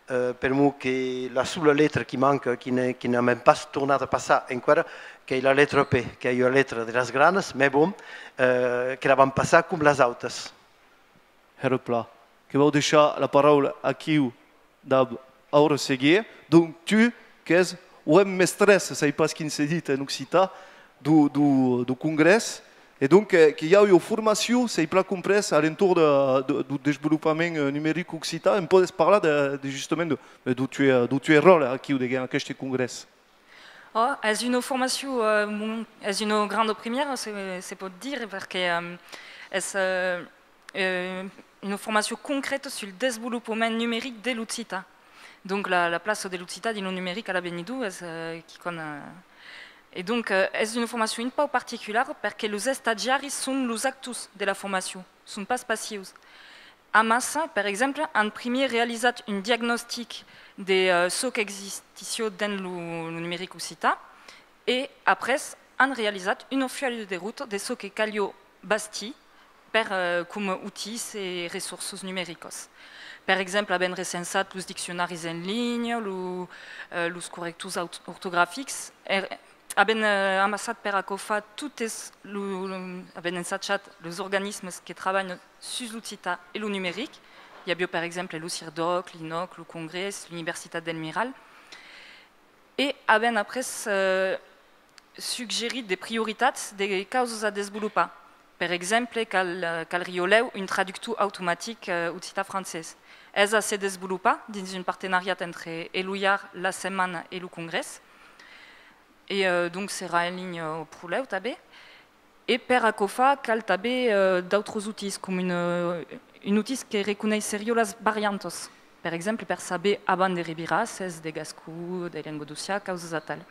eh, per'mor que la sola letra qui manca, qui ne, qui n'avem pas tornat a passar enqüèra, qu'ei la letra P, qu'ei ua letra de las granas, mès bon, eh, que la vam passar com las autas. Hèra plan. Que vau deishar la paraula aquiu dab Aura Seguier. Donc, tu, qu'ès webmestressa, sai pas quin se ditz en occitan, deu, deu, deu congrès. E donc, eh, que i a ua formacion, s'èi plan comprés, a l'entorn de, de, deu desvolopament, eh, numeric occitan. Em pòdes parlar de, de justament de, de, deu tuer, deu tuer ròtle aquiu, deguens aqueste congrès? Ò, es una formacion, eh, mon-, es una granda primièra, se, se pòt dire, perque, eh, es, eh, eh, una formacion concrèta sul desvolopament numeric de l'occitan. Donc la, la plaça de l'occitan dins lo numeric a l'avenidor es, eh, quicòm, eh, e donc, eh, es una formacion un pauc particulara perque los estagiaris son los actors de la formacion, son pas passius. Amassa, per exemple, an primièr realizat un diagnostic de, eh, çò qu'existissiá dens lo, lo numeric occitan e, après, an realizat una fuèlha de ruta de çò que caliá bastir per, eh, coma utís e ressorsas numericas. Per exemple, avèm recensat los diccionaris en linha, lo, eh, los correctors aut-, ortografics, e avèm, eh, amassat per aquò far totes lo, lo, avèm ensajat los organismes que trabalhan sus l'occitan e lo numeric. I aviá, per exemple, lo CIRDOC, l'INÒC, lo Congrès, l'Universitat del Miralh. E avèm après, eh, suggerit de prioritats de causas a desvolopar. Per exemple, cal, eh, calriá lèu un traductor automatic, eh, occitan-francés. Es a se desvolopar dins un partenariat entre Eloiar, La Setmana e lo Congrès. E, eh, donc, serà en linha pro lèu tanben. E per aquò far, cal tanben, eh, d'autres utís, com un, eh, un utís que reconeisseriá las variantas. Per exemple, per saber, abans de revirar, s'es de gascon, de lengadocian, causas atal.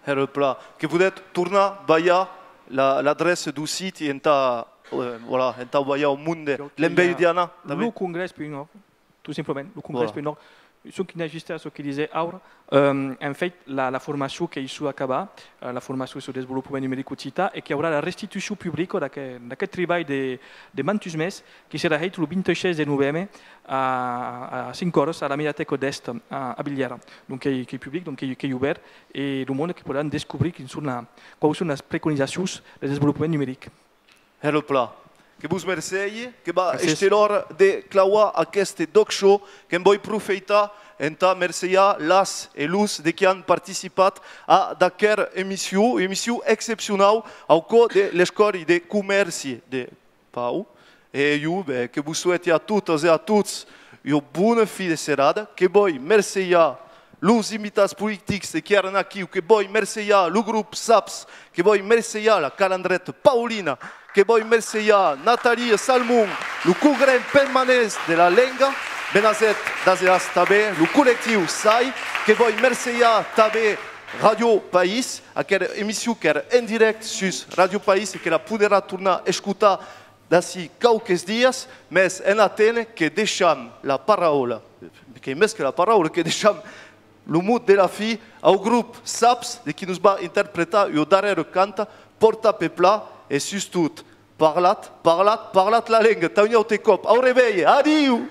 Hèra plan. Que podètz tornar balhar la, l'adreça deu siti entà, eh, voilà, entà balhar au monde. Donc, l'enveja i a d'y anar, tanben. Lo congrès punt org. Tot simplament, lo congrès punt org. Sonque n'ajustar çò que disè Aura. Euh, en fèit, la, la formacion qu'ei sus acabar, euh, la formacion sus lo desvolopament numeric occitan, e qu'i aurà la restitucion publica d'aquest, d'aquest tribalh de, de mantuns mes, que serà hèit lo vint-e-sheis de noveme a, a cinc oras a la Mediatèca d'Èst a, a Vilhèra. Donc, qu'ei, qu'ei public, donc qu'ei, qu'ei obèrt, e lo monde que poderàn descobrir quins son la, quaus son las preconizacions de desvolopament numeric. Hèra plan. Que vos mercegi, que va èster l'ora de clavar aqueste D'ÒC Show, que'm voi profeitar entà mercejar las e los de qui an participat a d'aquera emission, emission excepcionau au còr de l'Escòla de Comèrci de Pau. E jo, ben, que vos soeti a totas e a tots ua bona fin de serada, que voi mercejar los invitats politics de qui èran aquiu, que voi mercejar lo grop Saps, que voi mercejar la Calandreta Paulina, que voi mercejar Nathalie Salmon, lo congrès permanent de la lenga, Benazet Dazelas tanben, lo collectiu Sai, que voi mercejar tanben Ràdio País, aquera emission qu'èra en dirècte sus Ràdio País e que la poderà tornar escotar d'ací quauques dias, mès en aténer que deisham la paraula, qu'ei mès que la paraula, que deisham lo mot de la fin au grop Saps, de qui nos va interpretar ua darrèra canta, Pòrta-pe-plan, e sustot, parlatz, parlatz, parlatz la lenga, tà un aute còp, au reveire, adiu!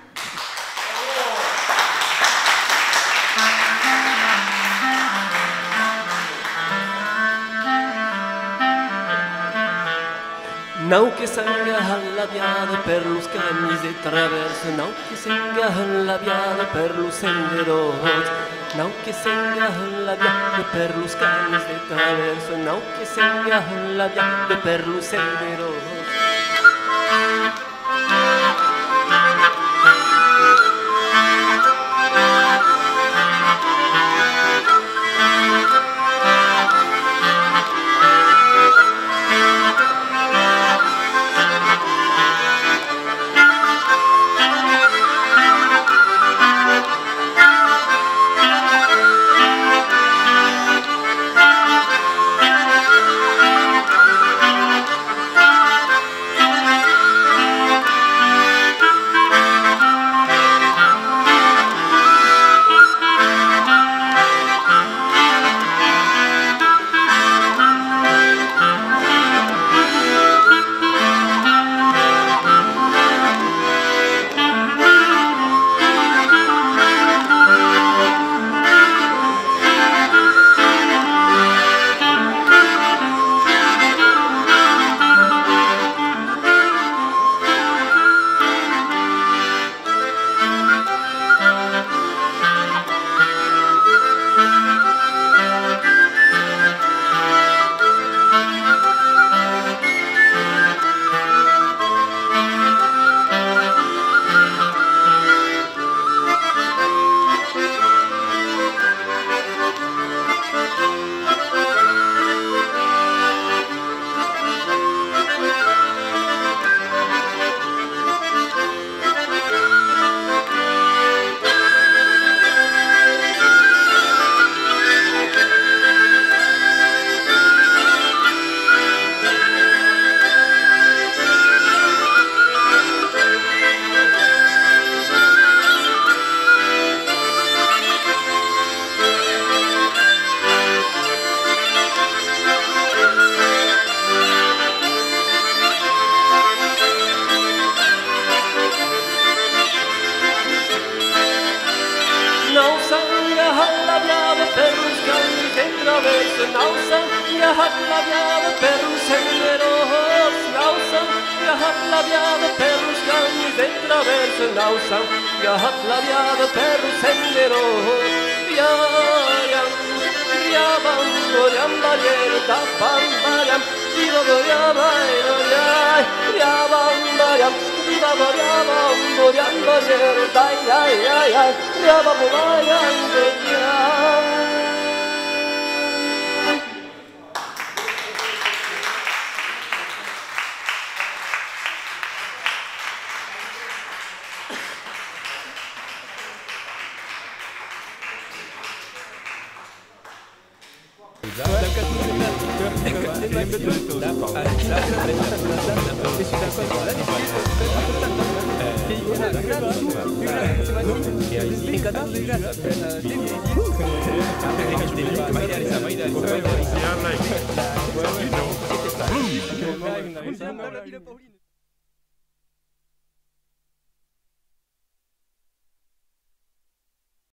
Nau que s'engaha la viada per los camins de travèrsa, nau que s'engaha la viada per los senderots, nau que s'engaha la viada per los camins de travèrsa, nau que s'engaha la viada per los senderots. Nau s'engaha la viada per los camins de travèrsa, nau s'engaha la viada per los senderots, nau s'engaha la viada per los camins de travèrsa, nau s'engaha la viada per los senderots. Ia, ia, ia, bam, boriam, bariero, ta, bam, bariam, ia, boriam, bariero, ia, ia, bam, bariam, ia, boriam, bam, boriam, bariero, ta, ia, ia, ia, ia, bam, bariam, ia.